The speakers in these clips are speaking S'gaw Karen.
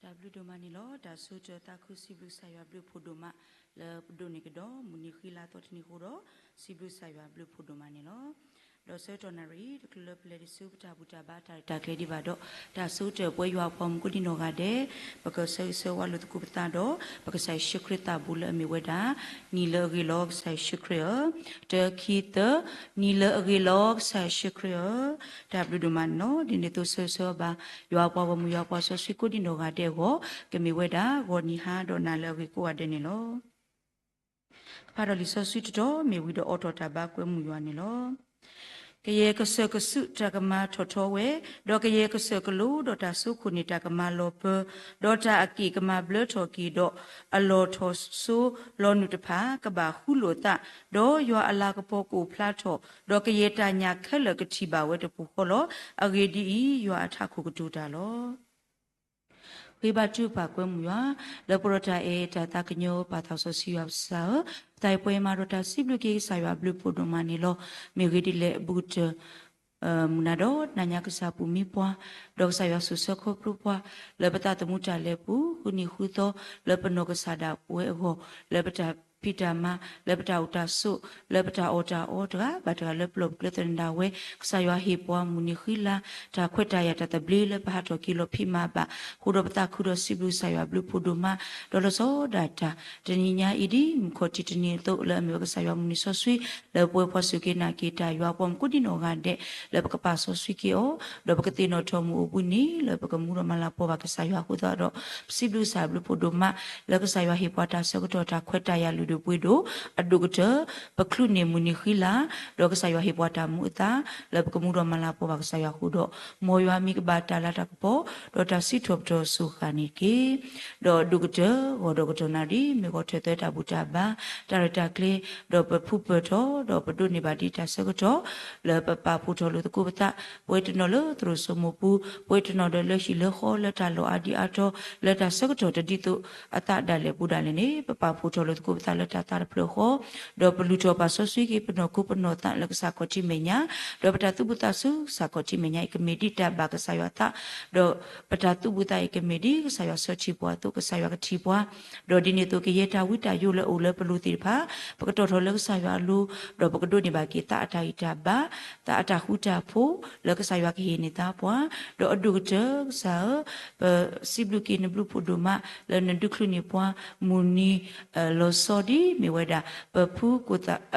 တၢ်ဘျုးဒိၣ်မးန့ၣ်လီၤ. တၢ်ဆိကတၢၢ်သးခုစံးဘျုးကစၢ်ယွၤဘျုးဖှိၣ်ဒိၣ်မး လၢပဒိးန့ၢ်ကဒီးမုၢ်နံၤဃံလၤသီတနံၤအဃိဒီး စံးဘျုးကစၢ်ယွၤဘျုးဖှိၣ်ဒိၣ်မးန့ၣ်လီၤ. ဒီးဆၢကတီၢ်နၣ်ရံၣ်တချုးလၢပလဲၤဒံးဆူပတၢ်ဘူၣ်တၢ်ဘါတၢ်ရဲၣ်တၢ်ကျဲၤဒံးဘၣ်ဒီး တၢ်ဆိကတၢၢ်ပဝဲယွၤအပှၤမုၣ်ကိးဒံနီၢ်ဂၤဒဲး ပကဆၢဂ့ၤဆၢဝါလိာ်သကိးပသးဒီး ပကစၢ်ယ့ၣ်ၡူးခရံာ်သးဘိလၢအမ့ၢ်ဝဲဒၣ် နံၤလၢအဂ့ၤလီၤကစၢ်ယ့ၣ်ၡူးခရံာ်ဧၢ, တၢ ခံ သၢ, နံၤလၢအဂ့ၤလီၤကစၢ်ယ့ၣ်ၡူးခရံာ်ဧၢ. တၢ်ဘျုးဒိၣ်မးန့ၣ်လီၤ. ဒ်န့ၣ်အသိးဆၢဂ့ၤဆၢဝါဘၣ် ယွၤအပှၤဂီၢ်မုၢ် ယွၤအပှၤစီဆှံကိးဒံနီၢ်ဂၤဒဲးအဂီၢ် ကမ့ၢ်ဝဲဒၣ် ဂီၤနံၤဟါဒီးနၤလၢအဂ့ၤကိးဂၤဒဲးန့ၣ်လီၤ. ကဖးဒီးလံာ်စီဆှံတတီၤ မ့ၢ်ဝံၤဒီးအိးထီၣ်တၢ်ဘါကွဲမုာ်ယွၤန့ၣ်လီၤ. ကယဲၢ်ကစၢၢ်ကဆူးတၢ်ကမၤထီၣ်ထီဝဲ, ဒီးကယဲၢ်ကစၢၢ်ကလိဒီးတၢ်စိခိၣ်န့ၣ် တၢ်ကမၤလီၤပၢၤ, ဒီးတၢ်အက့ၢ်ကမၤဘျၢထီၣ်က့ၤဒီး အလီၢ်ထီၣ်စိလီၤနုာ်တဖၣ် ကဘၣ်ဃူလိာ်အသး, ဒီးယွၤအလၤကပီၤကအိၣ်ဖျါထီၣ်, ဒီးကယဲၢ်တၢ်ညၣ်ခဲလၢာ်ကထံၣ်ဘၣ်ဝဲတပူၤဃီလီၤ. အဂ့ၢ်ဒ်အံၤ, ယွၤအထးခိၣ်ကတိၤတၢ်လီၤ. ဃ့ဘါထုကဖၣ်ကွဲမုာ်ယွၤ, လၢပှဲၤဒီးတၢ်အဲၣ်တၢ်သးကညီၤ ပၢ်သးစီဆှံယွၤပကစၢ်ဧၢ, ပသးအံၤပှဲၤမးဒီးတၢ်စံးဘျုးက့ၤကစၢ်ယွၤဘျုးဖှိၣ်ဒိၣ်မးန့ၣ်လီၤ. မ့ၢ်ဂ့ၢ်ဒ်လဲၣ်အဘူးကတၢၢ် မုၢ်နၤဒီးနၤညါကစၢ်ပူၤမံပှၤ, ဒီးကစၢ်ယွၤဆိၣ်ဆၢခီဖျိပှၤ လၢပသးသမူတၢ်လဲၤပူၤ ဃုနံၤဃုသီ လၢပနီၢ်ကစၢ်ဒၣ်ဝဲအဂီၢ်, လၢပတၢ်ဖံးတၢ်မၤ လၢပတၢ်အိၣ်တၢ်ဆိး လၢပတၢ်အီၣ်တၢ်အီတဂၤဘၣ်တဂၤ လၢပလီၢ်ပကျဲသနၢၣ်ဒၣ်ဝဲ, ကစၢ်ယွၤဟ့ၣ်ပှၤမုၢ်နံၤဃံလၤ တၢ်ခွဲးတၢ်ယာ်တၢ်သဘျ့လၢပဟးထီၣ်က့ၤလီၤဖံးမၤဘၣ်, ဃိဒီးပသးခုဒီးစံးဘျုးကစၢ်ယွၤဘျုးဖှိၣ်ဒိၣ်မး, ဒီးလီၤဆီဒၣ်တၢ် တနံၤညါအံၤဒ်မုၢ်ခီၣ်ထံးတနံၤအသိး လၢအမ့ၢ်ဝဲကစၢ်ယွၤမုၢ်နံၤစီဆှံ လၢပဝဲပှၤစူၢ်က့ၤနာ်က့ၤတၢ်ယွၤပှၤမုၣ်ကိးဒံနီၢ်ဂၤဒဲး လၢပကပာ်စီဆှံက့ၤအီၤ, ဒီးပကသ့ၣ်နီၣ်ထီၣ်မုၢ်အိၣ်ဘှံးနံၤ လၢပကမူဒီးမၤလၤကပီၤဘၣ်ကစၢ်ယွၤအဃိသတးဒီး ပစံးဘျုးကစၢ်ဘျုးဖှိၣ်ဒိၣ်မး လၢကစၢ်ယွၤဟ့ၣ်ပှၤတၢ်ဆၢကတီၢ်တၢ်ခွဲးတၢ်ယာ်လုၢ်ဒိၣ်ပှ့ၤဒိၣ်, အဒိၣ်ကတၢၢ် ပချုးန့ၢ်မုၢ်နံၤဃံလၤ, ဒီးကစၢ်ယွၤဟ့ၣ်ပှၤတၢ်မူအသး လၢပကမူဒီးမၤလၤကပီၤဘၣ်ကစၢ်ယွၤအဃိဒီး မ်ယွၤမံၤကဘၣ်တၢ်လၤတၢ်ကပီၤ ဒီးတၢ်စံးထီၣ်ပတြၢၤစိၤဃၣ်န့ၣ်တက့ၢ်. ဒီးအဒိၣ်ကတၢၢ် ဂီၤဒီးကတီၢ်နၣ်ရံၣ် မ့ၢ်ဂီၤထၢၣ်သၢတၢ်ဘူၣ်တၢ်ဘါ တၢ်ရဲၣ်တၢ်ကျဲၤ, ဒီးပဖုပၢၢ်ထီၣ် ဒီးပဒိးန့ၢ်ဘၣ်ဒ်တၢ်ဆၢကတီၢ် လၢပပာ်ဖှိၣ်ထီၣ်လိာ်သကိးပသး, ပဝဲတနီၤလၢသရိာ်စိမိၢ်ပူၤ, ပဝဲတနီၤဒီးလၢဟံၣ်လၢဃီ လၢတၢ်လီၢ်အါဒံအါတီၤ လၢတၢ်ဆၢကတီၢ်တဒ်သိးအသးဒၣ်လဲာ်ပူၤဒၣ်လဲာ်န့ၣ် ပပာ်ဖှိၣ်ထီၣ်လိာ်သကိးပသးလၢတၢ်သးတဖျၢၣ်ဃီ ဒီးပလုၢ်ထီၣ်ပာ်စီဆှံက့ၤပနီၢ်ခိပနီၢ်သးလၢကစၢ်ခီၣ်ထံးမဲာ်ညါ, ဒီးပတၢ်သူၣ်ဘၣ်သးဆူကစၢ်ခီၣ်ထံးမဲာ်ညါအံၤ ကမ့ၢ်ဒ်တၢ်ဘၣ်ကစၢ်ယွၤအသး, ဒီးပတၢ်သူၣ်ဘၣ်သးအံၤကမ့ၢ်ဒ်ကစၢ်ယွၤဆှၢထံၣ်ပှၤအသိး ကစၢ်ယွၤကထံၣ်ပှၤ, ဒီးဒ်န့ၣ်အသိးကယဲၢ်တၢ်ဝံတၢ်ယိးလၢအအိၣ်လၢပလိၤသ့ၣ်တဖၣ် ပကတီၢ်ထီၣ်လၢကစၢ်ယွၤအလိၤ, ဒီးပကဒိးန့ၢ်ဘၣ်က့ၤသးအတၢ်ဂံၢ်တၢ်ဘါ, သးအတၢ်ဃူတၢ်ဖိး လၢကစၢ်ယွၤကဟ့ၣ်န့ၢ်သးပှၤ, ဒီးအဒိၣ်ကတၢၢ်ကစၢ်ဧၢ ပစံးဘျုးက့ၤနဘျုးဖှိၣ်ဒိၣ်မး လၢနဒုးချုးန့ၢ်ပှၤ မုၢ်နံၤ လီၤဆီဒ်မ့ၢ်ဝဲဒၣ် ပဖု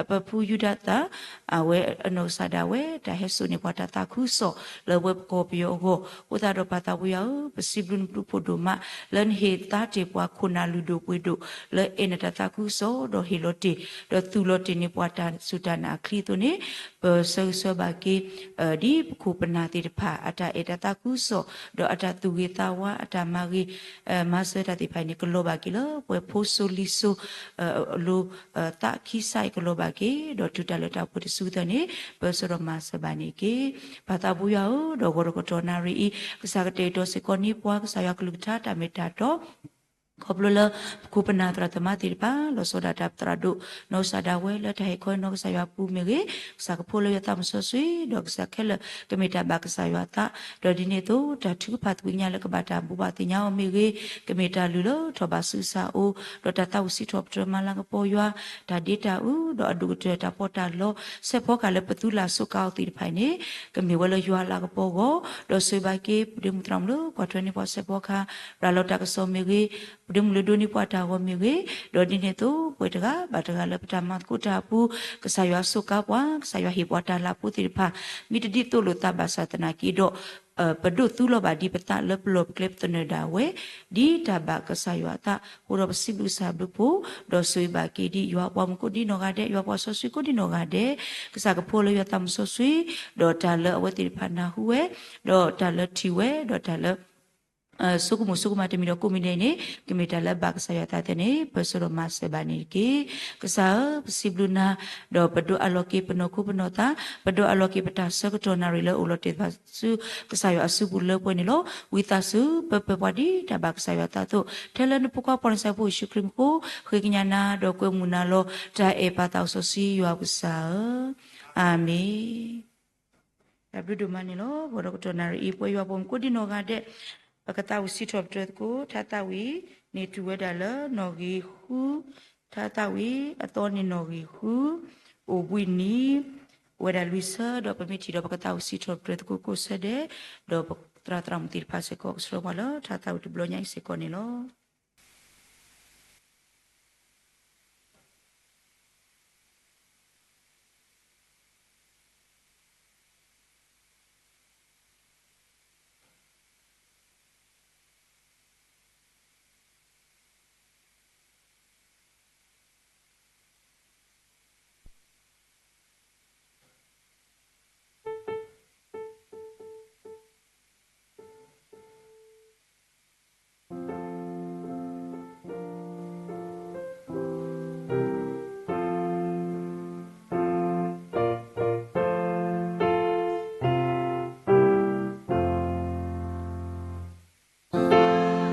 ပဖုယူဒၤသၢ အဝဲအနီၢ်ကစၢ်ဒၣ်ဝဲ တၢ်ဟဲစိာ်န့ၢ်ပှၤတၢ်သးခုကစီၣ် လၢပဝဲပကီၢ်ပယီၤအဂီၢ်, အဃိသတးဒီးပၢ်သးပှဲၤယွၤဧၢ, ပစံးဘျုးနဘျုးဖှိၣ်ဒိၣ်မး လၢနဟ့ၣ်သါတ့ၢ်ပှၤခိၣ်နၢ်လုၢ်ဒိၣ်ပှ့ၤဒိၣ် လၢအဲၣ်နတၢ်သးခုကစီၣ် ဒီးဟ့ၣ်လီၤတ့ၢ် ဒီးသူၣ်လီၤတ့ၢ်န့ၢ်ပှၤတၢ်စူၢ်တၢ်နာ်အချံအသိးန့ၣ် ပဆၢဂ့ၤဆၢဝါဘၣ်က့ၤ ဒ်ပခိၣ်ပနၢ်သ့ၣ်တဖၣ် အတၢ်အဲၣ်တၢ်သးခုကစီၣ် ဒီးအတၢ်သူၣ်ဂ့ၤသးဝါ အတၢ်မၤဂ့ၤ မၤစၢၤတၢ်သ့ၣ်တဖၣ်အံၤန့ၣ် ကလီၤဘၣ်က့ၤလၢပဝဲဖိစိၤလံၤစိၤ အလိၤ သးခံစါအံၤကလီၤဘၣ်က့ၤ ဒီးတုၤတၢ်လၢတၢ်ပှဲၤတစုသၢန့ၣ် ပၢဆှၢဒီးမၤစၢၤဘၣ်န့ၣ်တက့ၢ်. ပၢ်သးပှဲၤယွၤဧၢ, ဒီးဂီၤဒီးကတီၢ်နၣ်ရံၣ်အံၤ ကစၢ်ကတဲာ်ကတီၤစ့ၢ်ကီးန့ၢ်ပှၤ ကစၢ်ယွၤကလုၢ်ကထါတၢ်မ့ၢ်တၢ်တီ ခီဖျိလၢ ပခိၣ်ပနၢ်သရၣ်သမါသ့ၣ်တဖၣ် လီၤဆီဒၣ်တၢ်ပသရၣ်ဒိၣ် နီၢ်ကစၢ်ဒၣ်ဝဲလၢတၢ်ဟဲခီနီၢ်ကစၢ်ယွၤပူၤမ့ၢ်ဂ့ၤ, ကစၢ်ကဖိလၢယွၤသးမုၢ်စီဆှံ ဒီးကစၢ်ခဲလၢာ် ကမ့ၢ်တၢ်ဘၣ်ကစၢ်ယွၤအသး, ဒီးဒ်န့ၣ်အသိး တၢ်ထုကဖၣ်သကွံာ်ညါလၢကဘၣ်တၢ်ဘိးဘၣ်သ့ၣ်ညါအီၤမ့ၢ်ဂ့ၤ, ကမ့ၢ်တၢ်လုၢ်လၢထီၣ်ဘးဆူကစၢ်အအိၣ်, ဒီးတၢ်သးဝံၣ်စံးထီၣ်ပတြၢၤမၤလၤကပီၤယွၤ, တၢ်ဒ့တၢ်အုး ဒီးအဒိၣ်ကတၢၢ်တၢ်ပီးတၢ်လီ စဲးဖီကဟၣ်လၢပသူလၢ်စူးကါအီၤသ့ၣ်တဖၣ်အံၤန့ၣ် ကမ့ၢ်ဝဲလၢယွၤအလၤကပီၤအဂီၢ်, ဒီးဆိၣ်ဂ့ၤဘၣ်က့ၤ ပဒ့မုၣ်သရၣ်မုၣ်လၢကွၢ်ထွဲန့ၢ်ပှၤစဲးဖီကဟၣ် ရၤလီၤတၢ်ကစီၣ်မ့ၢ်ဂ့ၤ, ပဒ့မုၣ်လၢဒိးန့ၢ်ပှၤတၢ်ဂီၤမ့ၢ်ဂ့ၤ, ဒီးဒ်န့ၣ်အသိး ပဝဲတဂၤဘၣ်တဂၤလၢပတၢ်မၤသကိးတၢ်အပူၤ ကစၢ်ယွၤစူးကါပှၤ, ကစၢ်ယွၤဟ့ၣ်ပှၤတၢ်လၤဖိသ့ၣ်တဖၣ် မ့ၢ်တဒ်သိးလိာ်သးဘၣ်ဆၣ်သနာ်က့ဒီး ပဒိးသူလီၤဘၣ်ဒ်ပသးလၢပလီၢ်ပကျဲပသနၢၣ်ဒၣ်ဝဲ ဒ်တၢ်ဘၣ်ကစၢ်ယွၤအသး, အဃိဒီးပစံးဘျုးကစၢ်ဘျုးဖှိၣ်, ဒီးဆိၣ်ဂ့ၤဘၣ်က့ၤဒ်ယွၤအပှၤမုၣ်ကိးဒံနီၢ်ဂၤဒဲး, ယွၤပှၤစီဆှံကိးဒံနီၢ်ဂၤဒဲး, ကစၢ်ကဖိလၢယွၤသးမုၢ်စီဆှံ, ဒီးတၢ်လၢအဝဲသ့ၣ်တဖၣ်နၢ်ဟူဝဲ, ဒီးတၢ်လၢထံၣ်ဝဲ, ဒီးတၢ်လၢ ဆိကမိၣ်ဆိကမးတမံၤဒီးကိးမံၤဒဲးန့ၣ် ကမ့ၢ်တၢ်လၢဘၣ်ကစၢ်ယွၤအသးသ့ၣ်န့ၣ် ပၢဆှၢဒီးမၤစၢၤဘၣ်န့ၣ်တက့ၢ်. ကစၢ်ဧၢ, ပစံးဘျုးနၤ, ဒီးပဒိးအးလီၤက့ၤပနီၢ်ခိပနီၢ်သး, ပဒိးအးလီၤက့ၤပတၢ်ဆၢကတီၢ်နၣ်ရံၣ်လၢအိၣ်လီၤတဲာ်ဘၣ်ဆူ ကစၢ်ယွၤအစုပူၤလၢပှဲၤန့ၣ်လီၤ. ဝံသးစူၤ ပၢပၢၤပှၤဒ်တၢ်ဘၣ်ကစၢ်ယွၤအသးအသိး, ထဲလၢနဖိခွါပှၤနစၢဖှိၣ်ယ့ၣ်ၡူးခရံာ်မံၤအဃိ, ဃ့ကညးနၤဒီးကွဲမုာ်နၤလီၤ. တၢ်အဲၣ်ပၢ်သးစီဆှံယွၤပကစၢ်ဧၢ, အၤမ့ၣ်. တၢ်ဘျုးဒိၣ်မးန့ၣ်လီၤ. ဂီၤဒီးကတီၢ်နၣ်ရံၣ်အံၤ ပဝဲယွၤပှၤမုၣ်ကိးဒံနီၢ်ဂၤဒဲး ပကသးဝံၣ်စံးထီၣ်ပတြၢၤသကိး ထါသးဝံၣ်န့ၣ်တုၤဝဲဒၣ်လၢနီၣ်ဂံၢ်ဃု, ထါသးဝံၣ်အသီန့ၣ်နီၣ်ဂံၢ်ဃု, အိၣ်ဘှံးနံၤ ဝဲဒၣ်လွံၢ်ဆၢ, ဒီးပမ့ၢ်ထံၣ်ဒီးပကသးဝံၣ်စံးထီၣ်ပတြၢၤသကိးကိးဆၢဒဲး, ဒီးပသရၣ်သရၣ်မုၣ်သ့ၣ်တဖၣ်စ့ၢ်ကီး ကဆှၢပှၤလၢထါသးဝံၣ်တဘျီညါအံၤစ့ၢ်ကီးန့ၣ်လီၤ.တၢ်ဘျုးဒိၣ်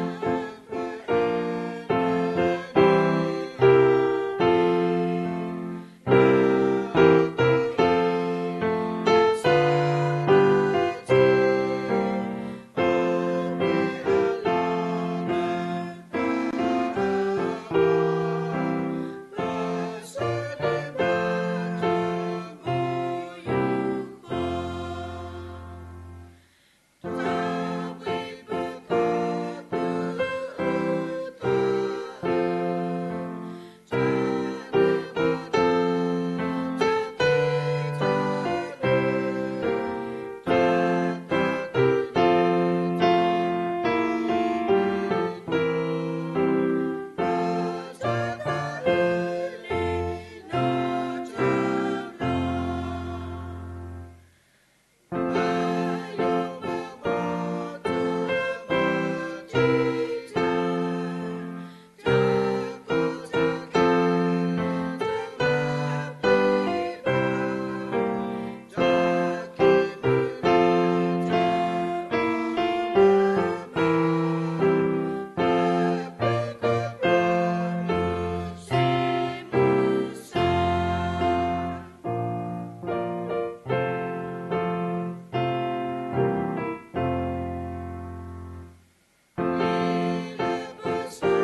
မးန့ၣ်လီၤ. ပစံးဘ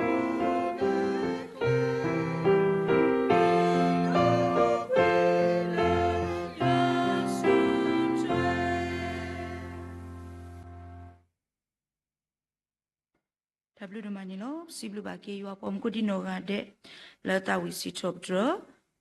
ျုးဘၣ်က့ၤယွၤပှၤမူခိၣ်ဒံနီၢ်ဂၤဒဲး လၢသးဝံၣ်စံးထီၣ်ပတြၢၤ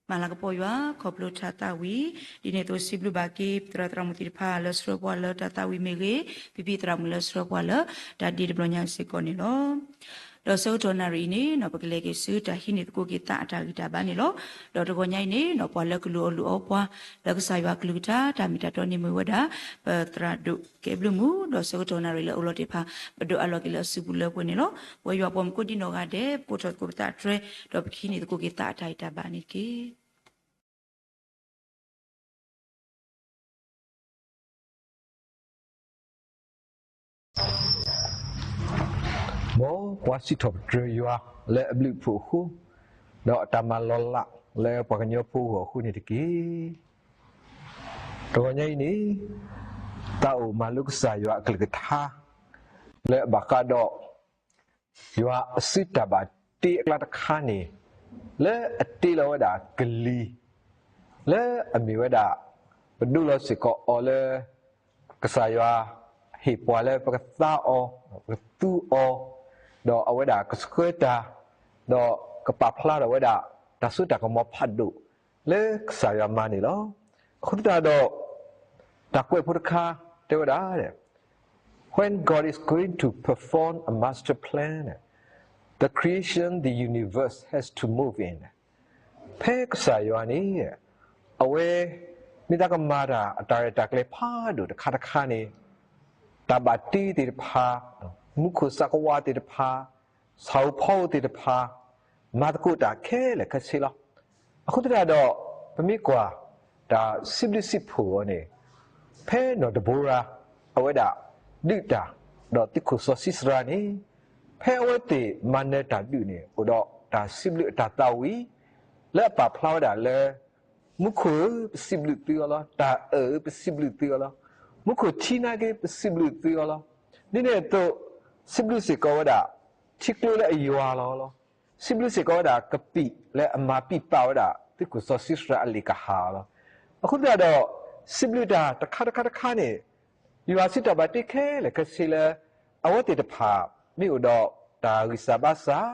မၤလၤကပီၤယွၤ ခီဖျိထါသးဝံၣ်, ဒ်န့ၣ်အသိး စံးဘျုးဘၣ်က့ၤ ပသရၣ်သရၣ်မုၣ်သ့ၣ်တဖၣ် လၢဆှၢပှၤလၢတၢ်သးဝံၣ်မ့ၢ်ဂ့ၤ, ဖံဖံသရၣ်မုၣ်လၢဆှၢပှၤလၢတၢ်ဒ့တဘျီညါစ့ၢ်ကီးန့ၣ်လီၤ. ဒီးဆၢကတီၢ်နၣ်ရံၣ်အံၤန့ၣ် ပကလဲၤက့ၤဆူတၢ်ဟံးန့ၢ်သကိးက့ၤသးအတၢ်ဂံၢ်တၢ်ဘါန့ၣ်လီၤ. ဒီးတဂီၤညါအံၤန့ၣ် ပှၤလၢကလူၤအီၣ်လူၤအီပှၤ လၢကစၢ်ယွၤကလုၢ်ကထါ တၢ်မ့ၢ်တၢ်တီန့ၣ်မ့ၢ်ဝဲဒၣ် ပသရၣ်ဒိၣ်ကဲဘျုးမုၢ်, ဒီးဆၢကတီၢ်နၣ်ရံၣ်လၢအအိၣ်လီၤတ့ၢ်တဖၣ် ပဒိးအးလီၤက့ၤလၢအစုပူၤလၢပှဲၤန့ၣ်လီၤ. ပဝဲယွၤပှၤမူခိၣ်ဒံနီၢ်ဂၤဒဲး ပကိးထီၣ်သကိးပသးတြဲၤ ဒီးပကဟံးန့ၢ်သကိးက့ၤသးအတၢ်ဂံၢ်တၢ်ဘါန့ၣ်တက့ၢ်. မ်ပှၤစံးထီၣ်ပတြၢၤယွၤလၢအဘျုးအဖှိၣ်အဃိ, ဒီးအတၢ်မၤလီၤလးလၢပှၤကညီဖိအဂီၢ်အဃိန့ၣ်တက့ၢ်. တဂီၤညါအံၤန့ၣ် သးအိၣ်မၤလိကစၢ်ယွၤအကလုၢ်ကထါ လၢအဘၣ်ဃးဒီး ယွၤအစုတၢ်ဘၣ်တ့အကျါတခါန့ၣ် လၢအတ့လီၤဝဲဒၣ်ကလံၤ လၢအမ့ၢ်ဝဲဒၣ် ပဒိးလီၤစ့ၢ်ကီးအီၤလၢ ကစၢ်ယွၤဟ့ၣ်ပှၤလၢပကသါအီၤ, ပကသူအီၤ, ဒီးအဝဲဒၣ်ကဆှၢတၢ်, ဒီးကပာ်ဖျါထီၣ်ဝဲဒၣ် တၢ်စိတၢ်ကမီၤဖးဒိၣ် လၢကစၢ်ယွၤမၤန့ၣ်လီၤ. အဃိသတးဒီး တၢ်ကွဲးဖိတခါတဲဝဲဒၣ် When God is going to perform a master plan, the creation, the universe has to move in. ဖဲကစၢ်ယွၤန့ၣ် အဝဲ မ့ၢ်သးကမၤတၢ်အတၢ်ရဲၣ်တၢ်ကျဲၤဖးဒိၣ်တခါတခါန့ၣ် တၢ်ဘၣ်တ့သ့ၣ်တဖၣ်, မူခိၣ်သးကဝးသ့ၣ်တဖၣ်, ဆၣ်ဧိၤဖီဧိၤသ့ၣ်တဖၣ် မၤသကိးတၢ်ခဲလၢာ်ခဲဆ့လီၤ. အဃိသတးဒီး ပမ့ၢ်ကွၢ် တၢ်စံးဘျုးစံးဖှိၣ်အီၤန့ၣ် ဖဲနီၢ်ဒဘိရၤ အဝဲဒၣ် ဒုးတၢ် ဒီးသုးခိၣ်စီၤၡံၣ်စရၤန့ၣ် ဖဲအဝဲသ့ၣ်မၤနၢၤတၢ်ဒုးန့ၣ် အိၣ်ဒီးတၢ်စံးဘျုးအတၢ်သးဝံၣ် လၢအပာ်ဖျါဝဲဒၣ်လၢ မူခိၣ်ဧၢ, ပစံးဘျုးသုအီၤလီၤ. တၢ်အၢၣ်ဧၢ, ပစံးဘျုးသုအီၤလီၤ. မူခိၣ်ထံနာ်က့ ပစံးဘျုးသုအီၤလီၤ. ဒ်န့ၣ်အသိး စံးဘျုးစ့ၢ်ကီးဝဲဒၣ် ထံကျိလၢအယွၤလီၤလီၤ. စံးဘျုးစ့ၢ်ကီးဝဲဒၣ် ကပံာ်လၢအမၤပံာ်ပာ်ဝဲဒၣ် သုးခိၣ်စီၤၡံၣ်စရၤအလံာ်ကဟၣ်လီၤ. အဃိသတးဒီး စံးဘျုးတၢ်တခါတခါတခါန့ၣ် ယွၤစံးတၢ်ဘၣ်တ့ခဲလၢာ်ခဲဆ့လၢ အဝဲသ့ၣ်တဖၣ် မ့ၢ်အိၣ်ဒီးတၢ်ဂံၢ်စၢ်ဘါစၢ်,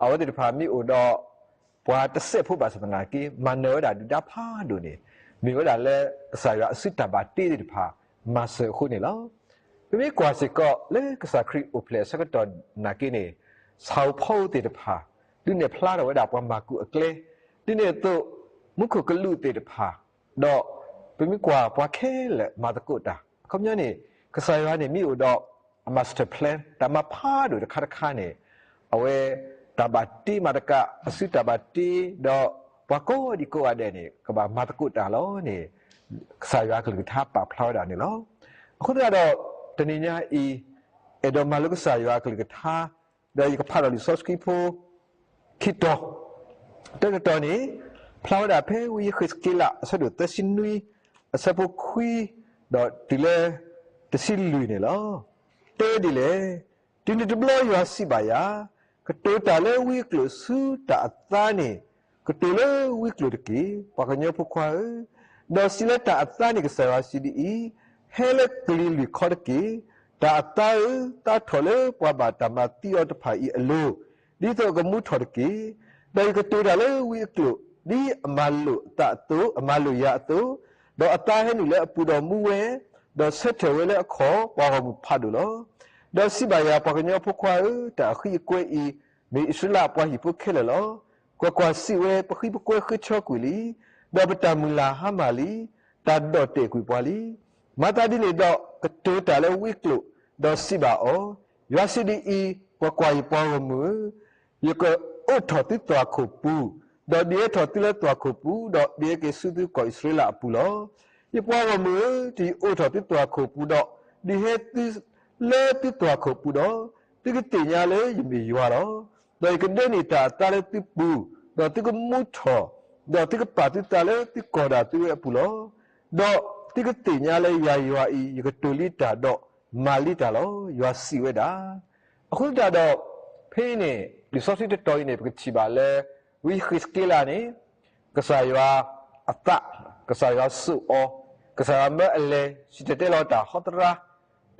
အဝဲသ့ၣ်တဖၣ်မ့ၢ်အိၣ်ဒီး ပှၤတစဲးဖိဘၣ်ဆၣ်သနာ်က့ မၤနၢၤဝဲဒၣ်ဒုၣ်ဒါဖးဒိၣ်န့ၣ် မ့ၢ်ဝဲဒၣ်လၢကစၢ်ယွၤအစုတၢ်ဘၣ်တ့သ့ၣ်တဖၣ် မၤစၢၤအဃိန့ၣ်လီၤ. ပမ့ၢ်ကွၢ်စ့ၢ်ကီးလၢကစၢ်ခရံာ်အိၣ်ဖျဲၣ်အဆၢကတီၢ်နာ်က့န့ၣ် ဆၣ်ဧိၤဖီဧိၤသ့ၣ်တဖၣ် ဒုးနဲၣ်ဖျါထီၣ်ဝဲဒၣ်ပှၤမၢ်ကူးအကျဲ, ဒ်န့ၣ်အသိး မူခိၣ်ကလူးသ့ၣ်တဖၣ် ဒီးပမ့ၢ်ကွၢ်ပှၤခဲလၢာ်မၤသကိးတၢ် အခီပညီန့ၣ် ကစၢ်ယွၤန့ၣ်မ့ၢ်အိၣ်ဒီး အ master plan တၢ်မၤဖးဒိၣ်တခါတခါန့ၣ် အဝဲတၢ်ဘၣ်တ့မၤတကး အစုတၢ်ဘၣ်တ့ ဒီးပှၤကိးဒံကိးဂၤဒဲးန့ၣ် ကဘၣ်မၤသကိးတၢ်လီၤန့ၣ် ကစၢ်ယွၤအကလုၢ်ကထါပာ်ဖျါဝဲဒၣ်န့ၣ်လီၤ. အဃိသတးဒီး တနံၤညါအံၤ အဲၣ်ဒိးမၤလိကစၢ်ယွၤအကလုၢ်ကထါ ဒီးယကဖးဒီးလံာ်စီဆှံဖိ ခံတီၤ, တၢတတီၤန့ၣ် ဖျါဝဲဒၣ်ဖဲဝံယဃ့းစက့လး အဆၢဒိၣ်သၢဆံနွံ အဆၢဖိခွံ ဒီးတုၤလၢ တဆံလွံၢ်န့ၣ်လီၤ. တဲဝဲဒ်လဲၣ်, တုၤနုၤတဘျီယွၤစံးဘၣ်ယၤ, ကတိၤတၢ်လၢဝံအကျိာ်ဆူတၢ်အသါန့ၣ်, ကတိၤလၢဝံအကျိာ်တက့ၢ်, ပှၤကညီဖိခွါဧၢ, ဒီးစံးလၢတၢ်အသါန့ၣ် ကစၢ်ယွၤစံးဒ်အံၤ, ဟဲလၢကလံၤလွံၢ်ခီတက့ၢ်. တၢ်အသါဧၢ, သါထီၣ်လၢပှၤဘၣ်တၢ်မၤသံအီၤတဖၣ်အံၤအလိၤ, ဒ်သိးအကမူထီၣ်တက့ၢ်. ဒီးယကတိၤတၢ်လၢဝံအကျိာ် ဒ်အမၤလိာ်အသးအသိး, အမၤလိာ်ယၤအသိး, ဒီးအသါဟဲနုာ်လၢအပူၤဒီးမူဝဲ, ဒီးဆၢထၢၣ်ဝဲလၢအခီၣ်ပှၤဂီၢ်မုၢ်ဖးဒိၣ်လီၤ. ဒီးစံးဘၣ်ယၤ, ပှၤကညီဖိခွါဧၢ, တၢ်အဃံအကွဲအံၤ မ့ၢ်အံၣ်စရ့လးအပှၤဟံၣ်ဖိခဲလၢာ်လီၤ. ကွၢ်ကွၢ်, စံးဝဲ, ပဃံပကွဲဃ့ထီကွံာ်လံ, ဒီးပတၢ်မုၢ်လၢ်ဟါမၢ်လံ, တၢ်ဒီၣ်တဲာ်ကွံာ်ပှၤလံ. မၤသးဒ်န့ၣ်ဒီး ကတိၤတၢ်လၢဝံအကျိာ်, ဒီးစံးဘၣ်အီၤ, ယွၤစံးဒ်အံၤ, ကွၢ်ကွၢ်, ယပှၤဂီၢ်မုၢ်ဧၢ, ယကအိးထီၣ်သုသွၣ်ခိၣ်ပူၤ, ဒီးဒုးဟဲထီၣ်သုလၢသွၣ်ခိၣ်ပူၤ, ဒီးဒုးဟဲက့ၤဆူသုကီၢ်အံၣ်စရ့လးအပူၤလီၤ. ယပှၤဂီၢ်မုၢ်ဧၢ, တုၤယအိးထီၣ်သုသွၣ်ခိၣ်ပူၤဒီး ဒုးဟဲသုလၢသုသွၣ်ခိၣ်ပူၤဒီး, သုကသ့ၣ်ညါလၢယမ့ၢ်ယွၤလီၤ. ဒီးယကဒၢန့ၢ်တၢ်အသါလၢသုပူၤ, ဒီးသုကမူထီၣ်, ဒီးသုကပာ်သုသးလၢသုကီၢ်ဒၣ်သုဝဲအပူၤလီၤ. ဒီးသုကသ့ၣ်ညါလၢယၤယွၤအံၤ ယကတိၤလံတၢ်ဒီးမၤလံတၢ်လီၤ, ယွၤစံးဝဲဒၣ်. အဃိသတးဒီး ဖဲအံၤန့ၣ် လံာ်စီဆှံတတီၤအံၤန့ၣ် ပကထံၣ်ဘၣ်လၢ ဝံဃ့းစက့လးန့ၣ် ကစၢ်ယွၤအသး, ကစၢ်ယွၤစိာ်အီၤ, ကစၢ်ယွၤမၢအလဲၤစံၣ်တဲၤတဲလီၤတၢ်ဟီသရၣ်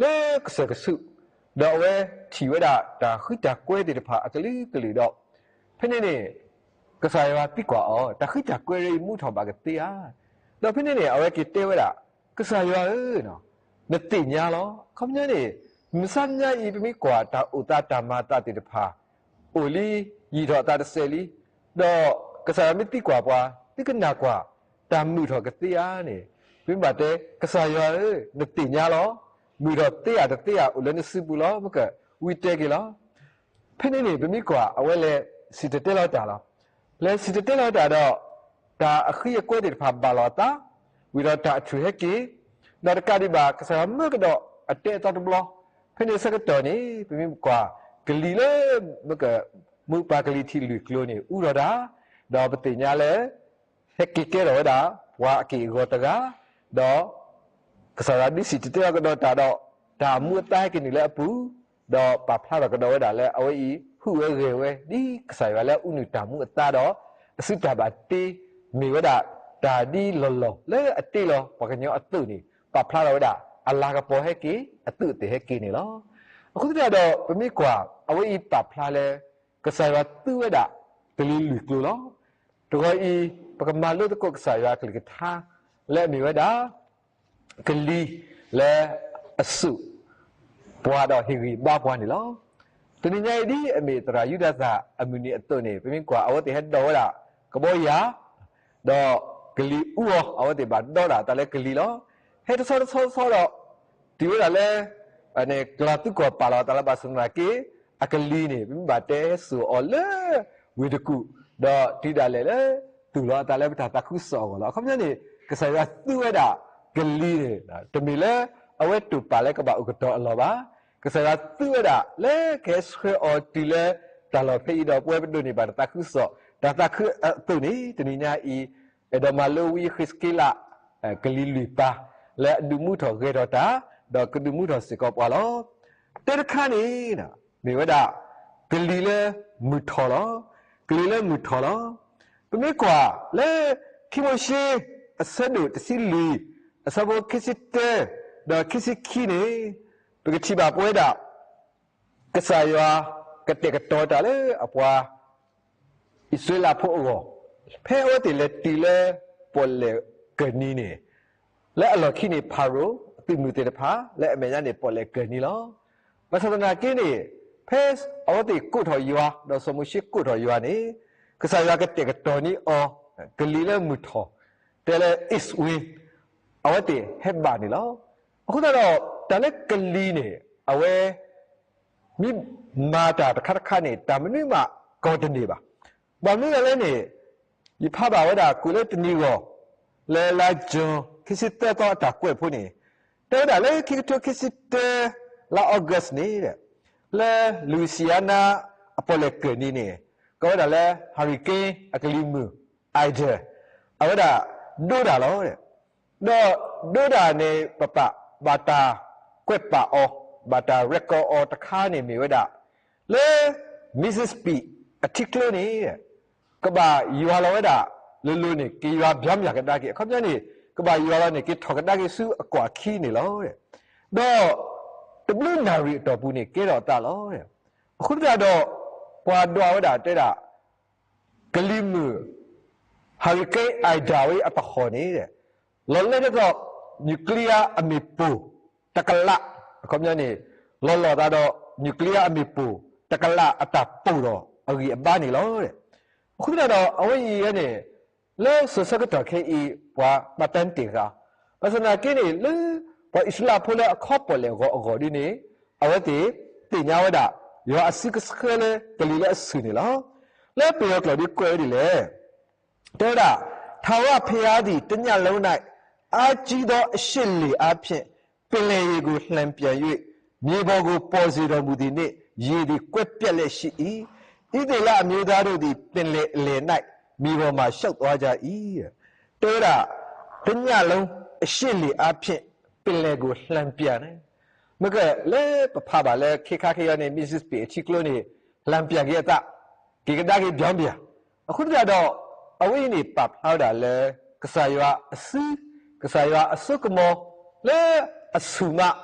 လၢကစၢၢ်ကဆူး, ဒီးအဝဲထံၣ်ဝဲဒၣ်တၢ်ဃံတၢ်ကွဲသ့ၣ်တဖၣ်အကလုာ်ကလုာ်ဒီး ဖဲန့ၣ်န့ၣ် ကစၢ်ယွၤသံကွၢ်အီၤ, တၢ်ဃံတၢ်ကွဲရၢအံၤမူထီၣ်ဘၣ်ကသ့ဧါ. ဒီးဖဲန့ၣ်န့ၣ် အဝဲက့ၤတဲဝဲဒၣ်, ကစၢ်ယွၤဧၢ, နသ့ၣ်ညါလီၤ. အခီပညီန့ၣ် မုၢ်ဆါညါအံၤ ပမ့ၢ်ကွၢ်တၢ်အိၣ်သးတၢ်မၤအသးသ့ၣ်တဖၣ် အိၣ်လံ, ယံာ်ထီၣ်အသးတစဲးလံ, ဒီးကစၢ်ယွၤမ့ၢ်သံကွၢ်ပှၤ, သုကနၣ်ကွၢ်, တၢ်မုာ်ထီၣ်ကသ့ဧါန့ၣ်, ပမ့ၢ်ဘၣ်တဲ, ကစၢ်ယွၤဧၢ, နသ့ၣ်ညါလီၤ. မုာ်ထီၣ်သ့ဧါတသ့ဧါ အိၣ်လၢနစုပူၤလီၤ, ပကဝံတဲက့ၤလီၤ. ဖဲန့ၣ်န့ၣ် ပမ့ၢ်ကွၢ် အဝဲလဲၤစံၣ်တဲၤတဲလီၤတၢ်လီၤ. လဲၤစံၣ်တဲၤတဲလီၤတၢ်ဒီး တၢ်အဃံအကွဲသ့ၣ်တဖၣ်ဘၣ်လီၤအသး, ဝံၤဒီးတၢ်အထူၣ်ဟဲက့ၤ, ဒီးတကးဒံးဘၣ် ကစၢ်ယွၤမၢကဒီးအတဲအသီတဘျီ, ဖဲန့ၣ်အဆၢကတီၢ်န့ၣ် ပမ့ၢ်ကွၢ် ကလံၤလၢ မ့ၢ်က မိၢ်ပၢ်ကလံၤထံးလွံၢ်ကျိၤန့ၣ် အူထီၣ်တၢ်, ဒီးပသ့ၣ်ညါလၢ ဟဲက့ၤကဲထီၣ်ဝဲဒၣ် ပှၤအက့ၢ်အဂီၤတဂၤ, ဒီး ကစၢ်ယွၤဒုးစံၣ်တဲၤတဲလီၤကဒီးတၢ်ဒီး တၢ်မူအသါဟဲက့ၤနုာ်လၢအပူၤ, ဒီးပာ်ဖျါထီၣ်ကဒီးဝဲဒၣ်လၢအဝဲအံၤ ဟုၣ်ဝဲဂဲၤဝဲ ဒ်ကစၢ်ယွၤလၢအအူနုၢ်တၢ်မူအသါဒီး အစုတၢ်ဘၣ်တ့ မ့ၢ်ဝဲဒၣ်တၢ်ဒ်လီၢ်လီၢ်လၢအတ့လီၤပှၤကညီအသိးန့ၣ် ပာ်ဖျါထီၣ်ဝဲဒၣ် အလၤကပီၤဟဲက့ၤ အသူးအသ့ၣ်ဟဲက့ၤန့ၣ်လီၤ. အဃိသတးဒီး ပမ့ၢ်ကွၢ် အဝဲအံၤပာ်ဖျါလၢ ကစၢ်ယွၤသူဝဲဒၣ် ကလံၤလွံၢ်ကျိၤလီၤ. တဂီၤအံၤ ပကမၤလိသကိးကစၢ်ယွၤအကလုၢ်ကထါ လၢအမ့ၢ်ဝဲဒၣ် ကလံၤလၢအစိာ်ပှၤဒီးဟ့ၣ်ဂံၢ်ဘါပှၤန့ၣ်လီၤ. တနံၤညါအံၤဒ်အမ့ၢ်သရၣ်ယူဒၤသၣ်အမုၢ်နံၤအသိးန့ၣ် ပမ့ၢ်ကွၢ် အဝဲသ့ၣ်ဟဲဒိးဝဲဒၣ်ကဘီယၤ ဒီးကလံၤအူအီၤ အဝဲသ့ၣ်ဘၣ်ဒီးဒၣ်အသးလၢကလံၤလီၤ. ဟဲတဆီတဆီတဆီဒီး တုၤဝဲဒၣ်လၢ ကျးသူကီၢ်ပာ်လီၤအသးလၢဘၣ်ဆၣ်သနာ်က့ အကလံၤန့ၣ် ပမ့ၢ်ဘၣ်တဲဟဲစိာ်အီၤလၢ ဝ့ၢ်တကူၣ်, ဒီးတုၤဒၣ်လဲာ်လၢ သူၣ်လီၤအသးလၢပတၢ်သးခုကစီၣ်အဂီၢ်လီၤ. အခီပညီန့ၣ် ကစၢ်ယွၤသူဝဲဒၣ်ကလံၤန့ၣ် တမ့ၢ်လၢ အဝဲတိာ်ပာ်လၢကဘၣ်အိၣ်ကတီၤအလီၢ်ဘၣ်. ကစၢ်ယွၤသူဝဲဒၣ်လၢကဟဲဆှၢအီၤတုၤလၢတၢ်လီၢ်ဖဲအံၤဒီး ပဝဲပဒိးန့ၢ်ဘၣ်တၢ်သးခုကစီၣ်, တၢ်သးခုအသိးန့ၣ် တနံၤညါအံၤ အဲၣ်ဒိးမၤလိဝံဃံးစက့လး ကလံၤလွံၢ်ပၤ လၢအဒုးမူထီၣ်ဂဲၤထီၣ်တၢ်, ဒီးကဒုးမူထီၣ်စ့ၢ်ကီးပှၤလီၤ. တၢတခါန့ၣ် မ့ၢ်ဝဲဒၣ် ကလံၤလၢမုၢ်ထီၣ်လီၤ. ကလံၤလၢမုၢ်ထီၣ်လီၤ. ပမ့ၢ်ကွၢ်လၢ ခံမိၤၡ့ အဆၢဒိၣ်တဆံလွံၢ် အဆၢဖိခံဆံတၢ ဒီးခံဆံခံန့ၣ် ပကထံၣ်ဘၣ်ပဝဲဒၣ် ကစၢ်ယွၤကတဲာ်ကတီၤတၢ်လၢအပှၤ အံၣ်စရ့လးဖိအဂီၢ်, ဖဲအဝဲသ့ၣ်လဲၤတုၤလၢပီၣ်လဲၣ်ကၢၢ်နံၤန့ၣ်, လၢအလီၢ်ခံန့ၣ် ဖၤရိၤအသုးမုၢ်သ့ၣ်တဖၣ် လၢအမဲာ်ညါန့ၣ် ပီၣ်လဲၣ်ကၢၢ်နံၤလီၤ. ဘၣ်ဆၣ်သနာ်က့န့ၣ် ဖဲအဝဲသ့ၣ်ကိးထီၣ်ယွၤ ဒီးစီၤမိၤၡ့ကိးထီၣ်ယွၤန့ၣ် ကစၢ်ယွၤကတဲာ်ကတီၤန့ၢ်အီၤ ကလံၤလၢမုၢ်ထီၣ်, တဲလၢ east wind, အဝဲသ့ၣ်ဟဲဘၣ်န့ၣ်လီၤ. အဃိသတးဒီး တၢ်လၢကလံၤန့ၣ် အဝဲ မ့ၢ်မၤတၢ်တခါတခါန့ၣ် တၢ်မနုၤမးကီၢ်တန့ၢ်ဘၣ်. ဘၣ်မနုၤအဃိလဲၣ်န့ၣ် ယဖးဘၣ်ဝဲဒၣ်ကွဲးလၢတနံၤအဂီၢ် လၢလါယွၤ ခံဆံသၢသီအတၢ်ကွဲးဖိန့ၣ် တဲဝဲဒၣ်လၢခံကထိခံဆံတၢ လါ August န့ၣ် လၢ Louisiana အပီၣ်လဲၣ်ကၢၢ်နံၤန့ၣ် ကိးဝဲဒၣ်လၢ hurricane အကလံၤမုၢ် Ida အဝဲဒၣ်ဒိတၢ်လီၤ. ဒီးဒိတၢ်န့ၣ် ပပာ်ဘၣ်တၢ်ကွဲးပာ်အီၤ ဘၣ်တၢ် record အီၤတခါန့ၣ်မ့ၢ်ဝဲဒၣ် လၢ Mississippi အထံကျိန့ၣ် ကဘၣ်ယွၤလီၤဝဲဒၣ် လိၤလိၤန့ၣ် က့ၤယွၤဘျီမၠးကဒါက့ၤ အခီပညီန့ၣ် ကဘၣ်ယွၤလီၤန့ၣ် က့ၤထီၣ်ကဒါက့ၤဆူအကွၢ်ခံန့ၣ်လီၤ. ဒီး တဘျုးနၣ်ရံၣ်အတီၢ်ပူၤန့ၣ် ကဲထီၣ်အသးလီၤ. အဃိသတးဒီး ပှၤဒွးဝဲဒၣ်တဲဒၣ် ကလံၤမုၢ် hurricane Ida ဝဲအတဟီၣ်န့ၣ် လီၤလဲၢ်ဒ်သိး nuclear အမ့ၣ်ပိၢ်တကလး, အခီပညီန့ၣ် လီၤလီၤသးဒီး nuclear အမ့ၣ်ပိၢ်တကလးအတၢ်ပိၢ်ထီၣ်အဂံၢ်အဘါန့ၣ်လီၤ. အဃိသတးဒီး အဝဲအံၤန့ၣ် လၢစိၤဆၢကတီၢ်ခဲအံၤ ပှၤဘၣ်တၢ်တ့ၢ်ဃာ်, ဘၣ်ဆၣ်သနာ်က့န့ၣ် လၢပှၤအံၣ်စရ့လးဖိလၢအခီပီၣ်လဲၣ်ဂီၤအဂီၢ်ဒ်န့ၣ် အဝဲသ့ၣ်သ့ၣ်ညါဝဲဒၣ် ယွၤအစုကဆှၢလၢကလံၤလၢအဆူၣ်န့ၣ်လီၤ. လၢပယီၤကျိာ်ဒ်ကွဲးဝဲဒ်လဲၣ် တဲဝဲဒၣ်, ထာဝရဘုရားသည် တစ်ညလုံး၌ အားကြီးသော အရှစ်လေအားဖြင့် ပင်လယ်ရေကို လှန်ပြန်၍ မြေပေါ်ကို ပေါ်စေတော်မူသည်နှင့် ရေသည် ကွဲပြားလျက်ရှိ၏။ ဣသရေလအမျိုးသားတို့သည် ပင်လယ်အလယ်၌ မြေပေါ်မှာ ရှောက်သွားကြ၏. တဲဝဲဒၣ်, တစ်ညလုံး အရှစ်လေအားဖြင့် ပင်လယ်ကို လှန်ပြန် န့ၣ်, မ့ၢ်ကလၢပဖးဘၣ်လၢ ခ့ခါခ့ယီၤန့ၣ် Mississippi အထံကျိန့ၣ် လှန်ပြန် က့ၤအသး, က့ၤကဒါက့ၤဘျီဘျီ, အဃိသတးဒီး အဝဲအံၤန့ၣ် ပာ်ဖျါဝဲဒၣ်လၢ ကစၢ်ယွၤအစု, ကစၢ်ယွၤအစိကမီၤ လၢအဆူၣ်မး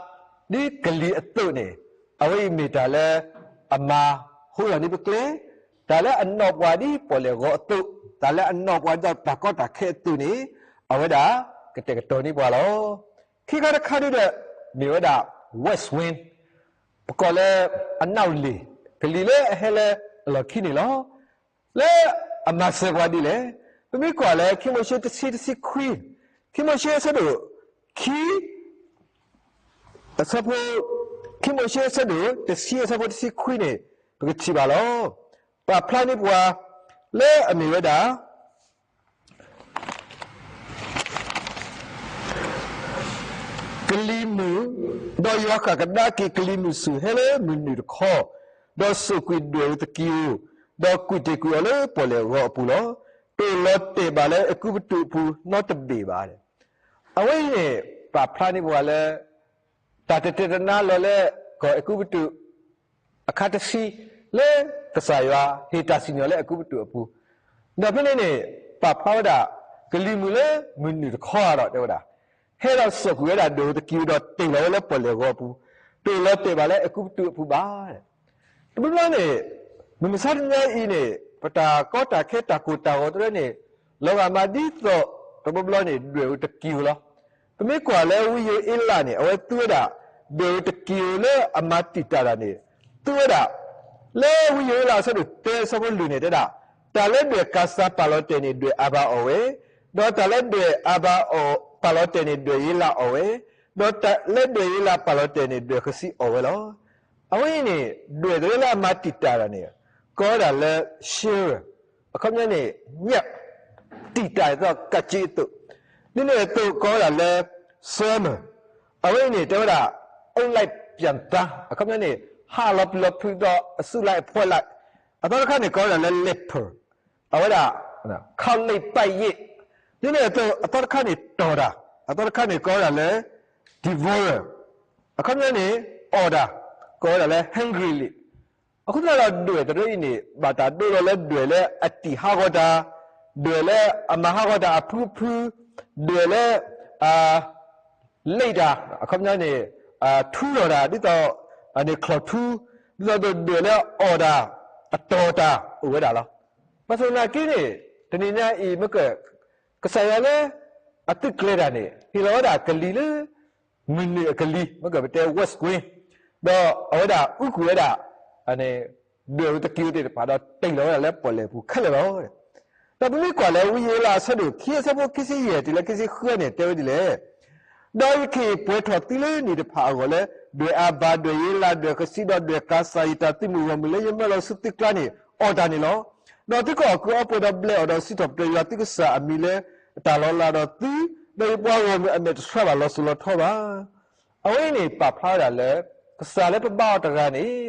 ဒ်ကလံၤအသိးန့ၣ်, အဝဲအံၤမ့ၢ်တၢ်လၢအမၤဟိလီၤန့ၢ်ပကျဲ, တၢ်လၢအနီၣ်ပှၤဒ်ပီၣ်လဲၣ်ဂီၤအသိး, တၢ်လၢအနီၣ်ပှၤဒ်တၢ်ကီတၢ်ခဲအသိးန့ၣ်, အဝဲဒၣ်ကတဲာ်ကတီၤန့ၢ်ပှၤလီၤ. ခံခါတခါဒ်ဒီး မ့ၢ်ဝဲဒၣ် west wind, ပကိးလၢအနောက်လေ, ကလံၤလၢအဟဲလၢအလီၢ်ခံန့ၣ်လီၤ. လၢအမၤစၢၤပှၤဒ်လဲၣ်, ပမ့ၢ်ကွၢ်လၢ ခံမိၤၡ့တဆံတဆံခွံ, ခံမိၤၡ့အဆၢဒိၣ်ခံ, အဆၢဖိ, ခံမိၤၡ့အဆၢဒိၣ်တဆံအဆၢဖိတဆံခွံန့ၣ် ပကထံၣ်ဘၣ်လီၤ. ပာ်ဖျါန့ၢ်ပှၤ လၢအမ့ၢ်ဝဲဒၣ် ကလံၤမုၢ်, ဒီးယွၤဃၣ်ကဒါက့ၤကလံၤမုၢ်ဆူၣ်ဟဲလၢမုၢ်နုာ်တခီ, ဒီးစိာ်ကွံာ်ဒွဲၣ်ဧိၤသကံဧိၤ, ဒီးကွံာ်တ့ၢ်ကွံာ်အီၤလၢပီၣ်လဲၣ်ဂီၤအပူၤလီၤ. တအိၣ်လီၤတဲာ်ဘၣ်လၢအဲၤကူပတူးအပူၤနီတဘ့ၣ်ဘၣ်. အဝဲအံၤန့ၣ် ပာ်ဖျါန့ၢ်ပှၤလၢ တၢ်တတဲာ်တနါလီၤလၢ ကီၢ်အဲၤကူပတူး အခါတဆံ လၢကစၢ်ယွၤဟ့ၣ်တၢ်စံၣ်ညီၣ်လၢအဲၤကူပတူးအပူၤ, ဒီးဖဲန့ၣ်န့ၣ် ပာ်ဖျါဝဲဒၣ် ကလံၤမုၢ်လၢမုၢ်နုာ်တခီဧါဒီးတဲဝဲဒၣ်, ဟဲဒီးစိာ်ကွံာ်ဝဲဒၣ်ဒွဲၣ်ဧိၤသကံဧိၤဒီးတ့ၢ်လီၤဝဲလၢပီၣ်လဲၣ်ဂီၤအပူၤ, တအိၣ်လီၤတဲာ်ဘၣ်လၢအဲၤကူပတူးအပူၤဘၣ်. တဘျီဘျီန့ၣ် မုၢ်မဆါတနံၤအံၤန့ၣ် ပတၢ်ကီတၢ်ခဲတၢ်ကိၢ်တၢ်ဂီၤတဖၣ်န့ၣ် လီၤဂာ်မးဒ်သိး တဘျီဘျီန့ၣ် ဒွဲၣ်ဧိၤတကံဧိၤလီၤ. ပမ့ၢ်ကွၢ်လၢဝံယိၤအ့လးန့ၣ် အဝဲသူဝဲဒၣ် ဒွဲၣ်ဧိၤတကံဧိၤလၢအမၤတံာ်တာ်တၢ်န့ၣ် သူဝဲဒၣ် လၢဝံယိၤအ့လးအဆၢဒိၣ်တၢအဆၢဖိလွံၢ်န့ၣ်တဲဒၣ်, တၢ်လၢဒွဲၣ်ကၤစၤပာ်လီၤတဲာ်န့ၣ် ဒွဲၣ်အၤဘၤအီၣ်ဝဲ, ဒီးတၢ်လၢဒွဲၣ်အၤဘၤအီၣ်ပာ်လီၤတဲာ်န့ၣ် ဒွဲၣ်အ့လးအီၣ်ဝဲ, ဒီးတၢ်လၢဒွဲၣ်အ့လးပာ်လီၤတဲာ်န့ၣ် ဒွဲၣ်ဃစံအီၣ်ဝဲလီၤ. အဝဲအံၤန့ၣ် ဒွဲၣ်တရၢလၢအမၤတံာ်တာ်တၢ်န့ၣ် ကိးဝဲဒၣ်လၢ shearer, အခီပညီန့ၣ် ညှပ်, တံာ်တာ်ဒ်သိးကးက့အသိး, ဒ်န့ၣ်အသိးကိးဝဲဒၣ်လၢ summer, အဝဲအံၤန့ၣ် တဲဝဲဒၣ် အုတ်လိုက် ပျံၤသၢ အခီပညီန့ၣ် ဟးလီၤပျံၤလီၤဖုးဒီးအစုလိုက်အဖီလာ်, အသီတခါန့ၣ် ကိးဝဲဒၣ်လၢ leper, အဝဲဒၣ် ခီလ့ၣ်ပၢ်ယ့ၣ်, ဒ်န့ၣ်အသိး အသီတခါန့ၣ်တီၢ်တၢ်, အသီတခါန့ၣ် ကိးဝဲဒၣ်လၢ devourer, အခီပညီန့ၣ် အီၣ်တၢ်, ကိးဝဲဒၣ်လၢ hungry လံ. အဃိသတးဒီးဒွဲၣ်တရၢအံၤန့ၣ် ဘၣ်တၢ်ဒိလီၤလၢဒွဲၣ်လၢအတံာ်ဟးဂီၤတၢ်, ဒွဲၣ်လၢအမၤဟးဂီၤတၢ်အဖုဖု, ဒွဲၣ်လၢ အ လ့ၣ်တၢ်, အခီပညီန့ၣ် ထူထီၣ်တၢ် ဒ်သိး န့ၣ်ချီၣ်ထူ, ဒ်သိးဒွဲၣ်လၢအအီၣ်တၢ်, အတီၢ်တၢ်အိၣ်ဝဲဒၣ်လီၤ. ဘၣ်ဆၣ်သနာ်က့န့ၣ် တနံၤညါအံၤမ့ၢ်က ကစၢ်ယွၤလၢ အသုးကျဲၤတၢ်န့ၣ် ဟ့ၣ်လီၤဝဲဒၣ်ကလံၤလၢ မုၢ်နုာ်အကလံၤ မ့ၢ်ကပတဲ west wind, ဒီးအဝဲဒၣ်အူကွံာ်ဝဲဒၣ် ဒွဲၣ်အူသက့ၤအူသ့ၣ်တဖၣ်ဒီးတ့ၢ်လီၤဝဲဒၣ်လၢပီၣ်လဲၣ်ပူၤခဲလၢာ်လီၤ. ဒီးပမ့ၢ်ကွၢ်လၢဝံယိၤအ့လးအဆၢဒိၣ်ခံအဆၢဖိခံဆံယဲၢ်တုၤလၢခံဆံဃုန့ၣ် တဲဝဲဒ်လဲၣ်, ဒီးယကဟ့ၣ်ပှဲၤထီၣ်သုလၢနံၣ်တဖၣ်အဂီၢ်လၢ ဒွဲၣ်အၤဘၣ်, ဒွဲၣ်ယ့လး, ဒွဲၣ်ကစံး, ဒီးဒွဲၣ်ကၤစၤ, ယတၢ်သုးမုၢ်ဂီၢ်မုၢ်လၢယမၢလီၤဆူသုကျါန့ၣ် အီၣ်တၢ်န့ၣ်လီၤ. ဒီးသုကအီၣ်ကုၢ်အီပှဲၤဒီးဘျဲးအီၣ်ဒီးစံးထီၣ်ပတြၢၤယွၤသုကစၢ်အမံၤလၢ အတၢ်လီၤလးဒီးသု, ဒီးယပှၤဂီၢ်မုၢ်အမဲာ်တဆှးဘၣ်လီၤစိၤလီၤထီဘၣ်. အဝဲအံၤန့ၣ် ပာ်ဖျါဝဲဒၣ်လၢ ကစၢ်လၢပဘါအီၤတဂၤန့ၣ်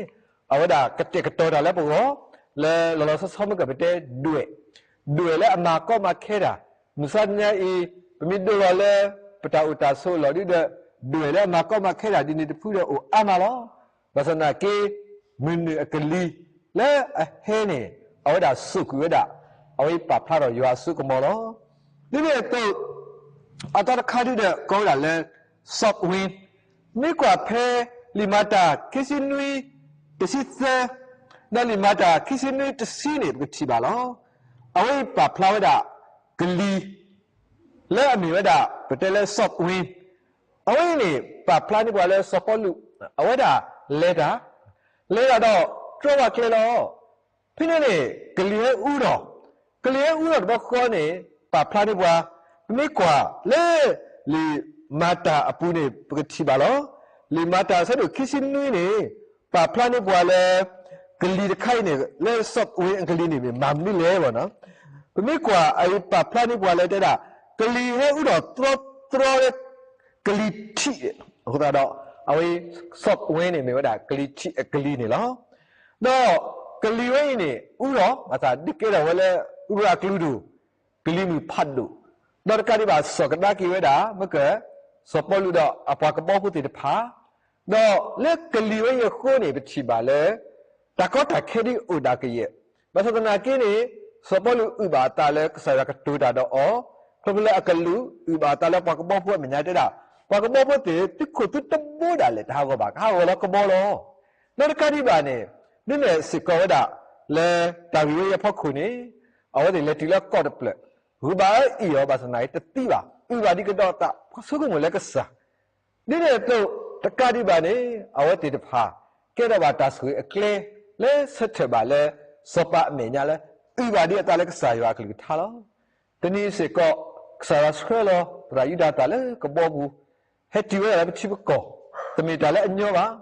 အဝဲဒၣ်ကတဲာ်ကတီၤတၢ်လၢပဂီၢ် လၢလီၤလီၤဆီဆီ မ့ၢ်ကပတဲဒွဲၣ်, ဒွဲၣ်လၢအမၤကီမၤခဲတၢ်, မုၢ်ဆါတနံၤအံၤ ပမ့ၢ်ဒိလီၤလၢ ပတၢ်အိၣ်တၢ်ဆိးအလီၢ်ဒ်ဒီး ဒွဲၣ်လၢအမၤကီမၤခဲတၢ်ဒ်န့ၣ်တဖုဒီးအိၣ်အါမးလီၤ. ဘၣ်ဆၣ်သနာ်က့ မုၢ်နုာ်အကလံၤ လၢအဟဲန့ၣ် အဝဲဒၣ်စိာ်ကွံာ်ဝဲဒၣ် အဝဲအံၤပာ်ဖျါထီၣ်ယွၤအစိကမီၤလီၤ. ဒ်န့ၣ်အသိး အသီတခါဒ်ဒီးကိးဝဲဒၣ်လၢ south wind, မ့ၢ်ကွၢ်ဖဲလံာ်မၤတၢ်ခံဆံနွံ တဆံသၢ ဒီးလံာ်မၤတၢ်ခံဆံနွံတဆံန့ၣ် ပကထံၣ်ဘၣ်လီၤ. အဝဲအံၤပာ်ဖျါဝဲဒၣ် ကလံၤ လၢအမ့ၢ်ဝဲဒၣ် ပတဲလၢ south wind, အဝဲအံၤန့ၣ် ပာ်ဖျါန့ၢ်ပှၤလၢစီၤပီလူး အဝဲဒၣ်လဲၤတၢ်, လဲၤတၢ်ဒီးတြီဘၣ်ကျဲလီၤ. ဖဲန့ၣ်န့ၣ် ကလံၤဟဲအူထီၣ်, ကလံၤဟဲအူထီၣ်တဘျီဃီန့ၣ် ပာ်ဖျါန့ၢ်ပှၤ, ပမ့ၢ်ကွၢ်လၢ လံာ်မၤတၢ်အပူၤန့ၣ် ပကထံၣ်ဘၣ်လီၤ. လံာ်မၤတၢ်အဆၢဒိၣ်ခံဆံနွံန့ၣ် ပာ်ဖျါန့ၢ်ပှၤလၢ ကလံၤတခါအံၤန့ၣ် လၢ south wind အကလံၤန့ၣ် မ့ၢ်မၤမနုၤလဲၣ်ဘၣ်နီၤ. ပမ့ၢ်ကွၢ်အံၤပာ်ဖျါန့ၢ်ပှၤလၢတဲဒၣ် ကလံၤဟဲအူထီၣ်တြီတြီလၢ ကလံၤထံး, အဃိသတးဒီး အဝဲ south wind န့ၣ် မ့ၢ်ဝဲဒၣ်ကလံၤထံးအကလံၤန့ၣ်လီၤ. ဒီးကလံၤဝဲအံၤန့ၣ် အူထီၣ် ဘၣ်ဆၣ်ဒုးကဲထီၣ်ဝဲလၢ ရၤကျူၤဒိၣ်, ကလံၤမုၢ်ဖးဒိၣ်, ဒီးတကးဒံးဘၣ် စီၣ်ကဒါက့ၤဝဲဒၣ် မ့ၢ်က စီၤပီလူးဒီးအပှၤကဘီဖိသ့ၣ်တဖၣ်, ဒီးလၢကလံၤဝဲအံၤအဃိန့ၣ် ပထံၣ်ဘၣ်လၢ တၢ်ကီတၢ်ခဲဒ်အိၣ်ဒၣ်ကယဲၢ်, ဘၣ်ဆၣ်သနာ်က့န့ၣ် စီၤပီလူးအုၣ်ဘၣ်အသးလၢကစၢ်ယွၤကတိၤတၢ်ဒီးအီၤ, ခီဖျိလၢအကလူးအုၣ်ဘၣ်အသးလၢပှၤကဘီဖိအမဲာ်ညါတဲဒၣ်, ပှၤကဘီဖိသ့ၣ် သုခိၣ်သုတဘိဒၣ်လဲာ် တဟးဂီၤဘၣ် ကဟးဂီၤလၢကဘီလီၤ. ဒီးတကးဒံးဘၣ်န့ၣ် ဒ်န့ၣ်စ့ၢ်ကီးဝဲဒၣ် လၢတၢ်ဂ့ၢ်ဝဲအံၤအဖီခိၣ်န့ၣ် အဝဲသ့ၣ်လဲၤတုၤလၢကီၢ်တဖျၢၣ်, ဂုၤဘၣ်အၢအံၣ်အီၤ ဘၣ်ဆၣ်သနာ်က့တသံဘၣ်, အုၣ်ဘၣ်ဒ်ကဒီးသး ပှၤဆိကမိၣ်လၢကစၢ် ဒ်န့ၣ်အသိး တကးဒံးဘၣ်န့ၣ် အဝဲသ့ၣ်တဖၣ် ကဲထီၣ်ဘၣ်တၢ်ဆိၣ်ဂ့ၤအကျဲ လၢဆၢထၢၣ်ဘၣ်လၢ စီၤပၤအမဲာ်ညါလၢ အုၣ်ဘၣ်ဒ်အသးလၢကစၢ်ယွၤအကလုၢ်ကထါလီၤ. တနံၤစ့ၢ်ကီး ကစၢ်ယွၤဆှၢလီၤသရၣ်ယူဒၤသၣ်လၢကဘီပူၤ, ဟဲတုၤဝဲဒၣ်လၢပထံပကီၢ်, တမ့ၢ်တၢ်လၢအညီဘၣ်,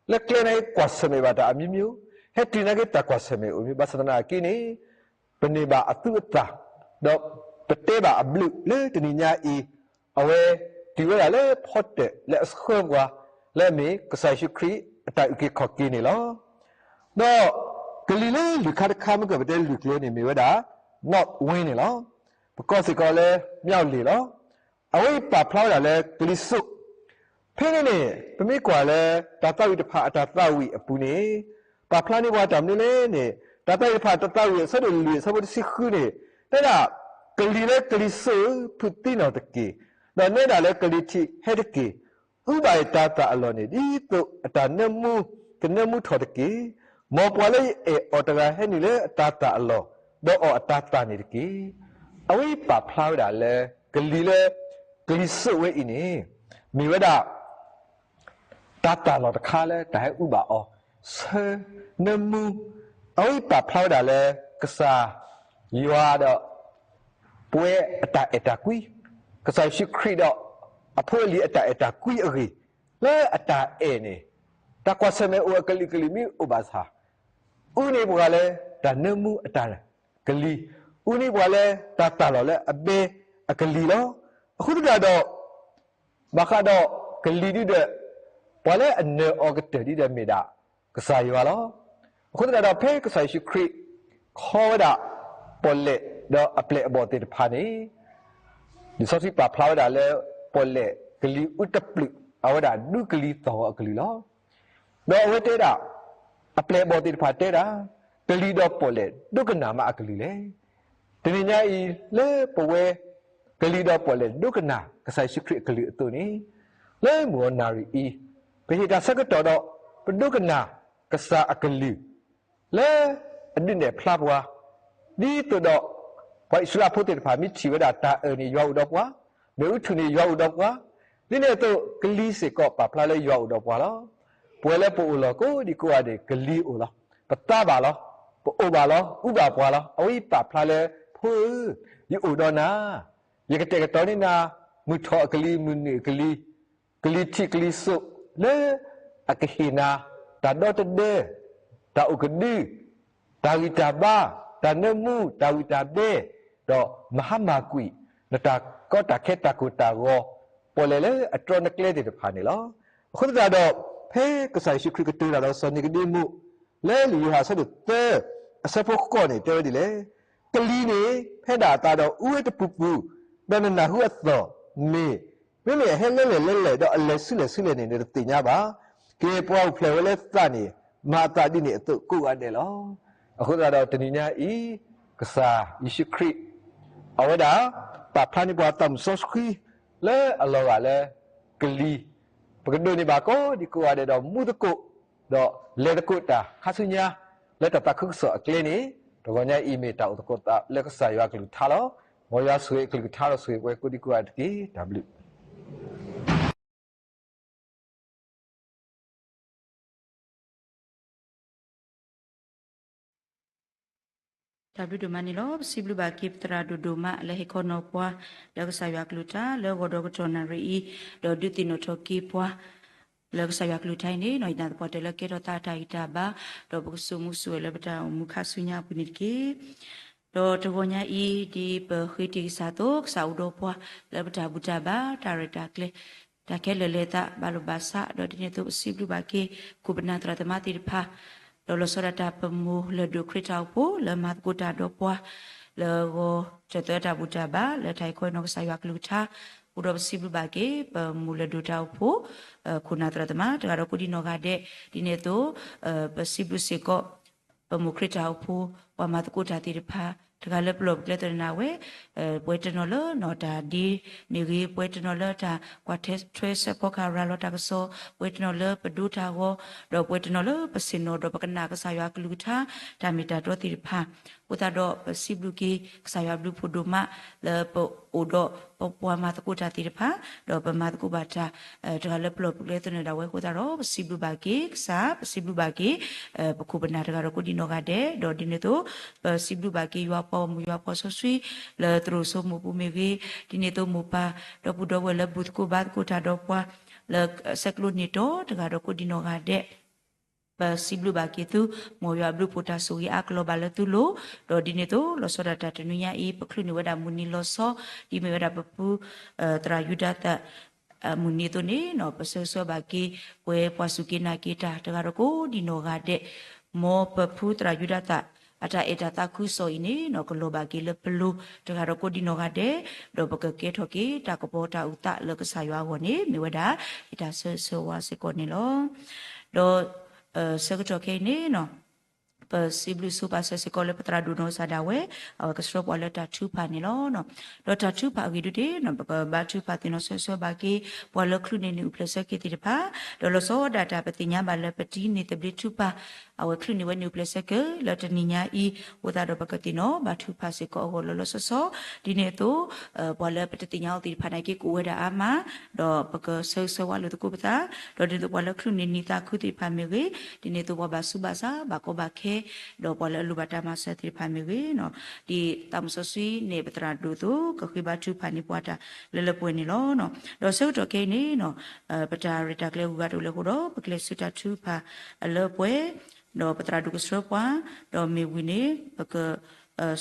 လၢကျဲနာ်က့ကွၢ်ဆၢၣ်မဲာ်ဘၣ်တၢ်အမျိုးမျိုး, ဟဲတုၤနာ်က့တၢ်ကွၢ်ဆၢၣ်မဲာ်အိၣ်မး, ဘၣ်ဆၣ်သနာ်က့န့ၣ် ပန့ၢ်ဘၣ်အသူအသၣ်, ဒီးပတဲဘၣ်အဘျုးလၢတနံၤညါအံၤ, အဝဲတုၤဝဲဒၣ်လၢဖီတၢၣ်လၢအဆှၢပှၤ လၢအမ့ၢ်ကစၢ်ယ့ၣ်ၡူးခရံာ်အတၢ်အုၣ်က့ၤခီၣ်က့ၤန့ၣ်လီၤ. ဒီးကလံၤလၢလွံၢ်ခါတခါမ့ၢ်ကပတဲလွံၢ်ကျိၤန့ၣ်မ့ၢ်ဝဲဒၣ် north wind န့ၣ်လီၤ. ပကိးစ့ၢ်ကီးလၢ မြောက်လေ လီၤ. အဝဲအံၤပာ်ဖျါဝဲဒၣ်လၢကလံၤစိး ဖဲန့ၣ်န့ၣ် ပမ့ၢ်ကွၢ်လၢတၢ်သးဝံၣ်တဖၣ်အတၢ်သးဝံၣ်အပူၤန့ၣ် ပာ်ဖျါန့ၢ်ပှၤတၢ်မနုၤလဲၣ်န့ၣ် တၢ်သးဝံၣ်တဖၣ်တၢ်သးဝံၣ်အဆၢဒိၣ်လွံၢ်အဆၢဖိတဆံဃုန့ၣ် တဲဒၣ် ကလံၤလၢကလံၤစိးဧၢ ဖုးသံနီၢ်တက့ၢ်, ဒီးနဲဒၣ်လၢကလံၤထံးဟဲတက့ၢ်. အုၣ်ဘၣ်ယတၤသၣ်အလီၢ်န့ၣ် ဒ်သိးအတၢ်နၢမူကနၢမူထီၣ်တက့ၢ်. မ်ပှၤလၢယအဲၣ်အီၤတဂၤဟဲနုာ်လၢအတၤသၣ်အလီၢ်, ဒီးအီၣ်အတၤသၣ်န့ၣ်တက့ၢ်. အဝဲပာ်ဖျါဝဲဒၣ်လၢ ကလံၤလၢ ကလံၤစိးဝဲအံၤန့ၣ် မ့ၢ်ဝဲဒၣ် တၤသၣ်လီၢ်တခါလၢတၢ်ဟဲအုၣ်ဘၣ်အီၤ, ဆၢနၢမူ, အဝဲပာ်ဖျါဝဲဒၣ်လၢ ကစၢ်ယွၤဒီး ပဝဲအတၢ်အဲၣ်တၢ်ကွံ, ကစၢ်ယ့ၣ်ၡူးခရံာ်ဒီး အဖိအလံၤအတၢ်အဲၣ်တၢ်ကွံအဂ့ၢ်, လၢအတၢ်အဲၣ်န့ၣ် တၢ်ကွၢ်ဆၢၣ်မဲာ်အိၣ်အကလုာ်ကလုာ်မ့ၢ်အိၣ်ဘၣ်ဆၣ် အုၣ်န့ၢ်ပှၤလၢ တၢ်နၢမူအတၢ်ကလံၤ, အုၣ်န့ၢ်ပှၤလၢတၢ်သၣ်လီၢ်လၢအဘဲအကလံၤလီၤ. အဃိသတးဒီး ဘၣ်ဃးဒီးကလံၤဒ်ဒီး ပှၤလၢအနၢၤအီၤကတၢၢ်ဒ်ဒီးမ့ၢ်ဒၣ်ကစၢ်ယွၤလီၤ. အဃိသတးဒီး ဖဲကစၢ်ယ့ၣ်ၡူးခရံာ် ခီဝဲဒၣ်ပီၣ်လဲၣ်ဒီးအပျဲၢ်အဘီၣ်သ့ၣ်တဖၣ်န့ၣ် လံာ်စီဆှံပာ်ဖျါဝဲဒၣ်လၢ ပီၣ်လဲၣ်ကလံၤအူတပျုာ် အဝဲဒၣ်ဒူကလံၤသီၣ်ဂီၤအကလုၢ်လီၤ. ဒီးအဝဲတဲဒၣ်, အပျဲၢ်အဘီၣ်သ့ၣ်တဖၣ်တဲဒၣ်, ကလံၤဒီးပီၣ်လဲၣ်ဒိကနၣ်မးအကလုၢ်လဲၣ်. တနံၤညါအံၤ လၢပဝဲ ကလံၤဒီးပီၣ်လဲၣ်ဒိကနၣ်ကစၢ်ယ့ၣ်ၡူးခရံာ်အကလုၢ်အသိးန့ၣ်, လၢမုၢ်အီၤနၣ်ရံၣ်အံၤ ပဟ့ၣ်တၢ်ဆၢကတီၢ်ဒီး ပဒိကနၣ်ကစၢ်အကလုၢ် လၢအဒုးနဲၣ်ဖျါပှၤ, ဒ်သိးဒီး ပှၤအံၣ်စရ့လးဖိသ့ၣ်တဖၣ်မ့ၢ်ထံၣ်ဝဲဒၣ်တၢ်အၢၣ်န့ၣ် ယွၤအိၣ်ဒီးပှၤ, မ့ၣ်အူထူၣ်န့ၣ် ယွၤအိၣ်ဒီးပှၤ, ဒ်န့ၣ်အသိး ကလံၤစ့ၢ်ကီးပာ်ဖျါလၢယွၤအိၣ်ဒီးပှၤလီၤ. ပဝဲလၢပအိၣ်လီၢ်ကိးဒံကိးဂၤဒဲး ကလံၤအိၣ်လီၤ. ပသါဘၣ်လီၤ. ပအိၣ်ဘၣ်လီၤ. အူဘၣ်ပှၤလီၤ. အဝဲအံၤပာ်ဖျါလၢ ဖိဧၢ, ယအိၣ်ဒီးနၤ, ယကတဲာ်ကတီၤန့ၢ်နၤ မုၢ်ထီၣ်အကလံၤ မုၢ်နုာ်အကလံၤ ကလံၤထံးကလံၤစိး လၢအကဟ့ၣ်နၤ တၢ်ဒီတဒၢ, တၢ်အိၣ်ကဒု, တၢ်ဂံၢ်တၢ်ဘါ, တၢ်နၢမူ, တၢ်ဂံၢ်တၢ်ဘါ, ဒီးမၤဟါမၢ်ကွံာ် နတၢ်ကီတၢ်ခဲတၢ်ကိၢ်တၢ်ဂီၤ ပီၣ်လဲၣ်လၢအတြီနကျဲသ့ၣ်တဖၣ်န့ၣ်လီၤ. အဃိသတးဒီး ဖဲကစၢ်ယ့ၣ်ၡူးခရံာ်ကတိၤတၢ်ဒီးစီၤနံၤကဒ့မူး လၢလံာ်ယိၤဟၣ်အဆၢဒိၣ်သၢ အဆၢဖိဃိးန့ၣ် တဲဝဲဒ်လဲၣ်, ကလံၤန့ၣ် ဖဲဒၣ်အသးဒီးအူဝဲတပူၤပူၤ, ဒီးနနၢ်ဟူအသီၣ်မ့ၢ်, မ့မ့ၢ်အဟဲလၢလဲၣ်လၢလဲၣ် ဒီးအလဲၤဆူလဲၣ်ဆူလဲၣ်န့ၣ် နတသ့ၣ်ညါဘၣ်. ကဲ ပှၤအိၣ်ဖျဲၣ်ဝဲလၢသးန့ၣ် မၤအသးဒ်န့ၣ်အသိးကိးဂၤဒဲးလီၤ. အဃိသတးဒီးတနံၤညါအံၤ ကစၢ်ယ့ၣ်ၡူးခရံာ် အဝဲဒၣ် ပာ်ဖျါန့ၢ်ပှၤသးမုၢ်စီဆှံ လၢအလီၤဂာ်လၢကလံၤ, ပကဒိးန့ၢ်ဘၣ်ကိးဒံကိးဂၤဒဲးဒီးမူသကိး, ဒီးလဲၤသကိးတၢ်ခါဆူညါ လၢတၢ်သးခုကစီၣ်အကျဲန့ၣ်, တဂီၤညါအံၤမ့ၢ်တၢ်အိၣ်သကိးသးလၢကစၢ်ယွၤအကလုၢ်ကထါလီၤ. မ်ယွၤဆိၣ်ဂ့ၤအကလုၢ်ကထါဒီးဆိၣ်ဂ့ၤပှၤကိးဒံကိးဂၤဒဲးတက့ၢ်. တၢ်ဘျုး တၢ်ဘျုးဒိၣ်မးန့ၣ်လီၤ. ပစံးဘျုးဘၣ်က့ၤပသရၣ်ဒိၣ်ဒိၣ်မး လၢဟ့ၣ်ခီနီၤပှၤ လၢကစၢ်ယွၤကလုၢ်ကထါ လၢဂီၤဒီးကတီၢ်နၣ်ရံၣ်အံၤ, ဒီးဒုးသ့ၣ်နီၣ်ထီၣ်က့ၤပှၤ လၢကစၢ်ယွၤကလုၢ်ကထါအံၤန့ၣ်, ယနာ်သပှၢ်တၢၢ်လၢကဲထီၣ်သးအတၢ်ဂံၢ်တၢ်ဘါ, ဒီးပကစိာ်မူစိာ်ဂဲၤလၢပတၢ်အိၣ်မူခါဆူညါအပူၤန့ၣ်တက့ၢ်. ဒီးတဂီၤညါအံၤ ဒ်ပဃ့တံၢ်ကစၢ်အသိး, ကစၢ်အိၣ်ဒီးပှၤ လၢပတၢ်ဘူၣ်တၢ်ဘါ, တၢ်ရဲၣ်တၢ်ကျဲၤ, တၢ်ခဲလၢာ်လဲၤသးဘၣ်လိာ်ဘၣ်ဆး, ဒီးဒ်န့ၣ်အသိးပစံးဘျုးဘၣ်က့ၤ ခိၣ်ပနၢ်သရၣ်သမါသ့ၣ်တဖၣ်, ဒီးလီၤဆီဒၣ်တၢ်ပမိၢ်လၢၢ်ဒိၣ်ခရံာ်တၢ်အိၣ်ဖှိၣ် လၢမၤသကိးတၢ်ဒီးပှၤ လၢဂီၤတသၢတၢ်ဘူၣ်တၢ်ဘါ လၢတၢ်ဟ့ၣ်ခီနီၤကစၢ်ယွၤကလုၢ်ကထါ, အိၣ်ဒီးပစံးဘျုးဘၣ်က့ၤ ပမိၢ်လၢၢ်ဒိၣ်တၢ်အိၣ်ဖှိၣ်, ခိၣ်နၢ်သရၣ်သမါ တဂၤဒီးကိးဒံနီၢ်ဂၤဒဲး, ဒ်န့ၣ်အသိး ပစံးဘျုးစ့ၢ်ကီး ပမိၢ်ခရံာ်တၢ်အိၣ်ဖှိၣ်, ပှၤမၤသကိးတၢ်သ့ၣ်တဖၣ်, တဂၤလၢပလီၢ်ပကျဲသနၢ်ဝဲ, ပှဲၤတနီၤလၢနီၢ်တၢ်ဒ့မ့ၢ်ဂ့ၤ, ပှဲၤတနီၤလၢတၢ်ကွၢ်ထွဲစဲးဖီကဟၣ်ရၤလီၤတၢ်ကစီၣ်, ပှဲၤတနီၤလၢပဒိတၢ်ဂီၤ, ဒီးပှဲၤတနီၤလၢပဆ့ၣ်နီၤဒီးပကနၣ်ကစၢ်ယွၤကလုၢ်ကထါ တၢ်မ့ၢ်တၢ်တီသ့ၣ်တဖၣ်, အဃိသတးဒီးပစံးဘျုးက့ၤ ကစၢ်ယွၤဘျုးဖှိၣ်ဒိၣ်မး လၢပအိၣ်ဒီးပပှၤမၤသကိးတၢ်သ့ၣ်တဖၣ်, ဒီးပမၤသကိးဘၣ်တၢ် တဂၤလၢပလီၢ်ပကျဲသနၢၣ်ဒၣ်ဝဲအဃိသတးဒီး ပစံးဘျုးဘၣ်က့ၤကစၢ်, ပစံးဘျုးဘၣ်က့ၤ ပခိၣ်ပနၢ်တဂၤဒီးကိးဒံနီၢ်ဂၤဒဲး, ဒီးဒ်န့ၣ်အသိး ပစံးဘျုးဘၣ်က့ၤယွၤပှၤဂီၢ်မုၢ်ယွၤပှၤစီဆှံ လၢသရိာ်စိမိၢ်ပူၤမ့ၢ်ဂ့ၤ, ဒ်န့ၣ်အသိးမိၢ်ပၢ်ဒီပုၢ်ဒီဝဲၢ်လၢဘူၣ်သကိးဘါသကိးတၢ်ဒီးပှၤ လၢဆဲးကျိးန့ၢ်တီတဂၤဒီးကိးဒံနီၢ်ဂၤဒဲး ပစံးဘျုးဘၣ်က့ၤသု, မ်ယွၤဘျုးဖှိၣ်တၢ်ဆိၣ်ဂ့ၤအါကလီၤဘၣ်လၢသုလိၤ, ဒီးဒ်န့ၣ်အသိး လီၤဆီဒၣ်တၢ်တနွံညါအံၤ ပချုးန့ၢ်ဝဲဒၣ်မုၢ်နံၤလီၤဆီ, ဒ်မ့ၢ်ဝဲဒၣ်ပဖု သရၣ်ယူဒၤသၣ် မုၢ်နံၤအသိးန့ၣ် ပဆၢဂ့ၤဆၢဝါဘၣ်က့ၤ ပှၤစူၢ်က့ၤနာ်က့ၤတၢ် တဂၤဒီးကိးဒံနီၢ်ဂၤဒဲး, မ်ပဖုသရၣ်ယူဒၤသၣ် အတၢ်အဲၣ်တၢ်သးခုကစီၣ်အံၤန့ၣ် ကလီၤဘၣ်က့ၤလၢပလိၤ တဂၤဒီးကိးဒံနီၢ်ဂၤဒဲး, ဒီးပကကဲထီၣ်က့ၤတၢ်ကပီၤတၢ်အုၣ်သးလၢကစၢ်ယွၤအဂီၢ်န့ၣ် မ့ၢ်ဝဲဒၣ် ယတၢ်ဆၢဂ့ၤဆၢဝါစ့ၢ်ကီးန့ၣ်လီၤ. ဒီး ဆၢကတီၢ်ခဲအံၤန့ၣ် ပစံးဘျုးဆိပာ်စၢၤစ့ၢ်ကီးလၢပသရၣ်ဒိၣ်နီၢ်ကစၢ်ဒၣ်ဝဲ, အဝဲကဆှၢပှၤလၢတၢ်ထုကဖၣ်န့ၣ်လီၤ. ဒီးတၢ်ထုကဖၣ်အဂ့ၢ်ဒ်န့ၣ် ပကဘါထုကဖၣ်သ့ၣ်နီၣ်ဆၢဂ့ၤဆၢဝါဘၣ်က့ၤ ပှၤလၢချုးန့ၢ်နံၣ်အိၣ်ဖျဲၣ်ဆၢက့ၤသ့ၣ်တဖၣ်, ဒီးလီၤဆီဒၣ်တၢ်ပသ့ၣ်ညါဘၣ်လၢပတံၤန့ၢ်သဘျ့ထုကဖၣ် အဝဲချုးန့ၢ်ဝဲနံၣ်အိၣ်ဖျဲၣ်ဆၢက့ၤ လၢတနံၤညါအံၤ, အဃိသတးဒီးပကသ့ၣ်နီၣ်ဘါထုကဖၣ်စ့ၢ်ကီးအဂီၢ်လီၤလီၤဆီဆီ, ဒ်န့ၣ်အသိး ပှၤလၢပတသ့ၣ်ညါအီၤသ့ၣ်တဖၣ်န့ၣ်က့ ကအိၣ်ဝဲဒၣ်အါမး, ဒီးပကဆၢဂ့ၤဆၢဝါလိာ်သကိးပသး, ဒီးဒ်သိးပှၤလၢချုးန့ၢ်နံၣ်သးခုသ့ၣ်တဖၣ်မ့ၢ်ဂ့ၤ, ဒ်န့ၣ်အသိးပှၤဘၣ်ဆူးဘၣ်ဆါ ဘၣ်ကီဘၣ်ခဲ, ဒီးပှၤလၢအလိၣ်ဘၣ်တၢ်မၤစၢၤသ့ၣ်တဖၣ်မ့ၢ်ဂ့ၤ, ဒ်သးမုၢ်စီဆှံန့ၣ်ပသရၣ်ဒိၣ်အသိး ကဃ့ဘါထုကဖၣ်န့ၢ်ပှၤတၢ်လၢလၢပှဲၤပှဲၤန့ၣ်လီၤ. ဒီးဆၢကတီၢ်ခဲအံၤန့ၣ် ပတၢ်ရဲၣ်တၢ်ကျဲၤဂုၤဂၤတအိၣ်လၢၤအဃိဒီး ပကျဲးစၢးတၢ်ထုကဖၣ်အလၢပှဲၤ, ဒီးပသရၣ်ဒိၣ်ကဆှၢပှၤ, ဒီးမ့ၢ်ဝံၤန့ၣ် ပက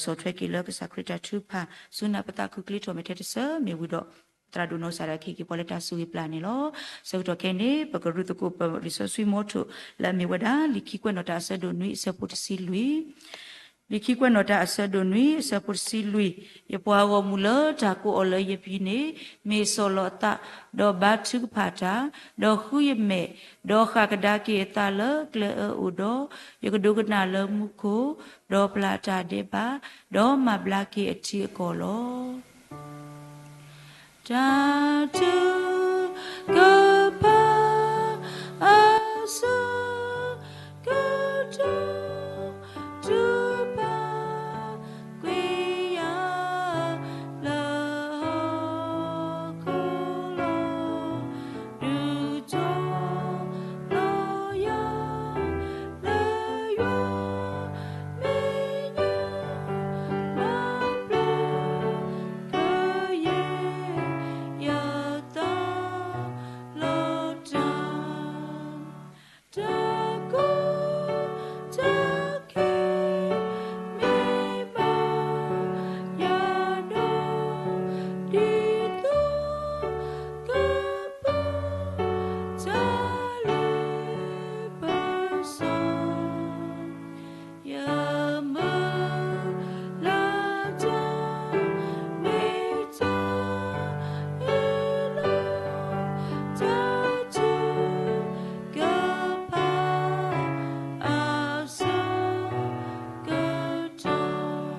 ဆီၣ်ထွဲက့ၤလၢကစၢ်ခရံာ်တၢ်ထုကဖၣ် ဆူနၢ်ပသးခုကျ့ထီၣ်မဲာ်ထဲတစၢၤ မ့ၢ်ဝံၤဒီး သရၣ်ဒိၣ်နီၢ်ကစၢ်ဒၣ်ကဟ့ၣ်က့ၤပှၤလၢတၢ်ဆိၣ်ဂ့ၤပျၢ်န့ၣ်လီၤ. ဆၢကတီၢ်ခဲအံၤန့ၣ် ပကရူၢ်သကိးပလံာ်စီဆှံမီထိၣ်လၢအမ့ၢ်ဝဲဒၣ် လံာ်ခံကွဲးနီၣ်တၢ်အဆၢဒိၣ်နွံအဆၢဖိတဆံလွံၢ်, လံာ်ခံကွဲးနီၣ်တၢ်အဆၢဒိၣ်နွံအဆၢဖိတဆံလွံၢ်, ယပှၤဂီၢ်မုၢ်လၢတၢ်ကိးအီၤလၢယပံၤန့ၣ် မ့ၢ်ဆီၣ်လီၤအသး, ဒီးဘါထုကဖၣ်တၢ်, ဒီးဃုယမဲာ်, ဒီးဃၣ်ကဒါက့ၤအသးလၢကျဲအၢအိၣ်ဒီး, ယကဒိကနၣ်လၢမူခိၣ်, ဒီးပျၢ်တၢ်ဒဲးဘး, ဒီးမၤဘျါက့ၤအထံအကီၢ်လီၤ. တၢ်ထုကဖၣ်အဆၢကတီၢ် ထုကဖၣ်ကွံာ်ယၤလၢဟီၣ်ခိၣ်လီၤ. ဒုးတီၤလီၤယၤလၢယွၤမဲာ်ညါ ဘၣ်ဘျုး ကယဲၢ်ယသးလီၤတၢ်, တၢ်ကိၢ်တၢ်ဂီၤ မ့ၢ်ဘၣ်ယၤဒီး ဒ်သိးကပၢၤ တၢ်လၢပစီ ယမုၢ်လၢ်တၢ် မ့ၢ်တၢ်အ့ၣ်လိာ် တၢ်ထုကဖၣ်အဆၢကတီၢ်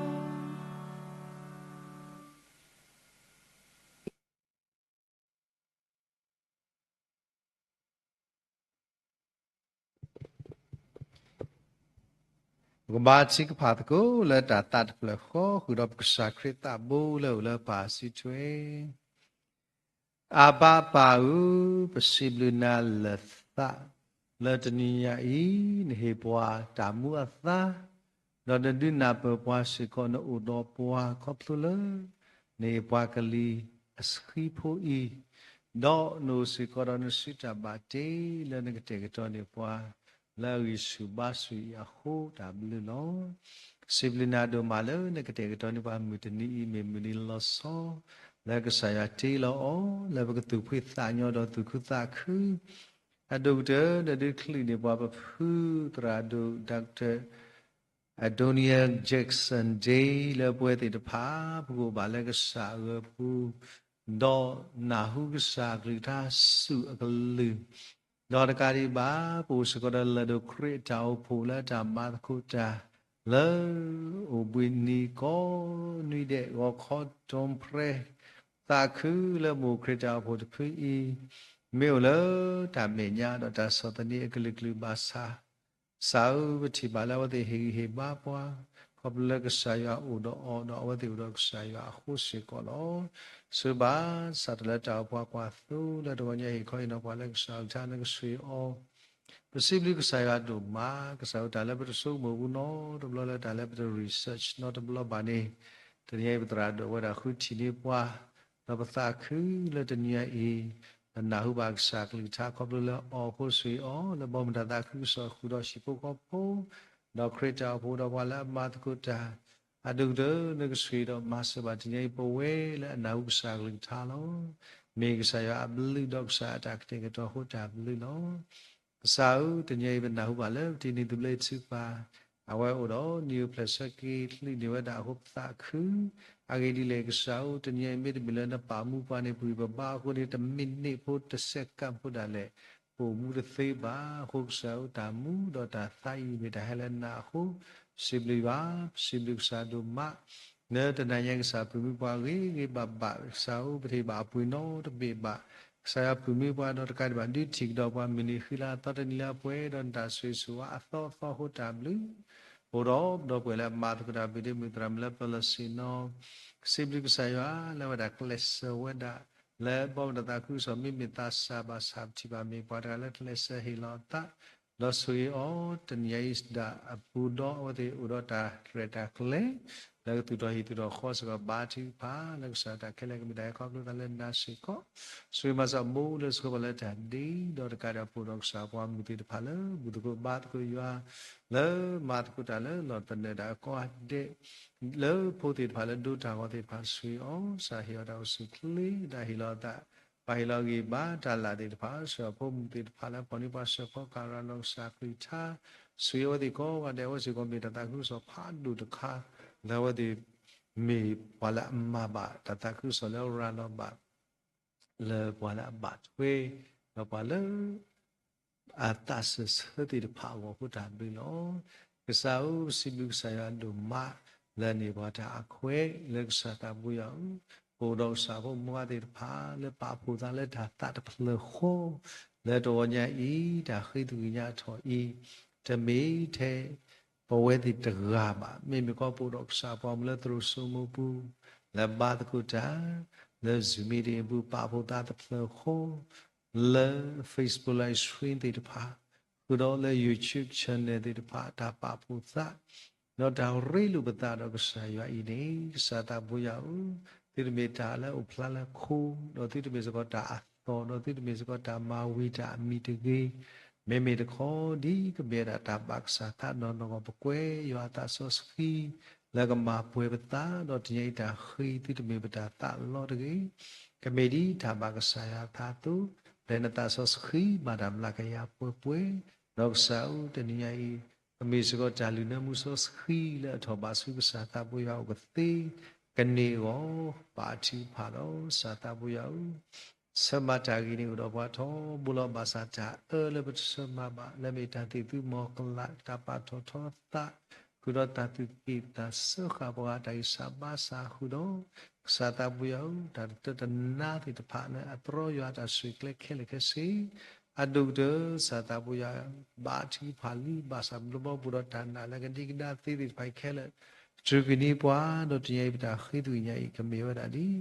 ပကဘါထုကဖၣ်သကိးလၢတၢ်သးတဖျၢၣ်ဃီ ဃုာ်ဒီးပကစၢ်ခရံာ်သးဘိလၢအိၣ်လၢပၢ်စုထွဲ. အဘၣ်ပၢ်ဧၢ, ပစံးဘျုးနၤလၢသး လၢတနံၤညါအံၤ နဟ့ၣ်ပှၤတၢ်မူအသါ, ဒီးနဒုးနၢ်ပၢၢ်ပှၤစ့ၢ်ကီး နအိၣ်ဒီးပှၤခီဖျိလၢ နဟ့ၣ်ပှၤကလံၤအဆှံဖိအံၤ, ဒီးနအိၣ်စ့ၢ်ကီးဒီးနစုတၢ်ဘၣ်တ့လၢနကတဲာ်ကတီၤန့ၢ်ပှၤ လၢအဂံၢ်ဆူၣ်ဘါဆူၣ်အံၤအဃိ တၢ်ဘျုးလီၤ. စံးဘျုးနၤဒိၣ်မးလၢနကတဲာ်ကတီၤန့ၢ်ပှၤမုၢ်တနံၤအံၤ မ့ၢ်မုၢ်နံၤလီၤဆီ လၢကစၢ်ယွၤတ့လီၤအီၤ လၢပကသူၣ်ဖှံသးညီဒီးသူၣ်ခုသးခု အဒိၣ်ကတၢၢ် နဒုးချုးန့ၢ်ပှၤပဖုသရၣ်ဒိၣ် Doctor Adoniram Judson Day လၢပဝဲသ့ၣ်တဖၣ် ပကအိၣ်ဘၣ်လၢကစၢ်အဂီၢ်ပူၤ ဒီးနၢ်ဟူကစၢ်အကလုၢ်ကထါဆူၣ်အကလုၢ်, ဒီးတကးဒံးဘၣ် ပအိၣ်စ့ၢ်ကီးဒီးလၢၢ်ဒိၣ်ခရံာ်အတၢ်အိၣ်ဖှိၣ်လၢတၢ်မၤသကိးတၢ် လၢအိၣ်ဘှံးနံၤကိးနွံဒဲး ဂီၤခီတီၢ်ပြဲ သးခုလၢမိၢ်ခရံာ်တၢ်အိၣ်ဖှိၣ်တဖုအံၤ မ့ၢ်အိၣ်လၢတၢ်မဲာ်ညါဒီးတၢ်ဆီၣ်သနံးအကလုာ်ကလုာ်ဘၣ်ဆၣ် ကစၢ်ဧၢ ပထံၣ်ဘၣ်လၢအဝဲသ့ၣ်ဟ့ၣ်ဂံၢ်ဟ့ၣ်ဘါပှၤ ခီဖျိလၢကစၢ်ယွၤအိၣ်ဒီးအီၤ ဒီးအဝဲသ့ၣ်အိၣ်ဒီးကစၢ်ယွၤအဃိစ့ၢ်ကီးလီၤ. ဆိၣ်ဂ့ၤဘၣ် ကစၢ်တၢ်လၢတၢ်အိၣ်ဖှိၣ်ကွၢ်သိလၢတဂီၤညါ ဟ့ၣ်ခီဟ့ၣ်နီၤပှၤလၢကစၢ်အကလုၢ်ကထါ နကဆိၣ်ဂ့ၤအီၤ ပစံးဘျုးကစၢ်ယွၤဒိၣ်မး ကစၢ်ဧၢ တၢ်လၢပတဆိကမိၣ်ပူၤနီတဘျီ လၢတၢ်လၢပတ research နီတဘျီဘၣ်န့ၣ် တနံၤအံၤပသရၣ်ဒိၣ်ဝဲဒၣ်ဃုထံၣ်န့ၢ်ပှၤ ဒီးပသးခုလၢတနံၤအံၤ ပနၢ်ဟူဘၣ်ကစၢ်ကလုၢ်ကထါခီဖျိလၢအီၤအဃိ ဆိၣ်ဂ့ၤအီၤ လၢဘီမုၢ်တၢ်သးခုကစီၣ်ဃုာ်ဒီးဟံၣ်ဖိဃီဖိ ဒီးခရံာ်တၢ်အိၣ်ဖှိၣ်ဒီးပှၤလၢအမၤသကိးတၢ် အဒိၣ်ကတၢၢ် နကဆိၣ်ဂ့ၤဒီးမၤစၢၤဘၣ်တနံၤအံၤ ပဝဲလၢအနၢ်ဟူကစၢ်ကလုၢ်ကထါလီၤ. မ့ၢ်ကစၢ်ယွၤအဘျုးဒီးကစၢ်အတၢ်ကတဲာ်ကတီၤအဃိတၢ်ဘျုးလီၤ. ကစၢ်ဧၢ တနံၤအံၤပနၢ်ဟူဘၣ်လၢပတံၤနံၤသဘျ့ထုကဖၣ် အဝဲအိၣ်ဒီးနံၣ်အိၣ်ဖျဲၣ်ဆၢက့ၤချုးန့ၢ်ဝဲဒၣ်အဃိပသးခု အဂ့ၢ်ဒ်လဲၣ် ကစၢ်ဧၢ တနံၤအံၤမ့တမ့ၢ်လၢနပာ်မူပှၤန့ၣ် ပဂံၢ်ပဘါအဃိန့ၣ် တမံးနံးဖိတစဲးကးဖိဒၣ်လဲာ် ပအိၣ်မူတသ့ဘၣ်. အဃိကစၢ်ဧၢ တၢ်မူဒီးတၢ်သးအံၤမ့ၢ်တၢ်ဟဲလၢနၤအဃိ ပစံးဘျုးယွၤ ပစံးဘျုးကစၢ်ဒိၣ်မး လၢတနံၤညါကစၢ်ဖုၣ်မံပှၤဂ့ၤဂ့ၤဘၣ်ဘၣ် ကစၢ်ဧၢ ပတဟ့ၣ်ဘၣ်အပှ့ၤနီတဘ့ၣ်ဘၣ်. ကစၢ်ယွၤဖုၣ်မံပှၤဒီးတကးဒံးဘၣ် ဒုးထံၣ်ကဒီးပှၤမုၢ်နံၤဃံလၤအသီတနံၤလၢအပှဲၤဒီးနတၢ်ဆိၣ်ဂ့ၤဆိၣ်ဝါအသီအသီအဃိတၢ်ဘျုး အိၣ်ဒီးပဒီပုၢ်ဝဲၢ်လၢအမၤသကိးတၢ်ဘျုးဒ့မုၣ်သရၣ်မုၣ်လၢပလီၢ်ဆ့ၣ်နီၤ စံးဘျုးကစၢ်ယွၤလၢအဝဲဒၣ်ကျဲးစၢးဝဲဒၣ် လၢဘီမုၢ်တၢ်သးခုကစီၣ် မ့မ့ၢ်သးစၢ်ဘၣ်ဆၣ် ပထံၣ်ဘၣ်မ့ၢ်ပှၤတဂၤလၢကျဲးစၢးဟ့ၣ်လီၤအသး ဒီးဆိၣ်ဂ့ၤအီၤ တနံၤညါအံၤဒၣ်အပူၤဒီး အဝဲသ့ၣ်အိၣ်ဒီးတၢ်ရဲၣ်တၢ်ကျဲၤ လၢကသူၣ်ထီၣ်ဟံၣ်သူၣ်ထီၣ်ဃီစ့ၢ်ကီး ဘါထုကဖၣ်လၢကစၢ်တၢ်ခဲလၢာ် ကမ့ၢ်တၢ်ဟဲခီဖျိသးလၢနၤစ့ၢ်ကီး, ဆိၣ်ဂ့ၤမၤစၢၤမိၢ်လၢဆှၢပှၤလၢတၢ်ဒ့ ဒီးတကးဒံး ပအိၣ်ဒီးကစၢ်ပှၤမုၣ်သ့ၣ်တဖၣ်လၢ ဘူၣ်သကိးဘါသကိးယွၤ လၢမၤသကိးတၢ်လၢလီၢ်သနၢၣ်တၢ်အကီအဒဲး လၢဖိသ့ၣ်တဖၣ်လၢဒိတၢ်ဂီၤသ့ၣ်တဖၣ် ဆိၣ်ဂ့ၤအီၤ ကစၢ်ဟ့ၣ်အီၤတၢ်အိၣ်ဆူၣ်အိၣ်ချ့ တၢ်ဟ့ၣ်လီၤအသး ပာ်ဟ့ၣ်လီၤဂံၢ်ဘါ တၢ်လၢသ့ၣ်တဖၣ် ဆိၣ်ဂ့ၤအဖိမုၣ်သ့ၣ်တဖၣ်လၢ ဖီၣ်န့ၢ်ပှၤစၢၤဖီကၤရၤလီၤကစၢ်ကလုၢ်ကထါ ဆိၣ်ဂ့ၤအဝဲသ့ၣ်ကိးဂၤဒဲး အဝဲစ့ၢ်ကီးမ့ၢ်တၢ်သးခုကစီၣ်ဖးဒိၣ်တခါ လၢအဝဲသ့ၣ်မ့ၢ်ပှၤလၢအမၤဘၣ်တၢ်သးခုကစီၣ်လၢရၤလီၤဘၣ် လၢပှၤလၢအဘၣ်ထွဲ ဒီးပှၤလၢ အသးစၢၢ်ဆၢသ့ၣ်တဖၣ်အဂီၢ်အဃိတၢ်ဘျုးလီၤ. ကစၢ်ဧၢ, ပစံးဘျုးကစၢ်ယွၤဒိၣ်မး လၢအန့ၢ်ပှၤတၢ်အခွဲး လၢကစၢ်သးဘိယွၤဧၢ, ပအိၣ်ဒီးကစၢ်ဖိမုၣ်ဖိခွါသ့ၣ်တဖၣ် လၢပာ်ဖှိၣ်သးလၢတၢ်သးတဖျၢၣ်ဃီ လၢတဂီၤညါအံၤ တၢ်ဃ့သကွံာ်ညါအထီၣ်အံၤ တမ့ၢ်ထဲ ပဝဲသ့ၣ်တဂၤဘၣ်, မ့မ့ၢ်ကီးပအိၣ်ဒီးကစၢ်ပှၤမုၣ်လၢသရိာ်စိမိၤပူၤ လၢဘါသကိးတၢ် လၢ Zoom meeting အပူၤ ပာ်ဖှိၣ်သးတဖျၢၣ်ဃီ လၢ Facebook Live Stream သ့ၣ်တဖၣ် ဃုာ်ဒီးလၢ YouTube channel သ့ၣ်တဖၣ် တၢ်ပာ်ဖှိၣ်သး ဒီးတၢ်ရ့လိာ်ပသးဒီးကစၢ်ယွၤအံၤန့ၣ် ကစၢ်သးဘိယွၤဧၢ, သုတမ့ၢ်တၢ်လၢအိၣ်ဖျါလၢခိ, ဒီးသုတမ့ၢ်စ့ၢ်ကီးတၢ်အသီၣ်, ဒီးသုတမ့ၢ်စ့ၢ်ကီးတၢ်မၤဝံၤတၢ်အမံၤတဂ့ၤ, မ့မ့ၢ်တခီ ဒ်ကမ့ၢ်ဝဲဒၣ်တၢ်ဘၣ်ကစၢ်သးနီၢ်နီၢ်အဂီၢ် ပကွဲးယွၤအသးစီဆှံ လၢကမၤပှဲၤပသး, ဒီးတနံၤအံၤတၢ်ဃ့သုတမ့ၢ်ပတၢ်သးလီတဂ့ၤ, ကမ့ၢ်ဒ်တၢ်ဘၣ်ကစၢ်ယွၤအသးအသိး, ပျဲနသးစီဆှံဘၣ်တၢ်မျးကယၤပှဲၤပှဲၤ, ဒီးကစၢ်ဧၢ တနံၤညါအံၤ ပမ့ၢ်စ့ၢ်ကီးတၢ်လုၢ်နၢမူစီဆှံလၢအထီၣ်ဘးဆူကစၢ်သးဘိယွၤအအိၣ်ကသ့, ကန့ၢ်အဂီၢ် ဘါထုကဖၣ်လီၤ. ကစၢ်သးဘိယွၤဧၢ, ဆၢမၤတၢ်ဂ့ၤန့ၣ်အိၣ်ဒီးပှၤထီဘိလီၤ. ဘၣ်ဆၣ်တၢ်အၢလၢပတဆၢမၤဘၣ် လၢမ့ၢ်တၢ်သ့ၣ်သုမီၤကလး တၢ်ပာ်ထီၣ်ထီသး ဃုာ်ဒီးတၢ်သူၣ်က့ၣ်သးစၢဃာ်ပှၤ တၢ်ဂံၢ်စၢ်ဘါစၢ်ဃုာ်ဒီး ကစၢ်သးဘိယွၤဧၢ, တၢ်တတၢတနါသ့ၣ်တဖၣ်လၢအတြီယွၤတၢ်ဆိၣ်ဂ့ၤကျဲခဲလၢာ်ခဲဆ့ အဒိၣ်ကတၢၢ် ကစၢ်သးဘိယွၤ ဘါထုကဖၣ်လံ ဘၣ်ဆၣ်ဘျီဘီပူၤဒီးတၢ်နာ်လၢကဒံကဒါသ့သ့ၣ်တဖၣ်အံၤခဲလၢာ် တြူာ်ကွံာ်န့ၢ်ပှၤ ဒီးတနံၤအံၤပတၢ်ဃ့သကွံာ်ညါအံၤ ကမ့ၢ်ဝဲဒၣ်ဒ်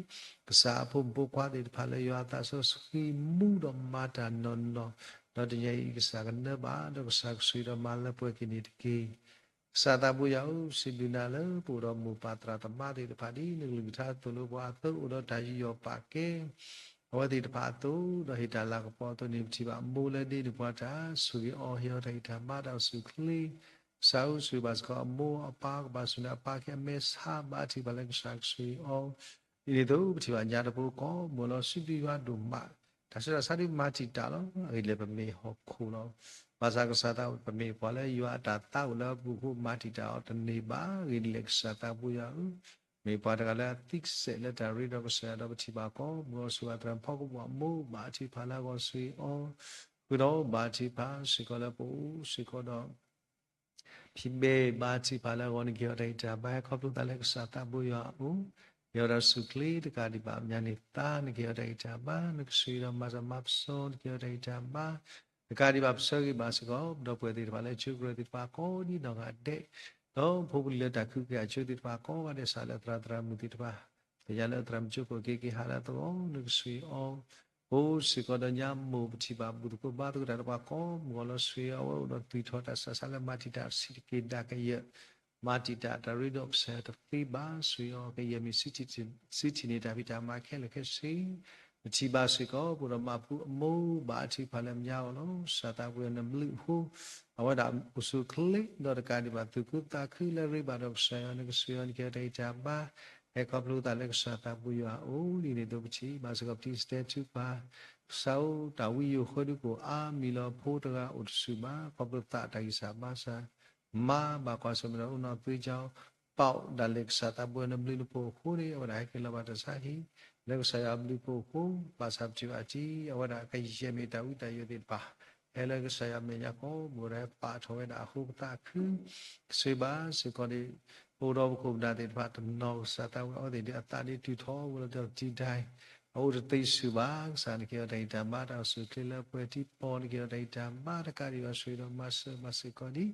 ကစၢ်အဖိမုၣ်ဖိခွါသ့ၣ်တဖၣ်လၢယွၤအသးစီဆှံမူဒီးမၤတၢ်နီၢ်နီၢ်, ဒီးတနံၤအံၤကစၢ်ကနၢဘၣ် ဒီးကစၢ်ကဆိၣ်ဂ့ၤဒီးမၤလၢပှဲၤက့ၤန့ၣ်တက့ၢ်. ကစၢ်သးဘိယွၤဧၢ, စံးဘျုးနၤလၢပအိၣ်ဒီးမိၢ်ပၢ်သရၣ်သမါသ့ၣ်တဖၣ် ဒ်နကလုၢ်ကထါသိၣ်လိပှၤအသိး အိၣ်ဒီးတၢ်ယူးယီၣ်ပာ်ကဲ အဝဲသ့ၣ်တဖၣ်အသိး ဒီးဟ့ၣ်တၢ်လၤကပီၤအသိးန့ၣ် ပထံၣ်ဘၣ်မိၢ်လၢဒ့န့ၢ်ပှၤတၢ်ဆိၣ်ဂ့ၤအီၤ ဟ့ၣ်အီၤတၢ်ဂံၢ်တၢ်ဘါတၢ်အိၣ်ဆူၣ်အိၣ်ချ့, ကစၢ်ဧၢ ဆိၣ်ဂ့ၤဘၣ်စ့ၢ်ကီးအမိၢ်အပၢ် ကဘၣ်ဆိၣ်ဂ့ၤအပၢ်ခဲအမဲာ်ဆါ ဘါထုကဖၣ်လၢကစၢ်ကဆိၣ်ဂ့ၤအီၤ ဒ်န့ၣ်အသိး ပထံၣ်ဘၣ်ညါတပူၤကိးမုၢ်လီၤ စံးဘျုးယွၤဒိၣ်မး, တၢ်ဆူးတၢ်ဆါဒ်မၤတံာ်တာ်လီၤ. အဂ့ၢ်ဒ်လဲၣ် ပမ့ၢ်ဟီၣ်ခိၣ်လီၤ. ဘၣ်ဆၣ်ကစၢ်သး ပမ့ၢ်ပှၤလၢယွၤအတၢ်သးအိၣ်လၢအပူၤအဃိ မၤတံာ်တာ်အီၤတန့ၢ်ဘၣ်. အဂ့ၢ်ဒ်လဲၣ် ကစၢ်သးဘိယွၤဧၢ, မ့ၢ်ပှၤတဂၤလၢအသံကစဲးလၢတၢ်ရ့ဒီးကစၢ်ယွၤ ဒီးပထံၣ်ဘၣ်ကိးမုၢ်လီၤ ဆိၣ်ဂ့ၤသရၣ်ဖီကပီၤအမိၢ် ဘါထုကဖၣ်လၢအဂီၢ်ဆိၣ်ဂ့ၤအီၤ ဃုာ်ဒီးဘါထုကဖၣ်စ့ၢ်ကီးလၢပအိၣ်စ့ၢ်ကီးဒီး ဖံးဘဲ ဘါထုကဖၣ်လၢအဂီၢ် နကဟ့ၣ်အီၤတၢ်ဂံၢ်တၢ်ဘါ ဟဲခီဖျိသးလၢကစၢ်သးဘိယွၤအအိၣ်, ဟ့ၣ်အီၤတၢ်ဆူၣ်ချ့တကးဒံးဘၣ် မညါန့ၣ်သး နကဟ့ၣ်အီၤတၢ်ဂံၢ်တၢ်ဘါ နကဆိၣ်ဂ့ၤဒီးမၤစၢၤမၤပစီ နကဟ့ၣ်အီၤတၢ်ဂံၢ်တၢ်ဘါ တကးဒံးဘၣ် ပဆၢဂ့ၤဘၣ်စ့ၢ်ကီး ဒီပုၢ်ဝဲၢ်သ့ၣ်တဖၣ်လၢအဆိးကရၢသ့ၣ်တဖၣ်ကိးဒ်နီၢ်ဂၤဒဲး, ဒီးဖိပလံၤလၢတၢ်ခုက့ၤအစိသ့ၣ်တဖၣ်ကိးဂၤဒဲး စးလၢသရၣ်သရၣ်မုၣ်သ့ၣ်တဖၣ် ကညးလၢသရၣ်မုၣ်ကၠိခိၣ်က့ၤက့ၤဟးလၢအသဝီ နကဆိၣ်ဂ့ၤအီၤ အိၣ်စ့ၢ်ကီးဒီးညါမိၢ် ပထံၣ်ဘၣ်ဘူၣ်သကိးဘါသကိးတၢ်ဒီးပှၤကိးမုၢ်လီၤ ဆိၣ်ဂ့ၤအီၤဝဲအိၣ်ဒီးသွံၣ်ထီၣ်တၢ်ဆးဆးလၢမၤတံာ်တာ်ဆံးတက့ၢ်ဒၣ်ကယဲၢ်, မၤတံာ်တာ်တၢ်ရ့ဒီးကစၢ်ယွၤတသ့ဘၣ် ဆိၣ်ဂ့ၤအီၤ ကယဲၢ်မ့ၢ်စံးထံၣ်န့ၢ်တၢ်ဖံးတၢ်မၤခဲလၢာ်ခဲဆ့, ပထံၣ်ဘၣ်စ့ၢ်ကီး ပအိၣ်ဒီးမၤဖူအမိၢ် ဘါထုကဖၣ်လၢမညါအီၤလီၤ ကစၢ်သးဘိယွၤနဘျုးအဃိ အဝဲဒၣ်အိၣ်ဆူၣ်အိၣ်ချ့ ဒီးတကးဒံးဘၣ် သူၣ်ခုသးခုလၢအရ့ဘၣ်ဒီးကစၢ်ယွၤ နကဆိၣ်ဂ့ၤအီၤ နကဟ့ၣ်အီၤတၢ်ဂံၢ်တၢ်ဘါ ဟဲခီဖျိသးလၢကစၢ်သးဘိယွၤအအိၣ် ဒ်န့ၣ်အသိးပထံၣ်ဘၣ်စ့ၢ်ကီး ပထံၣ်စတဲထုကဖၣ် ကစၢ်ဧၢ တၢ်ဝံယိာ်ဃၢဒုကိၣ်အါမံၤလီၤ ဖိတဂၤအိၣ်တဆူၣ်ဘၣ် ခီဖျိသးတၢ်ဂံၢ်စၢ်ဘါစၢ် မၤဘၣ်ကွၢ်ဆၢၣ်မဲာ်ဒီးအိၣ်နီၢ်သွံၣ်ကၠီ ပာ်ဒၣ်လဲာ်ကစၢ်သးဘိယွၤနဘျုးနဖှိၣ်အဃိန့ၣ် အဝဲဒၣ်ဟဲက့ၤလီၤဘၣ်တၢ်ဆါဟံၣ် လၢကစၢ်ယွၤအဘျုးအဖှိၣ်အဃိ ဘၣ်ဆၣ်ပထံၣ်ဘၣ်အထံ အဝဲဒၣ်ကယဲၢ်မ့ၢ်တၢ်ဝံတၢ်ယိာ်သ့ၣ်တဖၣ် ဟဲလၢကစၢ်ယွၤမဲာ်ညါကိးမုၢ်ဒီးဟဲပာ်ထီၣ်ဝဲဒၣ်အဃိပသးခု ကဆိၣ်ဂ့ၤဘၣ်စ့ၢ်ကီးန့ၣ် ပအိၣ်ဒီးပခိၣ်ပနၢ်သ့ၣ်တဖၣ်တနီၤကစၢ်သးဝဲအဝဲသ့ၣ်ဒ်အသးဒ်တုၤထီၣ်ဝဲလၢတၢ်တံာ်တာ် အအိၣ်တသ့ဆူၣ်ဘၣ် ကစၢ်နကဟ့ၣ်အီၤတၢ်ဂံၢ်တၢ်ဘါ တၢ်အိၣ်ဆူၣ်အိၣ်ချ့လၢပှဲၤထံပီ နကဟ့ၣ်အီၤတၢ်ဂံၢ်တၢ်ဘါ တကးဒံးဘၣ်ဆိၣ်ဂ့ၤဒီးမၤစၢၤမၤစ့ၢ်ကီးဒ်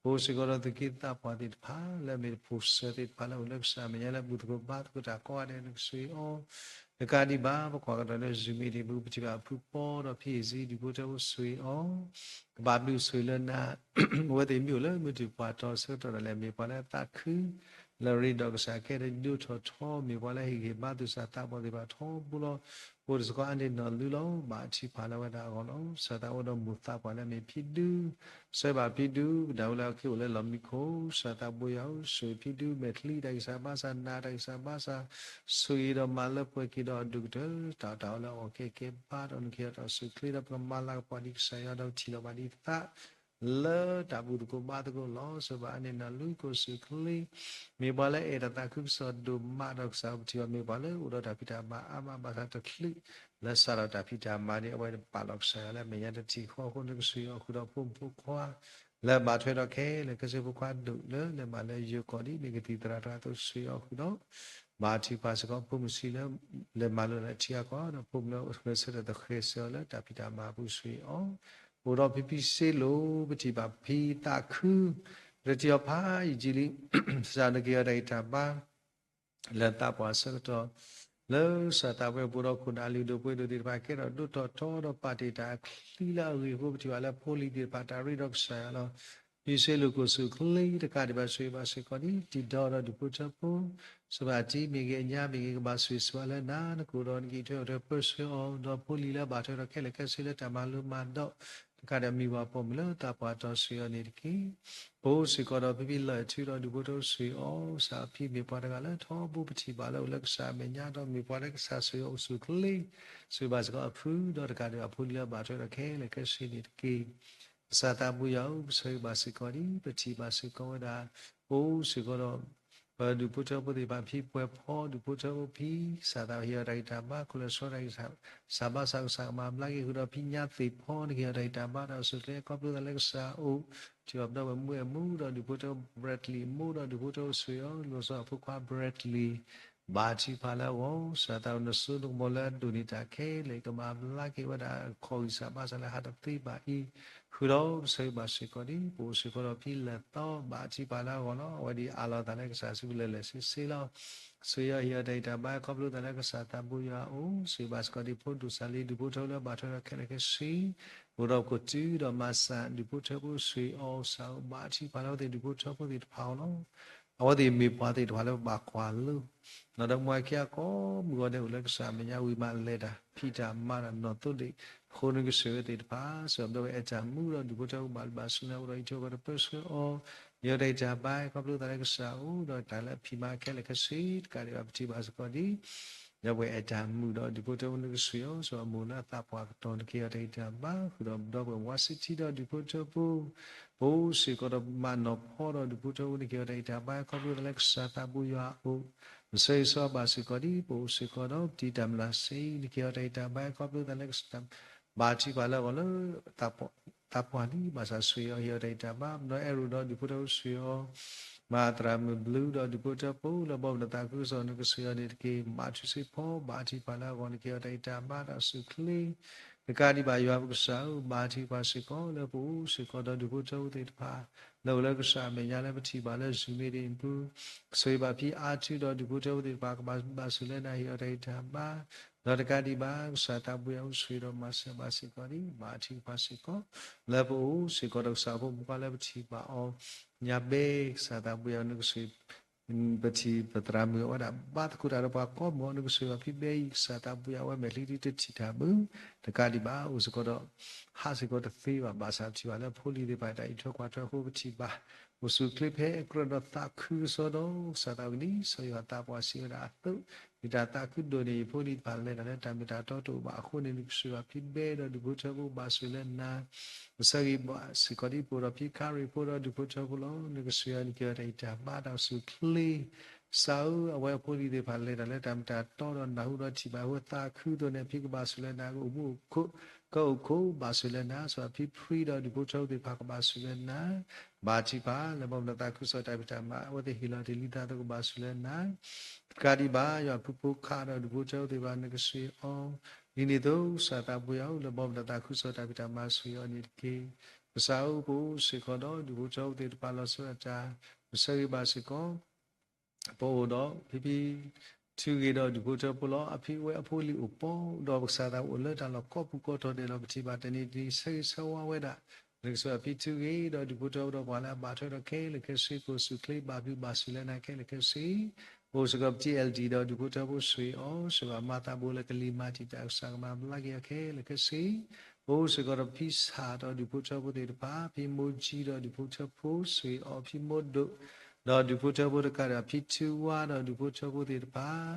ပအိၣ်စ့ၢ်ကီးဒီးသူၣ်က့သးပှၢ်သ့ၣ်တဖၣ် လၢအမ့ၢ်တဖိၣ်စၢၤသ့ၣ်တဖၣ်လၢအိၣ်လၢကစၢ်အမဲာ်ညါလၢဘူၣ်သကိးဘါသကိးတၢ်ကိးဂၤဒဲး နကဆိၣ်ဂ့ၤအီၤ တကးဒံးဘၣ် ပကွၢ်ကဒီးလၢ Zoom meeting ပူၤ ပထံၣ်ဘၣ်ဖုပီဒီးဖံအ့ၣ်စံဒုးဖိထၢဖိဆိၣ်ဂ့ၤအီၤ ကဘၣ်ဘျုးဆိၣ်ဂ့ၤလၢနၤ အဝဲသ့ၣ်မ့ၢ်အိၣ်လၢမုၢ်တုၤပှၢ်ထီ ဆၢကတီၢ်ဒၣ်လဲာ် မ့ၢ်ပှၤလၢအသးခု လၢအရ့ဒီးကစၢ်ကဲထီၣ်ဒိၣ်ထီၣ်ထီ မ့ၢ်ပှၤလၢဟ့ၣ်ဂံၢ်ဟ့ၣ်ဘါသူၣ်စၢ်သးဘီၣ်သ့ၣ်တဖၣ်ထီဘိလီၤ. အိၣ်ဒီးစ့ၢ်ကီးအါန့ၢ်နီၢ်လုလီၤ. ဘၣ်ထံၣ်ဖးလၢအဝဲဒၣ်အဂီၢ်လီၤ. ကစၢ်သးအိၣ်ဒီးမိၢ်သးပှၢ်လၢအမ့ၢ်ဖံဒူ ဆၢဘၣ်ဖံဒူ ကဒၣ်ဝဲလၢအက့ၤအိၣ်လၢလီၢ်မံခိၣ်, ကစၢ်သးဘိယွၤဧၢ, ဆိၣ်ဂ့ၤဖံဒူ မဲာ်ချံတၢ်ဂံၢ်စၢ်ဘါစၢ် နးတၢ်ဂံၢ်စၢ်ဘါစၢ်, ဆိၣ်ဂ့ၤဒီးမၤလၢပှဲၤက့ၤဒီးအဒိၣ်ကတၢၢ် တၢ်အီၣ်တၢ်အီလၢအဂီၢ်ကဲကဲဘါဒီး နကဟ့ၣ်အီၣ်တၢ်အီဆူၣ်ချ့ဒီး ပကမၤလၤကပီၤဒံးကစၢ်ယွၤဒီးထံၣ်လီၤဘၣ်ဒံးသး လၢတၢ်ဘူၣ်သကိးဘါသကိးလီၤ. ဆိၣ်ဘၣ်အါန့ၢ်နီၢ်လု ကိၣ်စူၣ်ချ့ မ့ၢ်ပှၤလၢအအဲၣ်တၢ်သးခုကစီၣ်ဒိၣ်မးဒီး ကစၢ်အိၣ်ပထံၣ်ဘၣ် မ့ၢ်ပှၤလၢအိၣ်ဒီးတၢ်ဖံးတၢ်မၤအါမးဘၣ်ဆၣ်တချုး လၢစးထီၣ်တၢ်ဖံးတၢ်မၤန့ၣ် အဝဲပာ်လီၤကစၢ်ယွၤလၢအမဲာ်ညါတထံၣ်ဃီအဃိ နကဆိၣ်ဂ့ၤအီၤဃုာ်ဒီးဖိမုၣ်ဖိခွါ လၢဘၣ်ထွဲဒီးခဲလၢာ်ခဲဆ့ ဖိခွါဒိၣ်လၢလဲၤမးလၢယိၤကီၢ်ဒ်န့ၣ် ကသံၣ်သရၣ်တဂၤအသိး ဆိၣ်ဂ့ၤအီၤဃုာ်ဒီး ဘၣ်ထံၣ်ဖးစ့ၢ်ကီးဖိမုၣ်ဆံးလၢ လဲၤမၤလိလၢထံအကီၢ်ဒီး ဖိမုၣ်လၢအဂဲၤဆၢထၢၣ်သဃဲၤစၢၤအီၤလၢတၢ်ဖံးတၢ်မၤအပူၤ ဆိၣ်ဂ့ၤအီၤ အိၣ်ဒီးဖံဖံစ့လိၣ် ပထံၣ်ဘၣ်ဖံသးခု တထံၣ်အီၤဖးယံာ်ယံာ်လံ စးနက့ၤအီၤတၢ်ဂံၢ်တၢ်ဘါ လၢသးပှၢ်အဆၢကတီၢ် လၢကစၢ်သးပှၢ်ပူၤဒီးခိၣ်နၢ်လုၢ်ဒိၣ်ပှ့ၤဒိၣ်သ့ၣ်တဖၣ် ကဲထီၣ်ဒိၣ်ထီၣ်ထီဒီးပာ်တ့ၢ်တၢ်အချံလၢအဂ့ၢ်အဃိ ပထံၣ်ဘၣ်လၢဖိလံၤသ့ၣ်တဖၣ်တၢ်ရ့ဒီးကစၢ်ယွၤလီၤ. ဖံစ့လိၣ်ကိၣ်စူၣ်ချ့တကးဒံးဘၣ် ဆိၣ်ဂ့ၤဘၣ်စ့ၢ်ကီးဒ်တံၤဒီဒီးဒူၣ်ဖိထၢဖိ စဘၣ်တံၤမ့ၢ်ဂ့ၤ အညါမ့ၢ်ဂ့ၤ ကဘၣ်ဆိၣ်ဂ့ၤဆိၣ်ဝါလၢနၤ နကအိၣ်ဒီး နကအံးထွဲအီၤထွဲပၢဆှၢအီၤ ဒီးဖိလံၤလၢအဘၣ်ထွဲဒီးခဲလၢာ်ခဲဆ့လၢတၢ်မၤလိမၤဒိး တကးဒံးမံၤဝၤပိာ်မုၣ်လၢသးပှၢ်တီၤ ဆိၣ်ဂ့ၤအီၤန့ၣ်တက့ၢ်. ပအိၣ်စ့ၢ်ကီးဒီးဖံဖံလၢၢ်ထူဒီးဒူၣ်ဖိထၢဖိ ဆိၣ်ဂ့ၤအီၤ စးဖံမ့ၢ်ပှၤတဂၤလၢထီဘိပထံၣ်ဘၣ်လၢအိၣ်လၢကစၢ်အမဲာ်ညါဒီးမ့ၢ်ပှၤလၢကစၢ်ဆိၣ်ဂ့ၤအီၤအိၣ်ဆူၣ်ချ့ ဆိၣ်ဂ့ၤဘၣ်စ့ၢ်ကီးအဖုဒီးတကးဒံးဘၣ်ဖိလံၤလၢအဘၣ်ထွဲဒီးခဲလၢာ်ခဲဆ့န့ၣ်တက့ၢ်. ကစၢ်သးပူၤယွၤဧၢ ပဆိၣ်ဂ့ၤဘၣ်စ့ၢ်ကီးဒ် ပထံၣ်ဘၣ်စ့ၢ်ကီးဝဲဒၣ် ပအိၣ်စ့ၢ်ကီးဒီး ပဒူၣ်ဖိထၢဖိသ့ၣ်တဖၣ် ဖံပှဲၤဖီဒူၣ်ဖိထၢဖိဖံ ကစၢ်သးဟ့ၣ်အီၤတၢ်ဂံၢ်တၢ်ဘါ ခီလၢာ်ဆီတၢ်ဂံၢ်စၢ်ဘါစၢ် ကစၢ်ကမၤဘျါက့ၤဃုာ်ဒီးဖံညါသ့ၣ်ဖီ နကဟ့ၣ်အီၤတၢ်ဂံၢ်တၢ်ဘါဒီးအဆိၣ်ချ့ ခီဖျိသးလၢကစၢ်အိၣ် ထံၣ်အီၤပဒီပုၢ်ဝဲၢ်မုၣ်အဲၣ်မူဒီးဒူၣ်ဖိထၢဖိ Bradley မိၢ်ဒီးဒူၣ်ဖိထၢဖိဆိၣ်ဂ့ၤအီၤ လီၤဆီအဖိခွါ Bradley ဘၣ်ထံၣ်ဖးလၢအဂီၢ် ကစၢ်သးအိၣ်နစိနကမီၤလၢအဒိၣ်န့ၢ်တၢ်ခဲလၢာ် ကမၤဘျါက့ၤဝဲဒၣ်ခီၣ်ဂံၢ်စၢ်ဘါစၢ်လၢဟးတသ့ဘၣ်အံၤ ဃုာ်ဒီးပဆိၣ်ဂ့ၤဘၣ်စ့ၢ်ကီးဒ် ပအိၣ်စ့ၢ်ကီးဒီးဖံလဲၤသီ ဘၣ်ထံၣ်ဖးလၢအဂီၢ်လီၤ. အဝဲဒၣ်အးလီၤသးလၢကစၢ်စုပူၤလၢာ်လၢာ်ဆ့ဆ့လီၤ. ဆိၣ်ဂ့ၤအီၤဟ့ၣ်အီၤတၢ်ဂံၢ်တၢ်ဘါ ခီဖျိသးလၢကစၢ်သးပူၤယွၤအအိၣ် ဆိၣ်ဂ့ၤဘၣ်စ့ၢ်ကီးဒ်ဖိဒိၣ်စၢ်လံ ဒူၣ်ဖိထၢဖိလၢအဘၣ်ထွဲဒီးခဲလၢာ်ခဲဆ့ အိၣ်ဒီးခိၣ်တုဒီးမၤစၢ်ဒူၣ်ဖိထၢဖိ ဆိၣ်ဂ့ၤအီၤ ကစၢ်အိၣ်ဘၣ်ထံၣ်ဖးလၢအဝဲသ့ၣ်ဒူၣ်ဖိထၢဖိသ့ၣ်တဖၣ်အဂီၢ်လီၤ. အဝဲသ့ၣ်မ့ၢ်ပှၤသ့ၣ်တဖၣ်လၢပဘၣ်ကွၢ်လိ ဒီးမ့ၢ်ဝဲခံဂၤကိးမုၢ်ဂီၤဒဲးအိၣ်လၢကစၢ်အမဲာ်ညါဝံၤမးလဲၤတၢ်ဖံးတၢ်မၤဒီးနီၢ်သိဒံး အဃိန့ၣ်ကစၢ်ဝဲသ့ၣ်တဖၣ် စံးဘျုးဝဲအဲၣ်တၢ်မူဒီးဒူၣ်ဖိထၢဖိဘၣ်ဘျုးဘၣ်ဆူနၤ အိၣ်ဒီးအံးထွဲကွၢ်ထွဲပၢဆှၢအီၤ ယွၤတၢ်ဂံၢ်တၢ်ဘါ ခီဖျိသးလၢကစၢ်အိၣ်ဒီးတၢ်လၢအဖံးမၤခဲလၢာ်ခဲဆ့ တကးဒံးဘၣ်ပထံၣ်ဘၣ်စ့ၢ်ကီးဒ် ဒီးပှၤအဲၣ်တၢ်မူဒီးဒူၣ်ဖိထၢဖိနကစၢ်အီၤ ဆိၣ်ဂ့ၤအမိၢ်လၢအသးပှၢ်ကတီၢ် နကဟ့ၣ်အီၤတၢ်ဂံၢ်တၢ်ဘါ ဃုာ်ဒီးပဒီပုၢ်ဝဲၢ်ဝါစံထံဒီးဒူၣ်ဖိထၢဖိ ပအိၣ်စ့ၢ်ကီးဒီးမၤနီၢ်ဖီဒီးဒူၣ်ဖိထၢဖိ နကဟ့ၣ်အီၤတၢ်ဂံၢ်တၢ်ဘါ ခီဖျိသးလၢကစၢ်သးပူၤယွၤအအိၣ် ပဆၢဂ့ၤဆၢဝါဘၣ်စ့ၢ်ကီးဒ် ပအိၣ်စ့ၢ်ကီးဒီးပတံၤတၢ်မျၢ်စ့အံၤ နကဟ့ၣ်အီၤတၢ်ဂံၢ်တၢ်ဘါ ခီဖျိသးလၢကစၢ် ဘၣ်ထံၣ်ဖးလၢအဂီၢ်လၢ သးပှၢ်လံ ဘၣ်ဆၣ်ဆိၣ်ဂ့ၤအီၤ ဟ့ၣ်အီၤတၢ်ဂံၢ်တၢ်ဘါ ပနီၢ်အဲၣ်ရိၣ်ဒီးဒူၣ်ဖိထၢဖိဆိၣ်ဂ့ၤအီၤ မၤသရၣ်မုၣ်ဘျုးဒီးဒူၣ်ဖိထၢဖိလၢဘီမုၢ်နသးခုကစီၣ် နကဆိၣ်ဂ့ၤအီၤန့ၣ်တက့ၢ်. မၤထူစ့ဖီ ဘၣ်ထံၣ်ဖးလၢအဂီၢ် နကဟ့ၣ်အီၤတၢ်ဂံၢ်တၢ်ဘါဒီးအဆိၣ်ချ့ တကးဒံးဘၣ်ယွၤပကစၢ်ဧၢ ဘၣ်ထံၣ်ပှၤစ့ၢ်ကီးလၢပအိၣ်စ့ၢ်ကီးဒီးဒူၣ်ဖိထၢဖိသ့ၣ်တဖၣ် လၢအိၣ်လၢကစၢ်အမဲာ်ညါလၢပထံၣ်ဘၣ်လၢ Zoom meeting အပူၤ ဆိၣ်ဂ့ၤဘၣ်ဖံအါထုဒီးဒူၣ်ဖိထၢဖိသ့ၣ်တဖၣ် ကဘၣ်ဘၣ်ဆိၣ်လၢနၤ ဟ့ၣ်အီၤတၢ်ဂံၢ်တၢ်ဘါ ဒီးတကးဒံးဘၣ် ကစၢ်သးပူၤယွၤအိၣ်ဆိၣ်ဂ့ၤဒီးမၤစၢၤဘၣ်စ့ၢ်ကီးဒ် ဘၣ်ထံၣ်ပှၤစ့ၢ်ကီး လၢပအိၣ်စ့ၢ်ကီးဒီးကစၢ်ဖိမုၣ်ဖိခွါလၢပထံၣ်ဘၣ်အီၤ ညါဘဲ ကစၢ်သးပူၤယွၤနကဆိၣ် ပထံၣ်ပသရၣ်မုၣ်အဝဲဒၣ် ဘါသကိးတၢ်ဒီးပှၤကိးမုၢ်အီၤ နကဆိၣ်ဂ့ၤဘၣ်ဖံဘဲအံၤ ကစၢ်သးပူၤယွၤအဝဲမဲာ်ချံဒ်တထံၣ်တၢ်မုၢ် တကးဒံးဘၣ် အိၣ်စ့ၢ်ကီးဒီး ဟးစ့ၢ်ကီးတသ့ဘၣ် ဘၣ်ဆၣ်ပထံၣ်ဘၣ်လၢဖိလံၤသ့ၣ်တဖၣ်တၢ်အံးထွဲကွၢ်ထွဲအဃိပထံၣ်ဘၣ် အိၣ်ဆူၣ်ချ့ဖဲအကြၢးဒီးသးခုကစီၣ်ဒီး ကစၢ်သးဝံၣ်နံၣ် စီၤယိၤဟၣ်သးပှၢ်စံးဝဲဒၣ်အသိး ယတၢ်သးခုဒိၣ်န့ၢ်ယဖိလံၤတဖၣ်လဲၤတၢ်လၢတၢ်မ့ၢ်တၢ်တီတအိၣ်ဘၣ်အဃိန့ၣ် နကဆိၣ်ဂ့ၤဘၣ်ဖံဘဲဒီးဒူၣ်ဖိထၢဖိဘၣ်ဆိၣ်လၢနၤ ပဆၢဂ့ၤဘၣ်စ့ၢ်ကီးဒ်ပအိၣ်ဒီးဖံခါရံၣ်ဖိဒီးဒူၣ်ဖိထၢဖိလီၤ. နကဆိၣ်ဂ့ၤအီၤ နကဟ့ၣ်အီၤတၢ်ဂံၢ်တၢ်ဘါဒီးဆူၣ်ချ့ ကစၢ်ဧၢ အဝဲအဖိလံၤသ့ၣ်တဖၣ်လဲၤတၢ်လၢတၢ်မ့ၢ်တၢ်တီဒီးနၢ်ဟူဒီးထံၣ်ဘၣ်အဃိ သးခုဒိၣ်န့ၢ်ဖံကဘၣ်ဆိၣ်လၢနၤ ကအိၣ်မူအိၣ်ခိး ကအိၣ်ခိးဘၣ်ဆိၣ်လၢနၤ စီၤဖံဖရံဒီးဒူၣ်ဖိထၢဖိသ့ၣ်တဖၣ်ကဘၣ်ဆိၣ်လၢနၤ ဘၣ်ထံၣ်ဖး လၢဘီမုၢ်နသးခုကစီၣ်တၢ်ဖံးတၢ်မၤ အဝဲသ့ၣ်ဟ့ၣ်လီၤတ့ၢ်လံသးသကိးဘၣ်ဆိၣ်လၢနၤ တကးဒံးဘၣ် ယွၤဖိဖိခါဒီးဒူၣ်ဖိထၢဖိသ့ၣ်တဖၣ် နကဆိၣ်ဂ့ၤအီၤ ဒ်န့ၣ်အသိး ကစၢ်သးပူၤယွၤဧၢ လၢဘီမုၢ်နသးခုကစီၣ်တၢ်ဖံးတၢ်မၤဆိၣ်ဂ့ၤအီၤန့ၣ်တက့ၢ်. ကစၢ်ဧၢ ပအိၣ်စ့ၢ်ကီးဒီးဒူၣ်ဖိထၢဖိသ့ၣ်တဖၣ်လီၤဆီဒၣ်တၢ် ပဆၢဂ့ၤဘၣ်စ့ၢ်ကီး ပအိၣ်ဒီးဖံဖံ ထုဂ့ၤဒီးဒူၣ်ဖိထၢဖိလီၤ. အဖံဝဲအဖိလံၤအိၣ်ပီ ဒီးပကစၢ်သးအိၣ်လၢတၢ်လီၢ်ကိးပူၤကိးတီၤဒဲးလီၤ. ပထံၣ်ဘၣ်တနံၤတနံၤ ဆၢဂ့ၤဆၢဝါဝဲဒၣ် နကစၢ်ယွၤဖံထုးဂ့ၤ ဒီးဒူၣ်ဖိထၢဖိဒီးပှၤလၢအဘၣ်ထွဲဒီးခဲလၢာ်ခဲဆ့ ကအိၣ်ဆူၣ်ချ့ ဘၣ်ဘျုးဘၣ်ဆိၣ်လၢနၤခဲလၢာ်ခဲဆ့, ပအိၣ်စ့ၢ်ကီးပထံၣ် အဲလ်ဒံၣ် ဒီးဒူၣ်ဖိထၢဖိဆိၣ်ဂ့ၤအီၤ ဆိၣ်ဂ့ၤဘၣ်မၤသးဘိလၢကလံၤမၤတံာ်တာ် ကစၢ်ကမၤဘျါက့ၤအီၤခဲလၢာ်ခဲဆ့, ပအိၣ်စ့ၢ်ကီးဒီးဖံဆၣ် ဒီးဒူၣ်ဖိထၢဖိသ့ၣ်တဖၣ်, ဖံမိၢ်ကၠံ ဒီးဒူၣ်ဖိထၢဖိဆိၣ်ဂ့ၤအီၤ ဖံမိၢ်ဒိၣ် ဒီးဒူၣ်ဖိထၢဖိတကးဒံးဘၣ် ဖံထူဝါ ဒီးဒူၣ်ဖိထၢဖိသ့ၣ်တဖၣ်,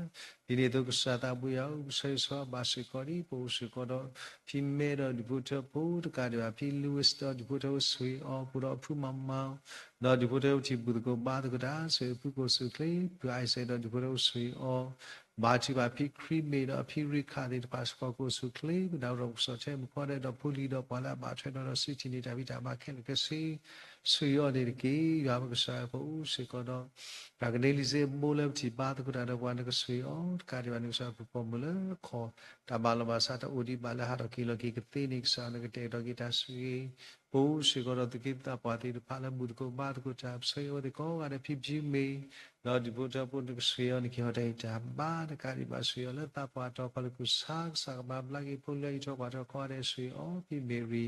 ဒ်န့ၣ်အသိးကစၢ်သးဘိယွၤဧၢ ပဆၢဂ့ၤဆၢဝါဘၣ်စ့ၢ်ကီးဒံး ပအိၣ်စ့ၢ်ကီးဒီး ဖံမဲ ဒီးဒူၣ်ဖိထၢဖိတကးဒံးဘၣ် ဖံ Louis ဒီးဒူၣ်ဖိထၢဖိဆိၣ်ဂ့ၤအီၤ ပအိၣ်ဒီးအဖုမၤမၤ ဒီးဒူၣ်ဖိထၢဖိထံၣ်ဘူၣ်သကိးဘါသကိးတၢ် ဆိၣ်ဂ့ၤဖုကအိၣ်ဆူၣ်ချ့ ဖု Isaac ဒီးဒူၣ်ဖိထၢဖိဆိၣ်ဂ့ၤအီၤ, ဘၣ်ထုကဖၣ်ဖံခရံမ့ၢ် ဒီးအဖံရ့ခးသ့ၣ်တဖၣ်စ့ၢ်ကီး ကအိၣ်ဆူၣ်ချ့ ပဒၣ်ဒီးကစီၣ်ထဲမုၢ်ခီဒဲး ဒီးဖိလံၤဒီးပှၤလၢအဘၣ်ထွဲဒီး ဒီးစံးထံၣ်န့ၢ်တၢ်ဖံးတၢ်မၤခဲလၢာ်ခဲဆ့ ဆိၣ်ဂ့ၤအီၤန့ၣ်တက့ၢ်. ယွၤပကစၢ်ဧၢ ပအိၣ်စ့ၢ်ကီးဒီး တၢ်ကန့လံစ့အဘိလၢပထံၣ်ဘါသကိးတၢ်ဒီးပှၤ နကဆိၣ်ဂ့ၤအီၤ တကးဒံးဘၣ် နကစၢ်ပပိာ်မုၣ်လၢခီၣ် တၢ်ဘၣ်လီၤဘၣ်စးတအိၣ်ဒံးဘၣ်လၢဟးထီၣ်က့ၤလီၤက့ၤကသ့န့ၣ် ကစၢ်နကတဲာ်ကတီၤက့ၤတၢ်ဆိၣ်ဂ့ၤ, ပအိၣ်စ့ၢ်ကီးဒီးသူၣ်က့သးပှၢ်သ့ၣ်တဖၣ်လၢဘူၣ်သကိးဘါသကိးတၢ် ပဆၢဂ့ၤအဝဲသ့ၣ်ကိးဂၤဒဲး ဖံဖံမ့ၢ် ဒီးဒူၣ်ဖိထၢဖိ နကဆိၣ်ဂ့ၤအီၤ နကဟ့ၣ်အီၤတၢ်ဂံၢ်တၢ်ဘါ တကးဒံးဘၣ် ဆိၣ်ဂ့ၤအီၤလၢသးပှၢ်တီၤ ခီၣ်လ့ၣ်ကူၣ်ဆါ ကစၢ်ကမၤဘျါက့ၤ ဖိလၢအအံးထွဲကွၢ်ထွဲကိးဂၤဒဲး ဆိၣ်ဂ့ၤအီၤ ဖံမ့ၢ်ရံ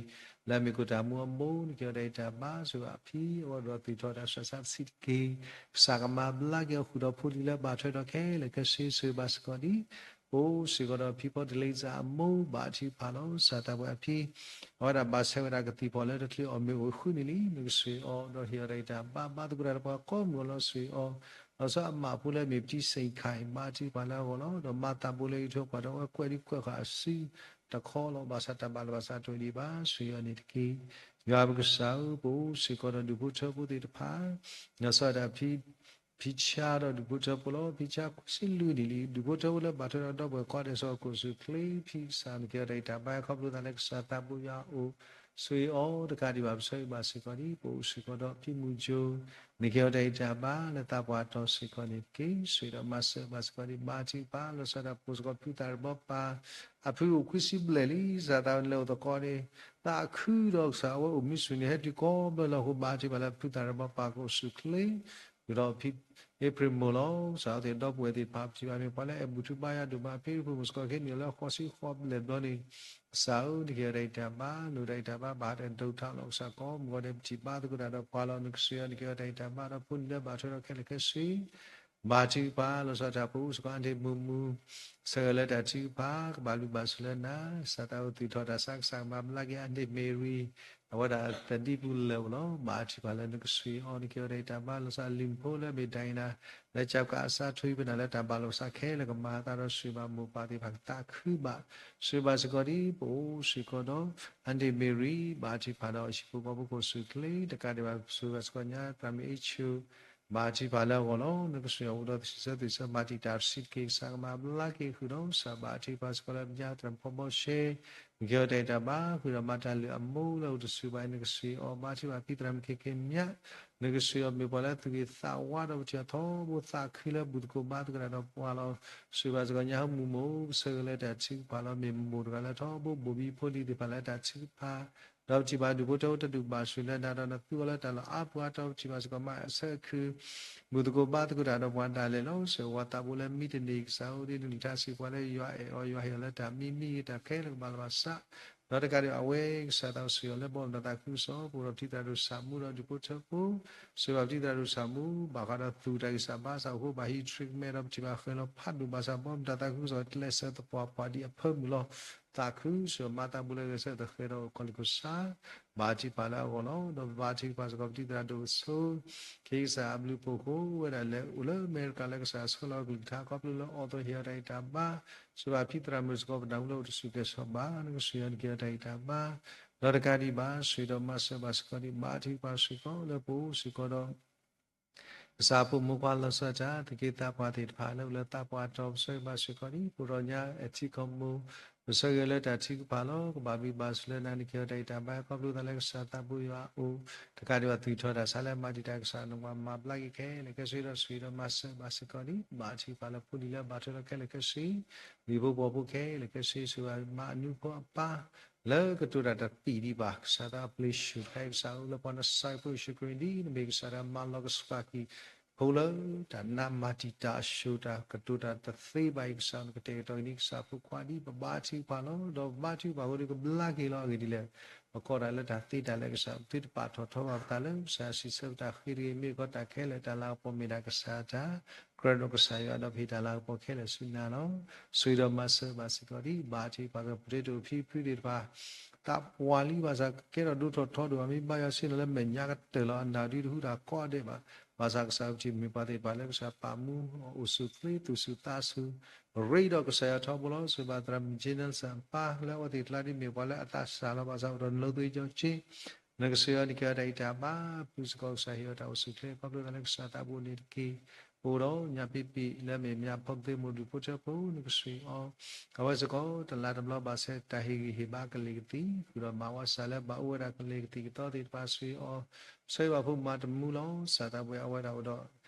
လၢအမ့ၢ်ခိၣ်တၢ်မူအမိၢ် နကဟ့ၣ်အီၤတၢ်ဂံၢ်တၢ်ဘါ ဆိၣ်ဂ့ၤအဖံအဂီၢ်ဒီးသူၣ်ထီၣ်တၢ်ဆူးတၢ်ဆါတဆံးတက့ၢ်. ကစၢ်ကမၤဘျါက့ၤအီၤဃုာ်ဒီးဖိလံၤလၢဘၣ်ထွဲဒီးခဲလၢာ်ခဲဆ့ ဆိၣ်ဂ့ၤဘၣ်စ့ၢ်ကီးဒံး ပအိၣ်စ့ၢ်ကီးဒီးဖံဖီတလ့စၢ်အမိၢ် ဘၣ်ထုကဖၣ်လီၤ ကစၢ်သးပှၢ်အဖံ အဝဲဒၣ်ဘၣ်ဆၢဝဲဒၣ်ကသံၣ်ဖီၣ်လၢတချုးအီၣ်မ့ၤအိၣ်ဃုနံၣ်လံ နကဆိၣ်ဂ့ၤအီၤ ဒီးဟ့ၣ်အီၤတၢ်ဂံၢ်တၢ်ဘါ ဘါသကိးတၢ်ဒီးပှၤကိးမုၢ်အလီၤ ဆိၣ်ဂ့ၤအီၤ လီၤဆီအမးဖိလၢအမ့ၢ်ပတံစ့ၣ်ခၣ်အံၤ ဘၣ်ထုကဖၣ်လၢအဂီၢ်လီၤ. ဒီးမၤသးဘိလၢအံးထွဲကွၢ်ထွဲအဝဲကွဲးလံာ်ကွဲးဃာ်အစုတခီလီၤ. ဘၣ်ဆၣ်တၢ်ဘၣ်လီၤဘၣ်စးတအိၣ်ဒံးဘၣ် ဆိၣ်ဂ့ၤအီၤန့ၣ်တက့ၢ်. ယွၤပကစၢ်ဧၢ ပအိၣ်စ့ၢ်ကီးဒီးဒူၣ်ဖိထၢဖိသ့ၣ်တဖၣ် လီၤဆီဒၣ်တၢ်ဖံ ဖံဆါဒီးဒူၣ်ဖိထၢဖိလီၤ. ဖံဆါခွံဆံလွံၢ်နံၣ်လံ ဒူၣ်ဖိထၢဖိလၢဘၣ်ထွဲဒီးဒီပုၢ်ဝဲၢ်ကိးဂၤဒဲးစ့ၢ်ကီး ကအိၣ်ဆူၣ်ချ့ ဖံကစၢ်နကဟ့ၣ်အီၤတၢ်ဂံၢ်တၢ်ဘါ ခီဖျိသးလၢကစၢ်သးဘိယွၤအအိၣ် ဆိၣ်ဂ့ၤအီၤ တကးဒံးဘၣ် ပဆၢဂ့ၤဘၣ်စ့ၢ်ကီးဒံး ပအိၣ်စ့ၢ်ကီးဒီးဖံမုၢ်ကၠိ နကဟ့ၣ်အီၤတၢ်ဂံၢ်တၢ်ဘါလၢသးပှၢ်တီၤစ့ၢ်ကီးန့ၣ်တက့ၢ်. ဆိၣ်ဂ့ၤဒီးမၤစၢၤဘၣ်စ့ၢ်ကီးဒံး ဘါထုကဖၣ် လီၤဆီဒၣ်တၢ်ပိာ်စ့ၢ်ကီးဖုသးရဘီပၢ် အဖုအိၣ်ခွံဆံဘျဲၣ်လံ ကစၢ်သးဝဲန့ၣ်လၢအိၣ်သကိးန့ၣ် သးခုဒီးကစၢ်အဝဲအိၣ်မံဆူၣ်န့ၣ် ဟဲတုၤကိးဘျီလၢအဃိ ဘါထုကဖၣ်လၢဖုသးရဘီပၢ်ကအိၣ်ဆူၣ်ချ့ ဃုာ်ဒီးဖံ အ့ဖြ့ၣ်မိၢ်လီၤ. ကစၢ်အဝဲသ့ၣ်ဒီပုၢ်ဝဲၢ်သ့ၣ်တဖၣ် ပထံၣ်ဘၣ်မ့ၢ်ပှၤလၢအအဲၣ်ဘူၣ်ထုဘါယွၤဒိၣ်မး ဖံဖုမိၢ်စ့ၢ်ကီးခဲနံၣ်လၢဃိးဆံဃိးဘျဲၣ်ဘျီန့ၣ် ကစၢ်ဧၢ နကဟ့ၣ်အီၤတၢ်ဂံၢ်တၢ်ဘါ လိၣ်တၢ်ဂံၢ်တၢ်ဘါ ဘၣ်တၢ်ဒိၣ်ထီၣ်လီၤ ကစၢ်ကိးမုၢ်ဂီၤဒဲး ပထံၣ်ဘါသကိးတၢ်ဒီးပှၤလီၤ နကဆိၣ်ဂ့ၤအီၤ နကဟ့ၣ်အီၤတၢ်ဂံၢ်တၢ်ဘါ ဒီးဖိလံၤလၢဘၣ်ထွဲဒီးခဲလၢာ်ခဲဆ့ ဘါထုကဖၣ် လီၤဆီဒၣ်တၢ်ပိာ်စ့ၢ်ကီး အါဒ့ၣ်မုၢ်မုၢ် ဆၢဂ့ၤလၢတၢ်ထုကဖၣ် ကဘၣ်ဘျုးဘၣ်ဆိၣ်လၢနၤ ကစၢ်သးအိၣ်သူၣ်ထီၣ်တၢ်ဆါ ကစၢ်ကမၤဘျါက့ၤ အါဒ့ၣ်မ့ၢ်ရံ အဝဲဒၣ်သဒံပူၤလၢာ်အိၣ်လီၤ. ဘါထုကဖၣ်လၢနကဆိၣ်ဂ့ၤအီၤ နကဟ့ၣ်အီၤတၢ်ဂံၢ်တၢ်ဘါ လီၤဆီလံၤဖိလၢအမ့ၢ်ဒၣ်အံၤနၤ လၢကၠးကးအစးထီၣ် ပနၢ်လၢတၢ်ဘၣ်လီၤဘၣ်စးခဲလၢာ်ကမၤအသးဒီး ဆိၣ်ဂ့ၤဘၣ်မိၢ်ပၢ်သ့ၣ်တဖၣ်ကသးခုဘၣ် ဆိၣ်ဂ့ၤဘၣ်စ့ၢ်ကီးဒံး ပအိၣ်စ့ၢ်ကီးဒီး အါဒ့ၣ်မ့ၢ်ရံ ဘါထုကဖၣ်ဒီးဟံၣ်ဖိဃီဖိကအိၣ်ဆူၣ်ချ့ တကးဒံးဘၣ် ဆိၣ်ဂ့ၤဘၣ်စ့ၢ်ကီးညါ သရၣ်မုၣ်အ့ၣ်ဆူၣ် ဘါထုကဖၣ်လၢအဂီၢ်လီၤ. နကဆိၣ်ဂ့ၤအီၤအိၣ်ဒီးသူၣ်ဆၢသုးဆၢ မၤတံာ်တာ်တဆံးတက့ၢ် ကစၢ်ကမၤဘျါက့ၤဃုာ်ဒီး ကစၢ်ဘါထုကဖၣ်စ့ၢ်ကီးလၢပညါ သရၣ်မုၣ်ဖီဘီရှဲ နကဟ့ၣ်အီၤတၢ်ဂံၢ်တၢ်ဘါ ဃုာ်ဒီးမၤတၢ်လုၢ်အမိၢ်လၢအိၣ်တဆူၣ်ဘၣ်အံၤ နကဆိၣ်ဂ့ၤအီၤ ဘါထုကဖၣ်ဖံသရၣ်မုၣ်ခဲခဲမး နကဆိၣ်ဂ့ၤအီၤမ့ၢ်ပှၤလၢသူၣ်ဂ့ၤသးဝါဒီး ပထံၣ်အီၤထီဘိသးခုလၢဘူၣ်သကိးဘါသကိးတၢ်ဒီးပှၤလီၤ. ဆိၣ်ဂ့ၤဘၣ်စ့ၢ်ကီးညါဟီမုၢ်မိၢ် ကဆၢဂ့ၤလၢတၢ်ထုကဖၣ်လီၤ မ့ၢ်မိၢ်တဂၤလၢထီဘိဘိၣ်ဘံဖိလံၤသ့ၣ်တဖၣ်လၢတၢ်ထုကဖၣ် ဒီးပထံၣ်ဘၣ်ဒူၣ်ဖိထၢဖိတဒူၣ်ဘၣ်ဆိၣ်လၢနၤဒီးနသူအီၤလၢတၢ်လီၢ်အါပှၤ ဒီးပထံၣ်ဘၣ်စ့ၢ်ကီးမၤအဆၢအခု ဘူၣ်သကိးဘါသကိးတၢ်ဒီးပှၤဒၣ်လဲာ်လီၤ. ဆိၣ်ဂ့ၤဝဲသးဘိလၢမံတနံၤ ကစၢ်ဧၢ ဒ်နကလုၢ်ကထါစံးပှၤလၢ ယွၤအဲၣ်အီၤ ယွၤဟ့ၣ်အီၤလၢတၢ်မံမံဂ့ၤ တၢ်ခဲလၢာ်ကဘၣ်လီၤဘၣ်စး ဒီးတကးဒံးအဝဲ ကစၢ်သးအိၣ်ဆိၣ်ဂ့ၤအီၤလၢဘီမုၢ်ဒီးသးခုကစီၣ် ပအိၣ်ဒီးပထံၣ်သရၣ်ဒိၣ်ဆၣ်မူဒီးဒူၣ်ဖိထၢဖိ ဆိၣ်ဂ့ၤဘၣ်ပထံၣ်သရၣ်ဒိၣ်ဆၣ်မူ ဘၣ်ဃးဒီးသူၣ်တၢ်ဂံၢ်စၢ်ဘါစၢ်အဃိ ဘၣ်ဟံး treatment ဒီးပထံၣ်ဘၣ်ဃဲၤလီၤဖးဒိၣ်ဘၣ်ဆၣ် ဘီမုၢ်ဒီးသးခုကစီၣ် ကျဲးစၢးသပှၢ်ပှၢ်ဒ်အဖၢမုၢ်လီၤ. သးခု ဆိၣ်ဂ့ၤမၤသးဘိလၢဂဲၤဆၢထၢၣ်ဃဲၤဒီးအိၣ်ခီၣ်လ့ၣ်ခိၣ်ဆါ ဘါထုကဖၣ်လၢအဂီၢ်လီၤ. ဒီးဘါထုကဖၣ်စ့ၢ်ကီးပထံၣ်သရၣ်ဒိၣ်အဆိ ခ့ကစၢ်အဘျုးအဖှိၣ်အဃိ ဝဲဒၣ်လဲၤအိၣ်လၢအမဲရကၤလၢကစၢ်ဆှၢလီၤကလုၢ်ကထါ ခီဖျိလၢအီၣ်သိးဟ့ၣ်အီၤတၢ်ဂံၢ်တၢ်ဘါ ဆိၣ်ဂ့ၤဘၣ်ပထံၣ်သရၣ်မုၣ်စ့ၢ်ကီး ပနၢ်ဟူလၢအိၣ်တဆူၣ်ကဲၤဆီၣ်ဘၣ် နကဆိၣ်ဂ့ၤအီၤ နကဟ့ၣ်အီၤတၢ်ဂံၢ်တၢ်ဘါ ဒီးတကးဒံးဘၣ် ဆိၣ်ဂ့ၤဒီးမၤစၢၤဘၣ်စ့ၢ်ကီးဒံး ဘါထုကဖၣ်စ့ၢ်ကီးလၢပအိၣ်စ့ၢ်ကီးဒီး ကစၢ်ဖိမုၣ်ဖိခွါလီၤဆီဒၣ်တၢ် သူၣ်က့သးပှၢ်သ့ၣ်တဖၣ်လၢအိၣ်လၢသးပှၢ်တီၤ ပဆၢဂ့ၤဘၣ်စ့ၢ်ကီးဒံး ပရိၤညါ အထံကီၢ်မိၢ် ပဆၢဂ့ၤလၢတၢ်ထုကဖၣ်လီၤ. ကဘၣ်ဘျုးဘၣ်ဆိၣ်လၢနၤ နကဟ့ၣ်အီၤတၢ်ဂံၢ်တၢ်ဘါ ခီဖျိသးလၢကစၢ်သးဘိယွၤအအိၣ် တကးဒံးဘၣ်သူၣ်ထီၣ်တၢ်ဆါလၢအမၤတံာ်တာ် ကစၢ်နကမၤဘျါက့ၤခဲလၢာ်ခဲဆ့ဒီး ဆိၣ်ဂ့ၤဒီးမၤစၢၤဘၣ်စ့ၢ်ကီးဒံး ဘါထုကဖၣ်လၢဖိလံၤလၢအဘၣ်ထွဲဒီးခဲလၢာ်ခဲဆ့ လံာ်ဖိပှီၤဖိခဲလၢာ်ခဲဆ့ ဆိၣ်ဂ့ၤမၤအနူဖိအပၢ် လၢကတိၤတၢ်တသံၣ်ဒံးဘၣ် ကစၢ်သးအပျ့ၤဆူၣ်တခါအံၤ ကစၢ်ဧၢ လၢပှၤနစၢ်ဖိယ့ၣ်ၡူးခရံာ်ဒ်နမ့ၢ်ကစၢ်ဒီးမၤလီၤကဆှၣ်ကံၢ် ဖိလၢတၢ်နးမၤတံာ်တာ်အစိၤ တၢ်ကတိၤတၢ်တသ့ဘၣ်အံၤ ကစၢ်နကတဲာ်ကတီၤက့ၤန့ၢ် ကစၢ်ဖိခွါဒ်ပဘါထုကဖၣ်လီၤ. ဒီးပဘါထုကဖၣ်အဃိဒီး ကဘျါက့ၤလီၤ. အဂ့ၢ်ဒ်လဲၣ်, ပကီၢ်တၢ်လၢတၢ်သ့တၢ်လၢကစၢ် ပသုတပာ်ထီၣ်ထီဘၣ်ပသးလၢ ကစၢ်စံးဆၢပတၢ်ဃ့တဂ့ၤ. မ့ၢ်ကီးတၢ်ခဲလၢာ်တၢ်လၤကပီၤမ့ၢ်ဒၣ်ကစၢ်တၢ်, ကြၢးဒီးကစၢ်ယွၤဒီး ပဟ့ၣ်တၢ်လၤကပီၤခဲလၢာ်ဆူနၤလီၤ. ဆိၣ်ဂ့ၤဒီးမၤစၢၤဘၣ်စ့ၢ်ကီးဒ် ဘါထုကဖၣ်ကပတဲတအိၣ်ဖံဖုသ့ၣ်တဖၣ် သးပှၢ်လံ ဘၣ်ဆၣ်ကကဲထီၣ်ဒိၣ်ထီၣ်ထီဒိၣ်ဘၣ် မ့ၢ်ဘါယွၤဆ့ၣ်နီၤလၢမဲာ်ညါကတၢၢ်လီၤ. အနၢ်ဒုတဟူတၢ်ကိးဂၤဒဲးဘၣ်. ဘၣ်ဆၣ်ကစၢ်အပထံၣ်မ့ၢ်ပှၤသ့ၣ်တဖၣ်လၢကစၢ်ပာ်မူအီၤ အိၣ်ဆူၣ်ချ့သူၣ်ဆူၣ်သးဆူၣ် ရ့ဒီးကစၢ်ယွၤထီဘိလီၤ. ဆိၣ်ဂ့ၤဘၣ်သရၣ်မုၣ်ကၠ့နၢစၢ်ပၢ်လၢအဝဲသ့ၣ်တဖၣ်ဒ်မ့ၢ်ပှၤလၢအသးစၢ်လီၤ ဘၣ်ဆၣ်အိၣ်ဒီးနလိသံကၠီကၠ့ နကစၢ်ယွၤန့ၣ်ကဲအီၤတၢ်အံးတၢ်ဘါ ပုၢ်စ့ၢ်ကီး ကစၢ်ဟ့ၣ်အီၤတၢ်အိၣ်ဆူၣ်ချ့ ခီဖျိသးလၢကစၢ်သးဘိန့ၣ်တက့ၢ်. အိၣ်ဒီးညၣ်ပ့ပ့ၣ်လၢအမ့ၢ်မၠၣ်ဖီကသ့မိၢ်ဒူၣ်ဖိထၢဖိ နကဆိၣ်ဂ့ၤအီၤ, အဝဲစ့ၢ်ကီး တလါတဘျီဘၣ်ဆၣ် တၢ်ဟ့ၣ်ဂံၢ်ဟ့ၣ်ဘါကလ့ၢ်ကသံၣ် ဃုာ်ဒီးမၤဝဲစၢ်လၢဘၣ်အိၣ်ဝဲဒၣ်ကလ့ၢ်ကသံၣ်ကသီသ့ၣ်တဖၣ် ဆိၣ်ဂ့ၤအီၤ, ဆၢဂ့ၤဘၣ်ဖိမၤတမူလီၤ. ကစၢ်သးဘိအဝဲဒၣ်အိၣ်ဒီး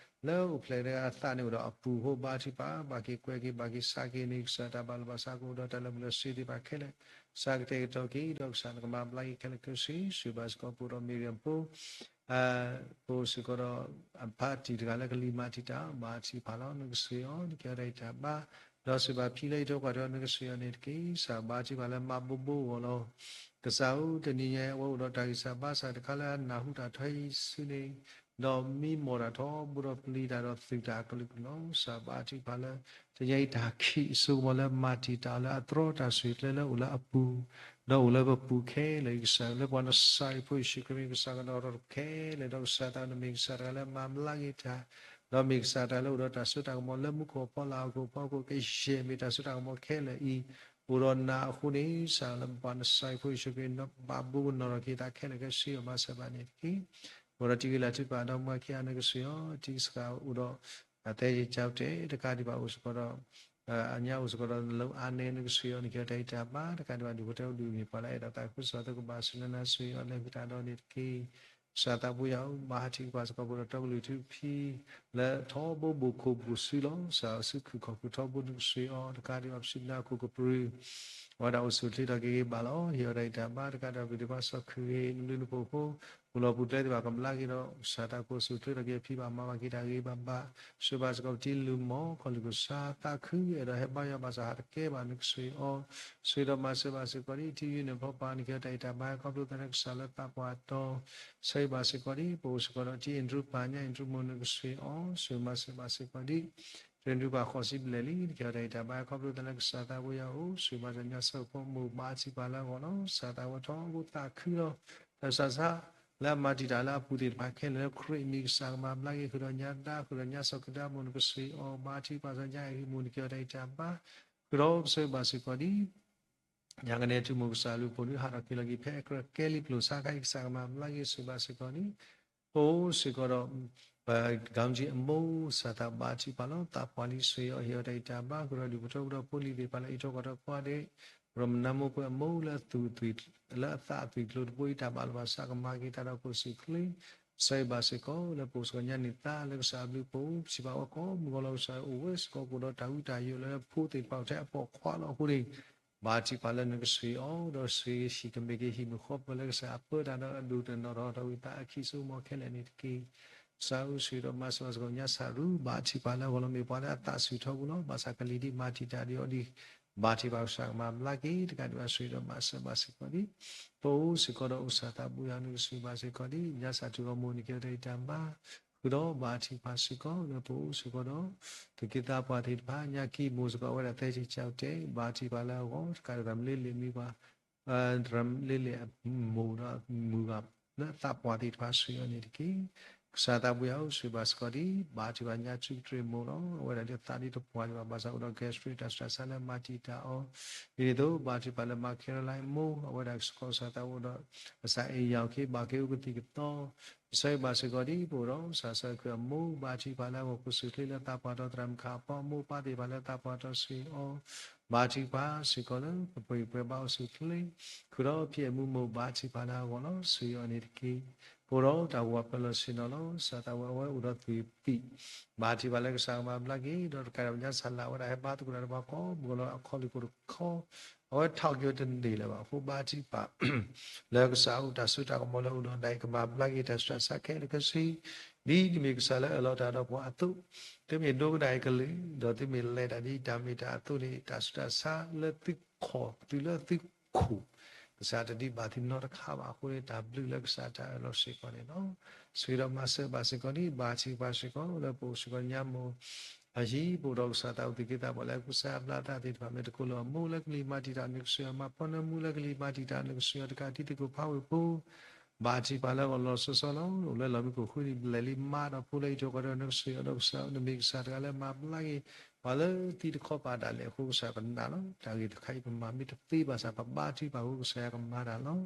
လၢအိၣ်ဖျဲၣ်လၢအသးန့ၣ်အိၣ်ဒီးအပူၤအဃိ ဘါထုကဖၣ် ဘၣ်က့ၤကွဲးက့ၤ ဘၣ်က့ၤစးက့ၤန့ၣ် ကစၢ်တၢ်ဘၣ်လိာ်ဘၣ်စးကအိၣ်ဒီးတၢ်လၢာ်ဘူၣ်လၢာ်စ့သ့ၣ်တဖၣ်ခဲလၢာ်, ကစၢ်ကတဲာ်ကတီၤက့ၤ ဒီးကစၢ်နကမၤဘျါက့ၤခဲလၢာ်ခဲဆ့ ဆိၣ်ဂ့ၤဘၣ်စ့ၢ်ကီး ပအိၣ်ဒီးမ့ၢ်ဂ့ၤအဖိ ပအိၣ်စ့ၢ်ကီးဒီး အဖါတံၢ်တဂၤလၢကလံၤမၤတံာ်တာ် ဘါထုကဖၣ်လီၤ. နကဆိၣ်ဂ့ၤအီၤ နကဲအီၤတၢ်အံးတၢ်ဘါ, ဒီးစံးဘၣ်ဖံလၢယထိကွၢ်ထွဲ နကဆိၣ်ဂ့ၤအီၤန့ၣ်တက့ၢ်. ကစၢ်ဘါထုကဖၣ်လၢမၤဘိဘိအဂီၢ်လီၤ. ကစၢ်ဧၢ တနံၤညါအံၤ အဝဲအိၣ်ဒီးတၢ်ဂံၢ်စၢ်ဘါစၢ်တခါလၢအနၢ်ဟူတၢ်ထီအံၤဆူန့ၣ်, ဒီးမံမီၢ်တၢ်ထီဘိဒီးပျံၤတၢ်ဒီးသုးတၢ်အကလုာ်ကလုာ်လီၤ. ကစၢ်ဘါထုကဖၣ်လၢ တနံၤညါအံၤတၢ်ခံးအစိကမီၤလၢမၤတံာ်တာ်လၢအသြီတၢ်ဆိၣ်ဂ့ၤကျဲလၢအိၣ်လၢအပူၤ, ဒီးအိၣ်လၢပပူၤခဲလၢာ်အံၤ ကစၢ်လၢပှၤနစၤရ့းဖိယ့ၣ်ၡူးခရံာ်မ့ၢ်ကစၢ်ကဒီးထီၣ်ခဲလၢာ် ဒီးကစၢ်သးနမ့ၢ်ကစၢ်တဂၤလၢမၤဘျါက့ၤတၢ်, ဒီးမ့ၢ်ကစၢ်တဂၤလၢအိၣ်ဒီးတၢ်စိတၢ်ကမီၤလၢမူခိၣ်အဖီလာ်ဟီၣ်ခိၣ်အဖီခိၣ် ကယဲၢ်မ့ၢ်တၢ်စိတၢ်ကမီၤခဲလၢာ်အံၤ အိၣ်ဒီးနၤအဃိန့ၣ် ကစၢ်လၢပှၤနစၤရ့းဖိယ့ၣ်ၡူးခရံာ် ဘၣ်ဘိကနီၤထီၣ်က့ၤသးခဲလၢာ်ခဲဆ့ မၤစၢၤဘၣ်န့ၣ်တက့ၢ်. အိၣ်ဒီးတံၤဂ့ၤလၢ်ထုကဖၣ်ဒီးမူခံဂၤ နကဆိၣ်ဂ့ၤအီၤ တံၤကစှၤအိၣ်ဒီး အသဲယကၠီတဲာ် တကးဒံးဘၣ်အိၣ်စ့ၢ်ကီးဒီး အညါအိၣ်စ့ၢ်ကီးဒီးနလၢအါနဲ နကဆိၣ်ဂ့ၤအီၤ နကဲအီၤတၢ်အံးတၢ်ဘါ တကးဒံးဘၣ်ဒူၣ်ဖိထၢဖိဒူၣ်န့ၣ် ပှၤလၢအဲၣ်ဒိးသးခုကစီၣ်သ့ၣ်ကဘၣ်ဆူနၤနၤ ဆိၣ်ဂ့ၤအီၤလၢကတၢၢ်ဒီးန့ၣ်တက့ၢ်. ကစၢ်သးဘိယွၤဧၢ မၤဟးထံကပၤစ့ၢ်ကီးပှၤဒီးတီကလုာ်ထူဖံ လၢထီဘိဘိၣ်ခိၣ်ဘိၣ်စုလီၤ. ကစၢ်စုခုၣ်ခီၣ်ခိၣ်ထီဘိ နကဆိၣ်ဂ့ၤအီၤ တကးဒံးဘၣ်ပစံးဘျုးနၤခိၣ်ကပြုၢ် အဝဲဒၣ်အိၣ်ဆူၣ်ချ့ထီၣ်က့ၤဂ့ၤဘၣ်လီၤ. ဟ့ၣ်အီၤတၢ်အံးတၢ်ဘါ တကးဒံးဘၣ်ပျံၤတဖၣ်စီၣ်ခုၣ်ဂ့ၤ နဘျုးနဖှိၣ်ဖိ ပူၤလီၢ်ပူၤကျဲသ့ၣ်တဖၣ်ကဘျါက့ၤဒီး ကစၢ်သးအိၣ်ဆူၣ်ချ့ထီၣ်က့ၤအဖံဘၣ် မၤဘၣ်က့ၤတၢ်ဂ့ၤဘၣ်ဘၣ် ဆိၣ်ဂ့ၤဘၣ်စ့ၢ်ကီးပတံၤလုၢ်မီၢ် ခီၣ်လုၢ်ကစၢ်သးခု အဲၣ်ဒိးဟဲဘါယွၤဘၣ်ဆၣ်ဟးတကဲဘၣ် နကဆိၣ်ဂ့ၤအီၤ ဆိၣ်ဂ့ၤဒီးမၤစၢၤဘၣ်စ့ၢ်ကီးဒ် ထံယုၢ်န့ၣ်ဖီပာ် နကဲအီၤတၢ်အံးတၢ်ဘါ ခီဖျိသးလၢကစၢ်လၢသးပှၢ်တီ ဆိၣ်ဂ့ၤဘၣ်စ့ၢ်ကီးဒ် ပအိၣ်စ့ၢ်ကီးဒီး ထံအ့ၣ်ဒရူပၢ် ညၣ်အ့ၣ်ဒရူမိၢ် နကဆိၣ်ဂ့ၤအီၤ ဆိၣ်ဂ့ၤမၤစၢၤဘၣ်စ့ၢ်ကီးဒ် ထံအ့ၣ်ဒရူပၢ်ဃိးဆံဘျဲၣ်လံ နကဲအီၤတၢ်အံးတၢ်ဘါ ခီဖျိသးလၢကစၢ်သးဘိယွၤအိၣ် ဆိၣ်ဂ့ၤမၤစၢၤညါစၢၤဖိမိၢ် ဘါထုကဖၣ်လၢအဂီၢ်လီၤ. ကစၢ်သးဝဲထီဘိသးခုလီၤ. တၢ်ဆးဆါ လၢအမၤတံာ်တာ်လၢအပူၤသ့ၣ်တဖၣ်ခဲလၢာ်လၢခရံာ်အမံၤ ကစၢ်ကမၤဘျါက့ၤ ဃုာ်ဒီးညါဒါ ဃုာ်ဒီးညါစီၤကဒါမိၢ် နကဆိၣ်ဂ့ၤအီၤ ဘါထုကဖၣ်စ့ၢ်ကီးညါအ့ၣ်ဂံၢ်မိၢ် နကဲအီၤတၢ်အံးတၢ်ဘါ ဃုာ်ဒီးပဆိၣ်ဂ့ၤဘၣ်စ့ၢ်ကီးဒ် ညါကနဲထူမိၢ် ကစၢ်အဘျုးအဖှိၣ်ဒုး ဟးထီၣ်က့ၤလီၤက့ၤ ဖဲအကြၢးကဲလံပျိၢ်ဆါခါအံၤ ကစၢ်ကမၤဘျါက့ၤ ဆိၣ်ဂ့ၤဘၣ်စ့ၢ်ကီးဒ် ပအိၣ်စ့ၢ်ကီးဒီး ပ ကီမတံအမိၢ် ကစၢ်သးဘါထုကဖၣ်လီၤ. သးပှၢ်လံ ဆိၣ်ဂ့ၤအီၤ ဟ့ၣ်အီၤတၢ်အံးတၢ်ဘါ ဃုာ်ဒီးဒူၣ်ဖိထၢဖိဒီးဖိလံၤသ့ၣ်တဖၣ်လၢအံးထွဲကွၢ်ထွဲကိးဂၤဒဲး ပဒီမုၢ်နါမိၢ်ပှၢ်အမိၢ်လၢအသူၣ် လၢအသးအသွံၣ်ကျိၤတဘိအံၤ တၢ်ဘၣ်လိာ်ဘၣ်စးကမၤက့ၤတၢ်ဒီး ကအိၣ်ဆူၣ်ချ့ ဆိၣ်ဂ့ၤဘၣ်စ့ၢ်ကီး လၢပအိၣ်စ့ၢ်ကီးညါန့ၣ်သးလၢကစၢ်အဘျုးအဖှိၣ် ပစံးဘၣ်ဝဲကိးမုၢ်ဂီၤလီၤ ကစၢ်အိၣ်ဝဲစ့ၢ်ကီး ကအိၣ်ဒီးတၢ်ဝံတၢ်ယိးလၢဖိသ့ၣ်တဖၣ်အိၣ်ထဲအပိာ်ခွါလီၤအဃိန့ၣ် ဘါထုကဖၣ်လၢနကဆိၣ်ဂ့ၤအီၤ ဒီးဆိၣ်ဂ့ၤဟံၣ်ကမ့ၢ်က့ၤဟံၣ်မုၢ်ဃီပၢၤလၢကစၢ်အပၢတၢ်ဒီးအဒိၣ်တနီၤထီၣ်တၢ်ဝံသးအခံဆိကမိၣ်ခဲလၢာ်န့ၣ်တက့ၢ်. ကစၢ်ဧၢ ဆိၣ်ဂ့ၤဒီးမၤစၢၤဘၣ်စ့ၢ်ကီးညါစၢ်ရူ ဘါထုကဖၣ်လၢအဂီၢ်လီၤ. မ့ၢ်ပှၤလၢအသးဆူၣ်ထီဘိလီၤ. ဘၣ်ဆၣ်ကလံၤဒ်မၤတံာ်တာ်ဒံးအီၤဒ် ဘါထုကဖၣ်ကစၢ်ကမၤဘျါက့ၤ တကးဒံးဘၣ်ဆိၣ်ဂ့ၤဒီးမၤစၢၤဘၣ်စ့ၢ်ကီးဒ် ပအိၣ်စ့ၢ်ကီးဒီးအိၣ်ကစၢ်သးဘိယွၤ နကဆိၣ်ဂ့ၤဘၣ်စ့ၢ်ကီးဒ် ညါစၢ်ထူဂီၢ်မိၢ် နကဲအီၤတၢ်အံးတၢ်ဘါ ဃုာ်ဒီးဘါထုကဖၣ်စ့ၢ်ကီး လၢပအိၣ်စ့ၢ်ကီးဒီး သူၣ်က့သးပှၢ်သ့ၣ်တဖၣ် ညါကံမိၢ်စ့ၢ်ကီး အဝဲဒၣ်သဲစ့ၢ်ကီးတဲ ဘါထုကဖၣ်လၢအဂီၢ် တကးဒံးဘၣ်မ့ၢ်လ့လ့ၣ်မံၤပှၤ တရၢၣ်လ့လ့ၣ်အမိၢ်ဒီးမုၢ်ဂၤ လၢအသးပှၢ်သ့ၣ်တဖၣ်ဆိၣ်ဂ့ၤအီၤန့ၣ်တက့ၢ်. ကစၢ်သးဘိယွၤဧၢ ဆိၣ်ဂ့ၤဘၣ်စ့ၢ်ကီးဒ် ဘါထုကဖၣ်ညါထူကတြ့ၣ်မိၢ်လီၤ. အဝဲဒၣ်ဒ်သးဒ်တပှၢ်ဒံးဘၣ် ဘၣ်ဆၣ်အိၣ်ဒီး gastric တၢ်စှၤစၢ်လၢမၤတံာ်တာ်အီၤ ဒ်န့ၣ်အသိး ဘါထုကဖၣ်လၢမၤခဲရလါမိၢ် အဝဲဒၣ်စ့ၢ်ကီးကစၢ်သးအိၣ်ဒီး အစၢ်အ့ၣ်ယၢ်အုၣ်ခ့ ဘၣ်က့ၤအိၣ်ကသံၣ်ကသီ ဆိၣ်ဂ့ၤဘၣ်စ့ၢ်ကီးဒ် ပအိၣ်ဒီး ကစၢ်စၢ်ခရံာ်အမိၢ် ဘါထုကဖၣ်လၢအဂီၢ် ကအိၣ်ဆူၣ်ချ့လၢသးပှၢ်တီ သရၣ်မုၣ်ခးအပီ အမိၢ်ပၢ်သ့ၣ်တဖၣ်လၢသးပှၢ်တီဆိၣ်ဂ့ၤအီၤ ဘါထုကဖၣ်စ့ၢ်ကီးလၢ ပပှ့ၤပှဲၤဘါအိၣ်ဆူၣ်ချ့ ဃုာ်ဒီးဖံအဲၣ်မူမိၢ် ဘါထုကဖၣ်လၢအဂီၢ်လီၤ. ဆိၣ်ဂ့ၤအီၤန့ၣ်တက့ၢ်. ပအိၣ်ဒီးတၢ်ဂီၤပၢလီၤဆ့ၣ်နီၤလီၤ. ကစၢ်သးဝဲအဝဲအိၣ်ဒီးသွံၣ်သံၣ် ဘါထုကဖၣ်လၢကစၢ်ကမၤဘျါက့ၤ ဒီးတကးဒံးဘၣ်ညါစၢ်လၢ်ဝဲဒၣ် ဟဲဘါသကိးတၢ်ဒီးပှၤကိးမုၢ်ဂီၤလၢ အခီၣ်လ့ၢ်ခိၣ်တခီ အဝဲထီၣ်က့ၤဝဲတန့ၢ်လၢၤဘၣ်အဃိ ဘါထုကဖၣ် လၢကစၢ်အိၣ်တၢ်စိတၢ်ကမီၤလၢအိၣ်ဒီးဒၣ်အံၤ ကမၤဘျါက့ၤတၢ်စှၤစၢ်ခဲလၢာ်ခဲဆ့ ဒ်နမ့ၢ်ကစၢ်လၢအၢၣ်လီၤတၢ်ဒီးပှၤအသိး, သုမ့ၢ်ဒိကနၣ်အံၤကလုၢ်, ဒီးသုမ့ၢ်လဲၤတၢ်ဒ်တၢ်မ့ၢ်တၢ်အသိးန့ၣ်, တၢ်ဆူးတၢ်ဆါလၢသုခီၣ်တုၤလၢသုခိၣ်, ကစၢ်တဒံးဘၣ်သုနီတခါဘၣ်အဃိန့ၣ်, တၢ်ဘျုးလၢကစၢ်တၢ်အၢၣ်လီၤစ့ၢ်ကီးန့ၣ်လီၤ. ဆိၣ်ဂ့ၤဒီးမၤစၢၤဘၣ်စ့ၢ်ကီးန့ၣ်, ဘါထုကဖၣ်စ့ၢ်ကီးလၢပအိၣ်စ့ၢ်ကီးညါမ့ၢ် အဟံၣ် ပအိၣ်ဒီးကစၢ်သးအိၣ်သူၣ်က့သးပှၢ်လၢအကူစါအဘျါသးသ့ၣ်တဖၣ်, မ့ၢ်တကိးလၢအမိၢ်လၢကလံၤမၤတံာ်တာ်နကစၢ်, မၤဖီနၢမူလၢကလံၤမၤတံာ်တာ်နကစၢ်, တကးဒံးသုးခိၣ်ဖးဝ့ၢ်ဖိ, ဘါထုကဖၣ်လၢအဂီၢ်လီၤဆီဆီလီၤ. အိၣ်လၢလီၢ်မံခိၣ်ဃုနံၣ်ဘျဲၣ်လံမးဒီးဖိလၢဟံၣ်ထိးဃီဒီးနကစၢ်ဒီးကစၢ်, နမ့ၢ်ကစၢ်တဂၤလၢမၤဘျါက့ၤ ပှၤလၢသံတခီပၤဒၣ်လဲာ်အဃိ ကစၢ်ပနာ်လီၤ. တၢ်ဂ့ၢ်တခါအံၤပမၤမ့ၢ်တသ့ဘၣ်ဆၣ် ပဘါထုကဖၣ်အဃိကစၢ်ယွၤကမၤတၢ်လီၤ.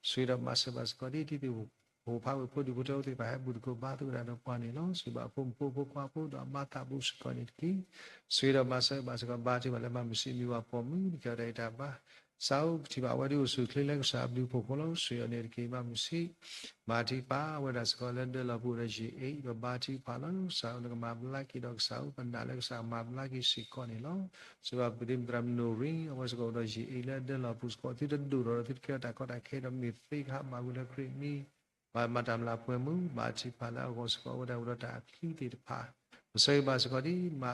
ဆိၣ်ဂ့ၤဒီးမၤစၢၤဘၣ်စ့ၢ်ကီးဒ်တံၤသကိးဖိဖးဝ့ၢ်ဖိဒူၣ်ဖိထၢဖိသ့ၣ်တဖၣ် ဟဲဘူးသကိးဘါသကိးတၢ်ဒီးပှၤန့ၣ်လီၤ. ဆိၣ်ဂ့ၤဘၣ်အဖိမုၣ်ဖိဖိခွါဖိဒီးအမါသးဘူးစ့ၢ်ကီးန့ၣ်တက့ၢ်. ဆိၣ်ဂ့ၤဒီးမၤစၢၤဘၣ်စ့ၢ်ကီး ဘါထုကဖၣ်လၢမၤမုာ်ဆံးမံၤဝၤပိာ်မုၣ် နကဲထီၣ်တၢ်အံၤတၢ်ဘါ စးအိၣ်ကထံၣ်ဘၣ်အဝဲဒၣ်အိၣ်ဆူၣ်အိၣ်ချ့လၢကစၢ်အဘျုးအဖှိၣ်အဃိလီၤ. ဆိၣ်ဂ့ၤအီၤန့ၣ်တက့ၢ်. မၤမုာ်ဆံး မၤထံပၢ်ဝဲဒၣ်စ့ၢ်ကီးလၢဒၢလီၤပူၤဒီးယံာ်အ့ၣ် ဒီးဘါထုကဖၣ်လၢကစၢ်နကမၤဘျါက့ၤဒီးကစၢ်အိၣ်ပနာ်လၢကစၢ်မၤဘျါက့ၤစ့ၢ်ကီးန့ၣ်လီၤ. ဆိၣ်ဂ့ၤဘၣ်ပဒ့မုၣ်သရၣ်မုၣ်နိၣ်ရံ အဝဲစ့ၢ်ကီးအိၣ်ဒီးယံာ်အ့ၣ်လၢဒၢလီၤပူၤစ့ၢ်ကီး သုတဒိၣ်ထီၣ်ဒီးသုတကဲထီၣ်တၢ်ကီတၢ်ခဲဒီးမ့ၢ်သ့ကဟးမၤဝံၤလၢခရံာ်မံၤ ဘၣ်မၤတၢ်မျၢ်ပှဲၤမုၢ် ဘါထုကဖၣ်လၢအဂီၢ်စ့ၢ်ကီး အဝဲဒၣ်အိၣ်ဒီးတၢ်အချံသ့ၣ်တဖၣ် ပဆိၣ်ဂ့ၤဘၣ်စ့ၢ်ကီးဒ် မၤ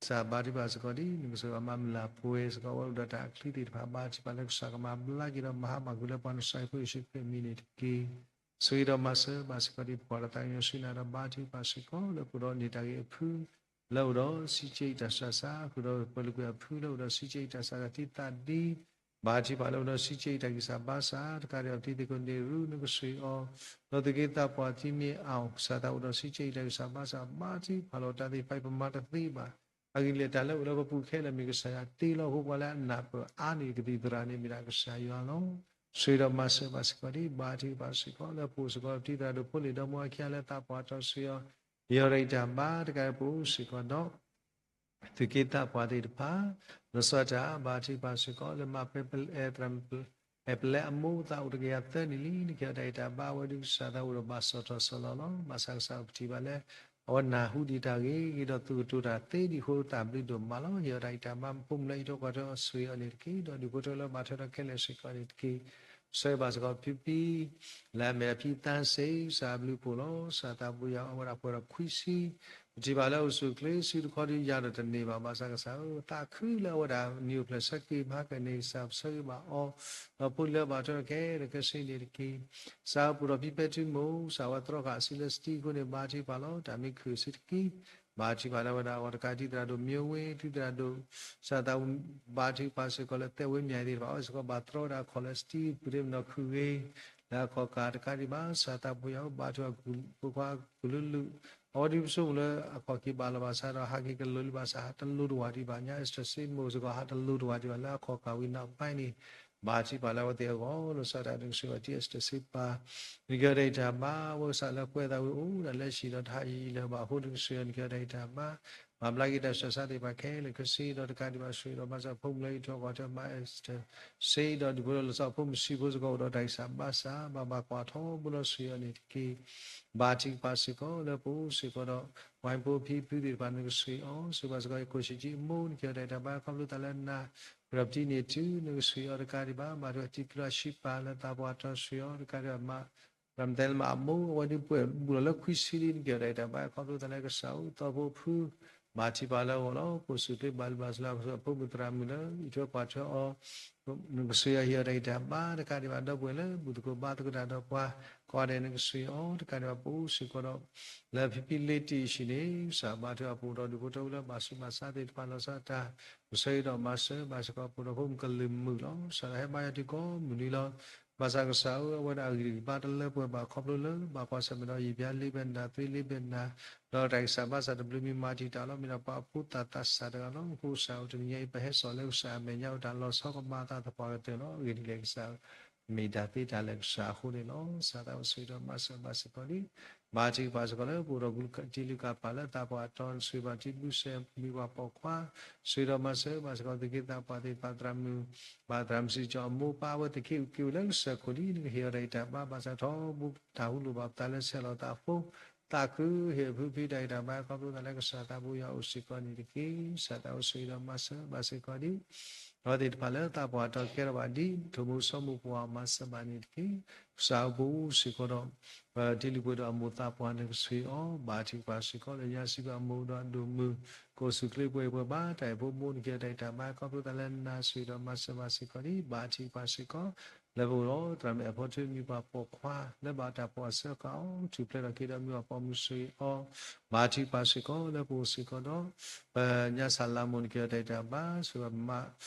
စၢၤဘါထုကဖၣ်စ့ၢ်ကီးဒ် နကစၢ်ဘၣ်မၤမျၢ်ပှဲၤစ့ၢ်ကီး အဝဲအိၣ်ဒီးတၢ်အချံသ့ၣ်တဖၣ် ဘါထုကဖၣ်လၢကစၢ်ကမၤဘျါက့ၤဒီးမၤဟးမၤကွံာ်လၢပှၤနစၢ်ဖိယ့ၣ်ၡူးခရံာ်အမံၤန့ၣ်တက့ၢ်. ဆိၣ်ဂ့ၤဒီးမၤစၢၤဘၣ်စ့ၢ်ကီးဒ် ပကွၢ်လီၤသးကညီၤဆူနၤဒီးဘါထုကဖၣ်စ့ၢ်ကီး လၢပအိၣ်ဒီးန့ၢ်တၢ်ဂ့ၤအဖု လၢအိၣ်ဒီးစံးက့အံၤတၢ်ဆူးတၢ်ဆါ ဃုာ်ဒီးပှၤလုၢ်ကွံာ်အဖု လၢအိၣ်ဒီးစံးက့အံၤတၢ်ဆူးတၢ်ဆါသံသးဒ် ဘါထုကဖၣ်လၢအိၣ်ဒီးစံးက့အံၤတၢ်ဂံၢ်စၢ်ဘါစၢ် တကးဒံးဘၣ်ပတံၤသကိးန့ၣ်ရူ နကစၢ်အီၤ ဒီးသူၣ်က့သးပှၢ်တံၤမ့ၢ်အီၤ ကစၢ်သးအိၣ်ဒီးစံးက့အံၤတၢ်ဂံၢ်စၢ်ဘါစၢ် ဘါထုကဖၣ်လီၤတၢ်သ့ၣ်တဖၣ်အံၤ ပမၤတသ့ဘၣ် အဂ့ၢ်ဒ်လဲၣ်တၢ်လၢအိၣ်လၢပပူၤခဲလၢာ်မ့ၢ်ကစၢ်ယွၤတ့လီၤအဃိ ပှၤလၢအနၢ်ပၢၢ်အါန့ၢ်ကသံၣ်သရၣ်န့ၣ်မ့ၢ်ဒၣ်ကစၢ်ယွၤလီၤ. ဆိၣ်ဂ့ၤဒီးမၤစၢၤဘၣ်စ့ၢ်ကီးဒ် ဘါထုကဖၣ်စ့ၢ်ကီး လၢပအိၣ်စ့ၢ်ကီးပတံၤသရၣ်ဒိၣ်ဖိလ့ၣ်ဒီမါဝၤခံဂၤလၢသးပှၢ်တီဆှၢအီၤ ယံာ်အီၤတၢ်အံၤတၢ်ဘါ တကးဒံးပအိၣ်စ့ၢ်ကီးဒီး သူၣ်က့သးပှၢ်သ့ၣ်တဖၣ် လီၤဆီဒၣ်တၢ် ဘါထုကဖၣ်စ့ၢ်ကီး လၢမၤပှဲၤပလဲ အဲၣ်ပလဲအမိၢ်သးအိၣ်တကယၤသၢနံၣ်လံ နကဟ့ၣ်အီၤတၢ်ဂံၢ်တၢ်ဘါ အဝဲဒုးကစၢ်သးအိၣ်ဒီးဘၣ်စီၣ်ထီၣ်စီၣ်လီၤလီၤ. ဘၣ်ဆၣ်ကစၢ်အိၣ်ကထံၣ်ဘၣ်လၢ အဝဲနၢ်ဟူဒံးတၢ်ဂ့ၤဂ့ၤဒီးသူၣ်ကတိၤတၢ်သ့ဒံးအဃိ တၢ်ဘျုးဒိၣ်မးလီၤ. ယံာ်အီၤတၢ်ဂံၢ်တၢ်ဘါ မ့ၢ်ဖိမုၣ်လၢဟံၣ်ထိးဃီၤထိးအီၤဆိၣ်ဂ့ၤအီၤန့ၣ်တက့ၢ်. ဒီးဒူၣ်ဖိထၢလၢဘၣ်ထွဲဒီးခဲလၢာ်စ့ၢ်ကီးန့ၣ်တက့ၢ်. ဆိၣ်ဂ့ၤဘၣ်စ့ၢ်ကီးဖံဖံ လၢအမ့ၢ်ဒၣ်ဖံသၣ်စ့ၣ် ကစၢ်အဘျုးအဖှိၣ်လီၤ. ကစၢ်သးပူၤယၤအဝဲဒၣ်ပှဲၤဒီးခွံဆံ ပထံၣ်ဘၣ်လၢအိၣ်ဆူၣ်အိၣ်ချ့ဆူတခီဒုးယၤဒီးတန့ၢ်ဘၣ် ဘၣ်ဆၣ်ကစၢ်ဧၢ သးခုလၢအဝဲဒၣ်နံၤအိၣ်ဖျဲၣ်ဆၢက့ၤမၤဟါကန့ၣ် ကစၢ်ပဆိၣ်ဂ့ၤဘၣ်အီၤ ဒီးဖိလၢဘၣ်ထွဲဒီးခဲလၢာ်ခဲဆ့န့ၣ်တက့ၢ်. ကစၢ်ဧၢ ပအိၣ်ဒီးဖံဖဲထူမိၢ် ကစၢ်ဝဲတြီဃာ်အစုလၢစတံအဃိန့ၣ် ဘါထုကဖၣ်လီၤ တၢ်မ့ၢ်ခုၣ်အစုတက့ၢ်. ဘါထုကဖၣ်လၢအဝဲဒၣ်အဂီၢ် တကးဒံးတံၤသရၣ်ဒိၣ်မ့ၢ်ဝ့ တံၤသရၣ်ဒိၣ် ကစၢ်သး ဘါထုကဖၣ်စ့ၢ်ကီးလၢသဲဝ့မၠဲၤသ့ၣ်တဖၣ် အဝဲစ့ၢ်ကီးဘၣ်တြီဝဲဒၣ်အခီၣ်လၢစတံ ပူၤတ့ၢ်မနီၤခုၣ်ဂ့ၤ လၢအခီၣ်ကး တကးဒံးဘၣ် ကစၢ်သးပူၤယၤအိၣ် ဘါထုကဖၣ်ဖိခွါကလုာ်လုာ် အဝဲဒုးပဆိကမိၣ်လၢအခီၣ်က့ၤဘၣ်လီၤဘၣ်ဆၣ်ဒီး ဟးက့ၤကလိၤလံဘၣ်ဆၣ် ဟးတလိၤတဝၢ်ဒံးဘၣ်ညါ အ့စတၢၢ်စ့ၣ်မိၢ်စ့ၢ်ကီး ဟးတလိၤတဝၢ်ဒံးဘၣ်လၢအခီၣ်ကးဝံၤနီၢ်ပၢၢ်န့ၣ် ဘါထုကဖၣ်လၢအဝဲသ့ၣ်အဂီၢ် လီၤဆီဒၣ်တၢ် နကစၢ်ယွၤတံၤ အ့စတၢၢ်စ့ၣ်ပၢ် နကဟ့ၣ်အီၤတၢ်ဂံၢ်တၢ်ဘါ အဝဲကစၢ်လၢကွဲးသးဝံၤအိၣ်ဒၣ်လၢဟံၣ်ဒီးတဟးယံာ်လၢၤဘၣ်အဃိ နကစၢ်ယွၤ နကဟ့ၣ်အီၤတၢ်ဂံၢ်တၢ်ဘါ မၤဘျါက့ၤတၢ်ဆူးတၢ်ဆါသ့ၣ်တဖၣ်ခဲလၢာ်ခဲဆ့ဒီး တကးဒံးဘၣ်ဆိၣ်ဂ့ၤဒီးမၤစၢၤဖိမုၣ်လၢဟံၣ်ထိးဃီၤထိးမါ အ့စတၢၢ်စ့ၣ်ဒီးဒူၣ်ဖိထၢလီၤဆီဖိမုၣ်ဆံးဖိစ့ၢ်ကီး အိၣ်ဒီးတၢ်ဂံၢ်စၢ်ဘါစၢ် ဘၣ်ဘၣ်ကွၢ်ထီဘိလီၤ ဆိၣ်ဂ့ၤအီၤန့ၣ်တက့ၢ်. ဘါထုကဖၣ်စ့ၢ်ကီးလၢပအိၣ်စ့ၢ်ကီးဒီး ဝဲဖိဖံဖုသ့ၣ်တဖၣ် နကဆိၣ်ဂ့ၤအီၤ ဆိၣ်ဂ့ၤဘၣ်စ့ၢ်ကီး ယခိၣ်ဆံးကၠံအမိၢ် နကဟ့ၣ်အီၤတၢ်ဂံၢ်တၢ်ဘါ ခီဖျိသးလၢနၤ ပဒီးပတံၤန့ၢ်တုၤ နကဆိၣ်ဂ့ၤအီၤတကးဒံးဘၣ် ဘါထုကဖၣ်တံၤသရၣ်စံးပာ်လၢသးပှၢ်တီဆှၢအီၤတကးဒံးဘၣ် မ့ၢ် ရၤမတၤလၢမ့ၢ်အမိၢ် အဝဲဒုးပှဲၤဘူးလီၤလၢခွံဆံလံ နကဟ့ၣ်အီၤတၢ်ဂံၢ်တၢ်ဘါ ခီဖျိသးလၢကစၢ်အိၣ်သီဖိဖု ဘါထုကဖၣ်လၢအဂီၢ်လီၤ. ပအိၣ်ဆူၣ်အိၣ်ချ့ဘၣ်လုၢ်ဘၣ်စၢၤလၢအဖိမုၣ်သရၣ်မုၣ်လၢ အံးထွဲကွၢ်ထွဲအီၤ နကဆိၣ်ဂ့ၤအီၤဟ့ၣ်အီၤတၢ်ဂံၢ်တၢ်ဘါ တကးဒံးဘၣ်ဒီပုၢ်ဝဲၢ်လၢ ဘူၣ်သကိးဘါသကိးတၢ်ဒီးပှၤ ကိးဂၤဒဲး နကဆိၣ်ဂ့ၤအီၤ တကးဒံးဘၣ်ပအိၣ်စ့ၢ်ကီးဒီး လၢဖံဖံလ့တံၢ်အဟံၣ်န့ၣ် ကစၢ်ဘါထုကဖၣ်ပအိၣ်ဒီးဒူၣ်ဖိထၢဖိလၢဘၣ်ဆူးဘၣ်ဆါသ့ၣ်တဖၣ်လီၤဆီဒၣ်တၢ် ပဆိၣ်ဂ့ၤဒီးမၤစၢၤဘၣ်စ့ၢ်ကီး ပအိၣ်ဒီးဖိမုၣ်ကလုာ်မုာ်လီၤ. ကစၢ်ဒၣ်ဟဲဘါယွၤတုၤကိးမုၢ်နံၤလီၤ. ဘၣ်ဆၣ်ကစၢ်ဧၢ အဝဲဒၣ်အဂံၢ်တဂံၢ်ဘါတလၢပှဲၤဘၣ်ခီဖျိလၢ ဘၣ်ကွၢ်ဆၢၣ်မဲာ်ဒီးယံာ်ဘျါလ့ဘၢၣ်နၤ သွံလ့ဘၢၣ်နၤ ဒီးတၢ်ဂံၢ်စၢ်ဘါစၢ်တဘျုးမံၤမၤတံာ်တာ်လီၤ. မ့ၢ်ဒၣ်ပှၤအဖိသၣ်သးစၢ်တဂၤလီၤ. အဃိကစၢ်ဧၢ တနံၤညါအံၤ ပဟဲစိာ်လၢကစၢ်အမဲာ်ညါအိၣ်တၢ်လီၤဆီကမၤအသးသပှၢ်ကတၢၢ်လီၤ. အဂ့ၢ်ဒ်လဲၣ်ကစၢ်ဧၢ မ့ၢ်တၢ်သ့တၢ်လၢာ်ကစၢ်အဃိန့ၣ်လီၤ. ကစၢ်သးအိၣ်ဆိၣ်ဂ့ၤဒီးမၤစၢၤဘၣ်စ့ၢ်ကီးလံ ဘါထုကဖၣ်စ့ၢ်ကီးလၢပအိၣ်ဒီးတံၤလုၢ်ကၣ်ပၢ်လၢသးပှၢ်အတီ ဆိၣ်ဂ့ၤဘၣ်တံၤဘုစဲးမံၤပှၢ်ပိာ်ခွါ ဆိၣ်ဂ့ၤဒီးမၤစၢၤဘၣ်စ့ၢ်ကီး သူၣ်က့သးပှၢ်သ့ၣ်တဖၣ် သရၣ်မုၣ် ဘၣ်သရၣ်မုၣ်စံးကၠီအမိၢ်ပၢ် အဝဲသ့ၣ်က့ၤအိၣ်က့ၤဝဲလၢကစၢၢ်ခိၣ်လံ နကဟ့ၣ်အီၤတၢ်ဂံၢ်တၢ်ဘါ ဘၣ်ဆၣ်ထီဘိတၢ်ဟူလိၣ်ဘၣ်ပသးလၢဆဲးလီၤသးအဃိ သးခုဟ့ၣ်အဖုဖံတၢ်ဂံၢ်တၢ်ဘါ ခီဖျိသးလၢကစၢ်သးဘိယွၤအိၣ်စ့ၢ်ကီးန့ၣ်တက့ၢ်. ကစၢ်သးအိၣ်ဆိၣ်ဂ့ၤဒီးမၤစၢၤဘၣ်စ့ၢ်ကီးလံ အဝဲသ့ၣ်တဖၣ်လၢသးပှၢ်တီၤကဲထီၣ်ဘၣ်ဒ် ထိၣ်မူစီၤမိၢ်ပှၢ်မၤစၢၤဘၣ်န့ၣ်တက့ၢ်. ကစၢ်ဧၢ ပအိၣ်စ့ၢ်ကီးဒီး ပထံလုၢ်ပှဲၤဒီးအမိၢ်သးပှၢ်နကဆှံအီၤ ဘါထုကဖၣ်စ့ၢ်ကီးလၢညါစံးဘၣ်အမိၢ်ဒီးအဒိၣ်မုၣ် ကအိၣ်ဆူၣ်ချ့ပှဲၤပှဲၤဘၣ် တၢ်အဲၣ်ဖိမူနက့ၤတၢ်အံၤတၢ်ဘါ ခီဖျိသးလၢနၤဆိၣ်ဂ့ၤဒီးမၤစၢၤဘၣ်စ့ၢ်ကီးဒ် ဘါထုကဖၣ်စ့ၢ်ကီး လၢပအိၣ်ဒီးသရၣ်မုၣ်အဖီထၢမံၤပှၤပိာ်ခွါ လၢဘၣ်တၢ်ပိာ်အဆၢဃာ်အီၤ ထူၣ်ဖျဲးထီၣ်က့ၤဒီးမုၢ်အပီၢ်မုၢ်ဆိၣ်ဂ့ၤအီၤ ဘါထုကဖၣ်စ့ၢ်ကီး လၢပအိၣ်စ့ၢ်ကီးဒီး ပညါစၢ်လါမိၢ်နက့ၤတၢ်အံၤတၢ်ဘါ ဆိၣ်ဂ့ၤ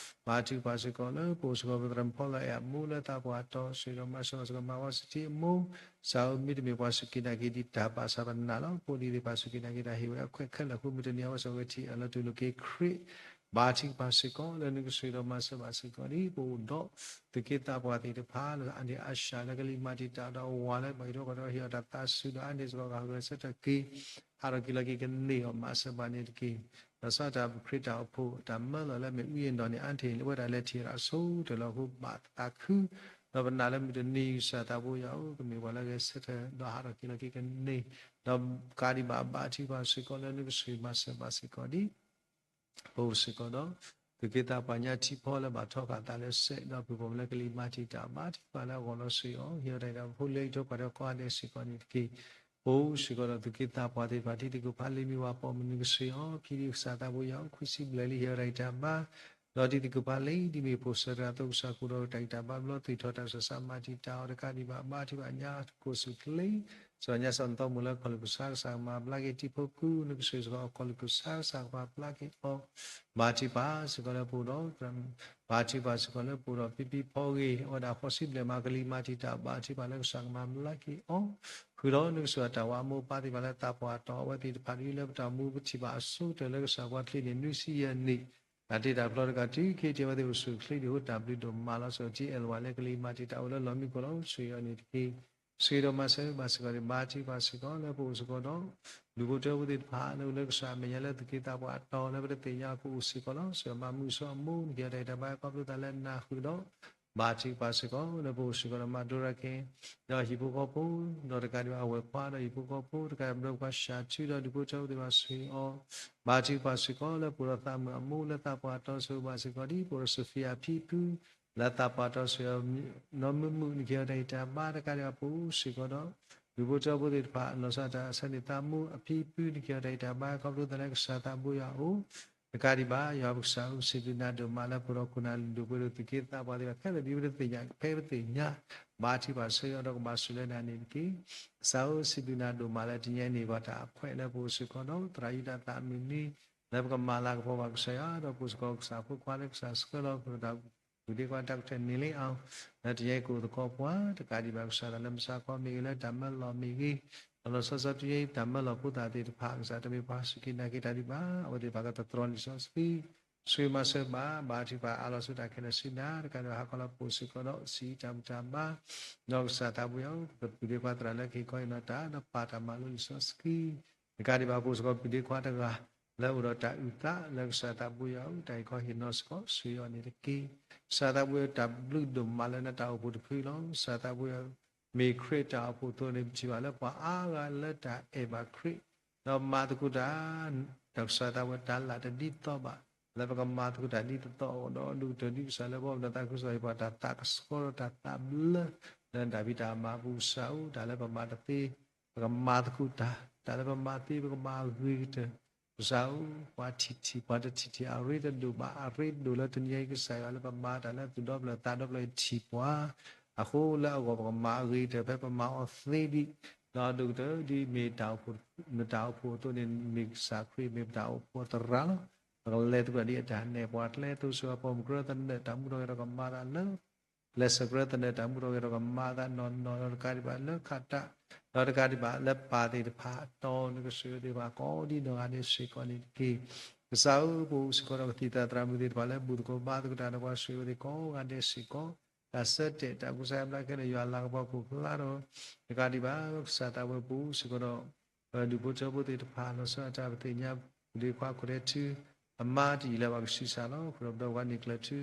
ဘါထုကဖၣ်စ့ၢ်ကီး လၢပအိၣ်စ့ၢ်ကီး ပသရၣ်မုၣ်ဖီလီၤအဲၣ်အမိၢ်လၢသးပှၢ်တီၤ ဆိၣ်ဂ့ၤဒီးမၤစၢၤဘၣ်စ့ၢ်ကီး မၤဝါစထံအမိၢ် ကစၢ်ဧၢ မ့တမ့ၢ်ပှၤစူၢ်က့ၤနာ်က့ၤဒံးတၢ်ဘၣ်ဆၣ်ပနာ်လီၤ. ဖိဒံသ့ၣ်ပှၤစူၢ်က့ၤနာ်က့ၤတၢ်ဟ့ၣ်ဝဲအခွဲးခဲလၢာ်အဃိ မုၢ်တနံၤအဝဲစ့ၢ်ကီးဂဲၤထံၣ်အလီၤတူာ်လိာ်က့ၤခရံာ် ဘါထုကဖၣ်စ့ၢ်ကီး လၢနကဆိၣ်ဂ့ၤဒီးမၤစၢၤဘၣ်စ့ၢ်ကီးဒ် ပအိၣ်ဒီး သုးက့သးပှၢ်သ့ၣ်တဖၣ် လၢအါန့ၢ်အါဆှးလၢကလံၤမၤတံာ်တာ်ဒီးအဝၤလၢဘၣ်ဟ့ၣ်ထီၣ်ဃီၤဒီးဟ့ၣ်အီၤတၢ်သးစူၤဒီးအါန့ၢ်စ့ၢ်ကီးဂၤ ဂဲၤဆၢထၢၣ်က့ၤ ဟးထီၣ်က့ၤလီၤက့ၤကန့ၢ်အီၤ မၤစၢၤဘၣ်န့ၣ်တက့ၢ်. ဒီးစးတၢ်ခရံာ်တၢ်အိၣ်ဖှိၣ် တၢ်မၢလီၤလၢမ့ၢ်အူအ့ၣ်ဒီးန့ၣ် အါန့ၢ်ဝဲဒၣ်လဲၤထံၣ်ဒီးအဆိကတၢၢ်လီၤအဃိ ဘၣ်သးခု ဒီးပနာ်လၢမုၢ်တနံၤ ကစၢ်သးဘိယွၤဧၢ ကမ့ၢ်ပှၤလၢဂဲၤဆၢထၢၣ် ဒီးဟးထီၣ်က့ၤလီၤက့ၤကန့ၢ် ဒီးကးဒံးဘၣ် ဘါထုကဖၣ်စ့ၢ်ကီးလၢနကဆိၣ်ဂ့ၤမၤစၢၤဘၣ်စ့ၢ်ကီးဒ် ပအိၣ်စ့ၢ်ကီးဒီး သုးက့သးပှၢ်ညါထံဖီလၢဘၣ်ထီဃာ်သးလၢစဲး ဒီးပုၢ်ဖိလၢကလံၤမၤတံာ်တာ် ဘါထုကဖၣ်လၢအဂီၢ်လီၤဆိၣ်ဂ့ၤအီၤ ဟ့ၣ်အီၤတၢ်အံၤဒီး ဖိလၢဟံးထီၣ်ကွၢ်ဒီးကိးဂၤဒဲးစ့ၢ်ကီးန့ၣ်တက့ၢ်. ပအိၣ်စ့ၢ်ကီးဒီးသုးက့သးပှၢ်သ့ၣ်တဖၣ် တံၤသကိးဖးလံာ်မ့ၢ်ဝဲပိာ်မုၣ်နကဆိၣ်ဂ့ၤအီၤ ဖံဒံးကစၢ်သးဘိယွၤ ခွံဆံဘျဲၣ်လံ ဟ့ၣ်အီၤတၢ်အံၤတၢ်ဘါ ဒီးတံၤသကိးဖးလံာ် ဒ်မ့ၢ်ဖိၣ်စၢၤတဂၤအသိး ကစၢ်ကအိၣ်ဒီးတၢ်ဂံၢ်တၢ်ဘါ ဘျီသွံၣ်ထီၣ်တၢ်ကစီၣ်စးမၤတံာ်တာ်အီၤ တကးဒံးဘၣ် ဘါထုကဖၣ်ညါတကိးဆူၣ်ချ့ စ့ၢ်ကီးညါစၢ်နသီမိၢ်လၢခီၣ်လိာ်ကစၢ် ကစၢ်ကမၤဘျါက့ၤတံၤဖိကူ နကဆိၣ်ဂ့ၤစ့ၢ်ကီးအကီၢ်လိာ်ကစၢ် ကစၢ်ကပာ်ဘျါက့ၤအီၤ ဘါထုကဖၣ်စ့ၢ်ကီးလၢပအိၣ်ဒီး ဘါထုကဖၣ်စ့ၢ်ကီးလၢပအိၣ်ဒီးဖံဖံဖီဂ့ၤ အဝဲဒၣ်ဃိးဆံဘျဲၣ်မး ကလံၤမၤတံာ်တာ် ဘါထုကဖၣ်လၢကစၢ်ကမၤဘျါက့ၤအီၤ ဃုာ်ဒီးနကဆိၣ်ဂ့ၤအတၢ်ဝၤအမိၢ်အပၢ်သ့ၣ်တဖၣ်လၢသးပှၢ်တီၤအဝဲသ့ၣ်တဖၣ် ဒ်လၢပတၢ်မူပထံၣ်ဘၣ်အဆိကတၢၢ်လၢကစၢ်ပှၤချ့န့ၣ် နွံဆံယဲၢ်နံၣ် တၢ်တ့တၢ်ဖျီတဂၤတုၤခဲအံၤ အဝဲသ့ၣ်အိၣ်ဆူၣ်အိၣ်ချ့ဒံးအဃိ တၢ်ဘျုးဒိၣ်မးလီၤ. စ့ၢ်ကီး ထံအဲၣ်ဝဲလၢကလံၤမၤတံာ်တာ်အိၣ်လၢလီၢ်မံခိၣ်လီၤ ဆိၣ်ဂ့ၤအီၤန့ၣ်တက့ၢ်. ဆိၣ်ဂ့ၤဒီးမၤစၢၤဘၣ်စ့ၢ်ကီးန့ၣ် ဘါထုကဖၣ်စ့ၢ်ကီးလၢပအိၣ်စ့ၢ်ကီးဒီး ဒူၣ်ဖိထၢဖိသ့ၣ်တဖၣ်လၢအိၣ်လၢကစၢ်အမဲာ်ညါလၢသုးက့သးပှၢ်အတီၤလၢပတသ့ၣ်ညါကအိၣ်စ့ၢ်ကီးလီၤ. စ့ၢ်ကီးမၤမုာ်ဆိအမိၢ် နကဟ့ၣ်အီၤတၢ်ဂံၢ်တၢ်ဘါ ခီဖျိသးလၢနၤဃုာ်ဒီး ဘါထုကဖၣ်စ့ၢ်ကီးလၢပအိၣ်စ့ၢ်ကီးဒီး မၤဒိရၤက့ၤ ဒီးဟံၣ်ဖိဃီဖိ ဒီးတကးဒံးဘၣ်အဝဲၢ်ခွါဒီးဟံၣ်ဖိဃီဖိ တကးဒံးဘၣ်ပှၤဆှၢထူဒီးဒူၣ်ဖိထၢဖိသ့ၣ်တဖၣ်ဆိၣ်ဂ့ၤအီၤ ဘါထုကဖၣ်စ့ၢ်ကီးလၢပအိၣ်ဒီးသးမုာ်အမိၢ်လၢသးပှၢ်တီၤ ဆိၣ်ဂ့ၤဘၣ်စ့ၢ်ကီးဒ် ပအိၣ်ဒီးစီၤဖံအဖံဖု လၢသးပှၢ်တီၤ ဆိၣ်ဂ့ၤအီၤ နီၢ်မုာ်မုာ် နကဟ့ၣ်အီၤတၢ်ဂံၢ်တၢ်ဘါ တကးဒံးဘၣ်ပအိၣ်စ့ၢ်ကီးဒီး ဒူၣ်ဖိထၢဖိသ့ၣ်တဖၣ် လီၤဆီဒၣ်တၢ်ဆၢန့ၣ် သးမူအဖံဖု နကဟ့ၣ်အီၤတၢ်ဂံၢ်တၢ်ဘါ ခီဖျိသးလၢကစၢ်သးဘိယွၤအအိၣ် တကးဒံးဘၣ် ယွၤပကစၢ်ဧၢ စံးဘျုးနၤဒိၣ်မးလၢပအိၣ်ဒီးခိၣ်နၢ်ဒူၣ်ဖိထၢဖိ သုးက့သးပှၢ်သ့ၣ်တဖၣ်ခဲလၢာ် ဒ်ပတသ့ၣ်ညါဖဲပသ့ၣ်ညါ ဘါထုကဖၣ်ဆိၣ်ဂ့ၤအီၤဒီးကဘၣ်ဆိၣ်လၢနၤန့ၣ်တက့ၢ်. ကစၢ်ဧၢ စံးဘျုးနၤဒိၣ်မးလၢတနံၤအံၤန့ၣ် ပှၤတၢ်ခွဲးလၢပအိၣ်စ့ၢ်ကီးဒီး သရၣ်ယူဒၤသၣ်အမုၢ်နံၤ လၢပကမၤလၤကပီၤဘၣ်ကစၢ်ယွၤ ဒီးပအိၣ်စ့ၢ်ကီးကစၢ်ဖိခွါလၢကစၢ်ဆှၢလီၤ ပတၢ် ပူၤဒ့ခွါတၢ်ကထၢၣ်န့ၣ်လံအီၤ လၢတနံၤအံၤကအိၣ်သကိးပှၤ တကးဒံးဘၣ်ကစၢ်သးလၢမုၢ်ဆါခီမ့ၢ်ဂ့ၤ လၢတၢ်မၢလီၤမ့ၢ်ဂ့ၤ ဒီးလီၤဆီဆီတနံၤအံၤ တၢ်မၢလီၤဖိသၣ်သ့ၣ်တဖၣ် ကစၢ်တမ့ၢ်ပှၤစူၢ်က့ၤနာ်က့ၤတၢ်ဒံးဘၣ် အဝဲသ့ၣ်တဖၣ်ကသတြီၤလံာ်စီဆှံ ဆိၣ်ဂ့ၤမၤစၢၤဘၣ် ဘါထုကဖၣ်အးလီၤဆူတၢ်ခဲလၢာ်ဆူနၤ တကးဒံးဘၣ်ဟးခီလၢပအိၣ်စ့ၢ်ကီးဒီး စံးတၢ်ဘူၣ်တၢ်ဘါ ဒီးကစၢ်သးဘိယွၤဧၢ ပပူၤဒ့ခွါသရၣ်လၢကဟ့ၣ်ခီဟ့ၣ်နီၤတၢ် ဒီးပာ်တၢ်မၤလိလံာ်စီဆှံ တကးဒံးဘၣ်ပအိၣ်စ့ၢ်ကီးပူၤဒ့ခွါတဂၤ လၢအိၣ်ဒီးတၢ်အုၣ်သးလၢကစၢ်သးဘိယွၤဧၢ တၢ်ဟ့ၣ်ခီဟ့ၣ်နီၤစ့ၢ်ကီး ဆိၣ်ဂ့ၤအီၤန့ၣ်တက့ၢ်. ကစၢ်သးဘိယွၤ တၢ်ဘျုးဒိၣ်မးလၢနတၢ်အိၣ်ဖှိၣ်တဖုလီၤ. ကစၢ်သးဘိယွၤ မ့ၢ်ခရံာ်တၢ်အိၣ်ဖှိၣ်အသိးန့ၣ် ပထံၣ်ဘၣ်လၢပှၤအါဂၤလၢတၢ်အဲၣ်ဘၣ်ခရံာ် ဒီးမၤသကိးတၢ် ဒီးကစၢ်သးဘိယွၤ တၢ်လၢတဒ်သိးဘၣ် လၢပကမၤသကိးတၢ်ဒ်သိးသိးအဂီၢ်ဒီး ဒိၣ်ကတၢၢ်ဒ်ကစၢ်လၢပှၤဘျၢသးခုကစီၣ်ဟ့ၣ်ပှၤတၢ်သးကဆှီဒီးတၢ်သးဘျၢ လၢနတၢ်ဖံးတၢ်မၤပူၤကစၢ်ဧၢ တၢ်လၢပမၤတသ့ ပကမၤသကိးတၢ် တၢ်လၢပမၤသ့ ပကမၤအဂ့ၤကတၢၢ် ကစၢ်ဧၢ ပှၤထံၣ်ထံၣ် ပှၤတထံၣ်ထံၣ် အရ့တဒိၣ်ဘၣ် အရ့ဒိၣ်လၢတနံၤအံၤကစၢ်ယွၤလၢပမၤတၢ်လၢသူၣ်ဒီဖျၢၣ်သးဒီဖျၢၣ်ထံၣ်ပှၤ အဃိလၢအဂီၢ်ပကမၤအဂ့ၤကတၢၢ် ဖဲပမၤအီၤသ့ဒံး ဒီးဒိၣ်ကတၢၢ်ဒ်မ့ၢ်တၢ်အိၣ်ဖှိၣ် နတၢ်အိၣ်ဖှိၣ်အသိးန့ၣ် မ့ၢ်ကစၢ်ခရံာ် မ့ၢ်ပတၢ်အိၣ်ဖှိၣ်သရၣ်လီၤ. ပကလဲၤသကိးဒ်အတၢ်နဲၣ်ပှၤကျဲ သိးဆိပှၤမုၢ်ကြၢးသနၢၣ် တၢ်မူထီၣ်ဂဲၤထီၣ်ကမၤသးလၢ လဲၤစကြၢးသနၢၣ် တၢ်မူထီၣ်ဂဲၤထီၣ်ကမၤသးနီၢ်နီၢ်ဒီးတကးဒံးဘၣ်လၢခးတၢ် ဒီးတကးဒံးဘၣ်လၢပၢ်သ့ၣ်တဖၣ်အတီၤ နကဆိၣ်ဂ့ၤသ့ၣ်တဖၣ်ကိးဒ်နီၢ်ဂၤဒဲးစ့ၢ်ကီးန့ၣ်တက့ၢ်. ကစၢ်ဧၢ ပအိၣ်စ့ၢ်ကီးဒီးကသံၣ်သရၣ်မုၣ်သ့ၣ်တဖၣ်လၢ ဘူၣ်သကိးဘါသကိးတၢ်ဒီးပှၤဆိၣ်ဂ့ၤဝဲသ့ၣ်ကိးဂၤဒဲးစ့ၢ်ကီး တၢ်ဆၢတဲာ်တၢ်ကူစါယါဘျါခဲလၢာ် ယွၤလၤကပီၤခိၣ်ဖျါဒီး တကးဒံးဘၣ် ကစၢ်သးဝဲပအိၣ်စ့ၢ်ကီးဒီး ဒူၣ်ဖိထၢဖိသ့ၣ်တဖၣ် လီၤဆီဒၣ်တၢ်ပသ့ၣ်ညါ ပူၤဒ့ခွါခိၣ်ဒဲးထု အမါတယံာ်လၢဘၣ်ကဆံးစၢ်လီၤ. ဃုာ်ဒီးပဒီပုၢ်ဝဲၢ်န့ၣ်ကျၢၤထု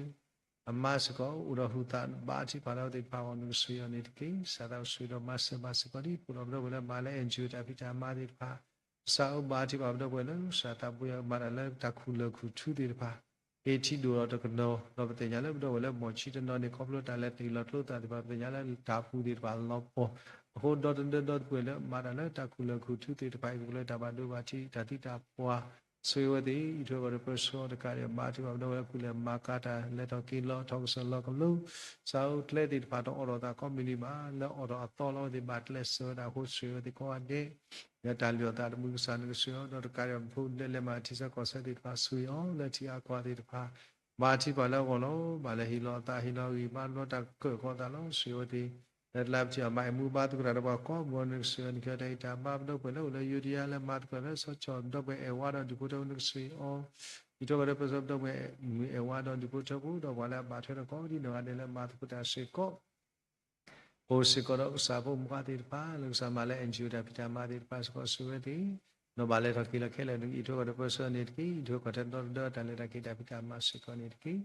အမါစ့ၢ်ကီး အိၣ်ဒီးဟုသးဘါထုကဖၣ်လၢအဝဲသ့ၣ်တဖၣ်အဂီၢ် နကဆိၣ်ဂ့ၤအီၤန့ၣ်တက့ၢ်. ကစၢ်သးဆိၣ်ဂ့ၤဒီးမၤစၢၤဘၣ်စ့ၢ်ကီးဒ် ပဒီပုၢ်ဝဲၢ်လၢမၤလၢ NGO တၢ်ဖံးတၢ်မၤသ့ၣ်တဖၣ် ကစၢ်ဧၢ ဘါထုကဖၣ်ပဒီပုၢ်ဝဲၢ်လၢ ကစၢ်သးဘိယွၤမၤတၢ်လၢတၢ်ခူၣ်လၢၢ်ခူၣ်ထူသ့ၣ်တဖၣ် က့ၤထံၣ်ဒိၣ်ဒီးတကနီၤ, ဒီးပသ့ၣ်ညါလၢပဒီပုၢ်ဝဲၢ်လၢမီၢ်ဆံတနီၤန့ၣ် ခီဖျိတၢ်လဲၤတ့ၢ်လီၤကျိသၣ်သ့ၣ်တဖၣ် ပသ့ၣ်ညါလၢတၢ်ပူၤသ့ၣ်တဖၣ်လီၤပှီၢ်, အဃိဒီတဒၢဒီတပှဲၤလၢမၤတၢ်လၢတၢ်ခူၣ်လၢာ်ခူၣ်ထူသ့ၣ်တဖၣ်အံၤ ပကလၢတၢ်ဘၣ်ဒိဘၣ်ထံး တၢ်သံတၢ်ပှၢ် ဆိၣ်ဂ့ၤဝဲသ့ၣ် အံးထွဲကွၢ်ဒီးပၢဆှၢအီၤတကးဒံး ဘါထုကဖၣ်ပဒီပုၢ်ဝဲၢ်လၢခူၣ်လဲၤမၤကၤတၢ် လဲၤထီၣ်က့ၤလီၤထီၣ်ကစၢၢ်လီၤကလိ စးအိၣ်ကျဲသ့ၣ်တဖၣ်တအိးထီၣ်သးကိးမုၢ်နံၤဘၣ် လၢအိးထီၣ်အသီလီၤဝဲသ့ၣ် ဘၣ်ကျဲးစၢးဝဲဒၣ်အဃိ ဆိၣ်ဂ့ၤဝဲသ့ၣ်ကိးဂၤဒဲး လၢတၢ်လုၢ်အီၣ်သးတမုၢ်ကစၢ်န့ၣ်ကစၢ်အီၤ ဒီးတကးဒံးဘၣ် ပဖိပလံၤလၢလဲၤမၤထံဆၢကီၢ်ဆၢသ့ၣ်တဖၣ် ဆိၣ်ဂ့ၤအီၤလၢထံအါကီၢ်သ့ၣ်တဖၣ် ဘါထုကဖၣ်လၢအဂီၢ်လီၤ. ဘၣ်လဲၤဟ့ၣ်လီၤအသးဟ့ၣ်လီၤအဂံၢ်ဘါတဘျီ တၢ်ကၢၣ်ကီသးလီၤ ဆိၣ်ဂ့ၤဝဲသ့ၣ် လၢတလါပထံၣ်အီၤ မၤအဲၣ်မူဘါသကိးတၢ်ဒီးပှၤကိးမုၢ်နံၤကစၢ်အီၤ နကဲတၢ်အံးတၢ်ဘါ ပဒီပုၢ်ဝဲၢ်လၢအိၣ်လၢယိၤဒယါလၢမၤသကိးလၢစီၤကၠီၣ် ပဒီပုၢ်ဝဲၢ်အဲၣ်ဝါဒီးဒူၣ်ဖိထၢဖိနကစၢ်အီၤ အံးထွဲကွၢ်ဒီးပၢဆှၢပဒီပုၢ်ဝဲၢ်မုၣ်အဲၣ်ဝါဒီးဒူၣ်ဖိထၢဖိ ဒီးပှၤလၢအဘၣ်ထွဲဒီးကိးဒ်နီၢ်ဂၤဒဲးလၢမၤသကိးတၢ်စ့ၢ်ကီး အိၣ်စ့ၢ်ကီးဒီးကစၢ်ဖိမုၣ်ဖိသ့ၣ်တဖၣ် လၢကစၢ်မၤလၢ NGO တၢ်ဖံးတၢ်မၤသ့ၣ်တဖၣ်စ့ၢ်ကီး ဆိၣ်ဂ့ၤဝဲသ့ၣ် ဒီးဘၣ်လဲၤထီၣ်က့ၤလီၤခဲလၢာ်န့ၣ် အံးထွဲကွၢ်ဒီးပၢဆှၢန့ၣ်တက့ၢ်. အံးထွဲကွၢ်ထဲဒီတဒၢတၢ်လဲၤတၢ်က့ၤတၢ်ဖံးတၢ်မၤစ့ၢ်ကီးန့ၣ်တက့ၢ်.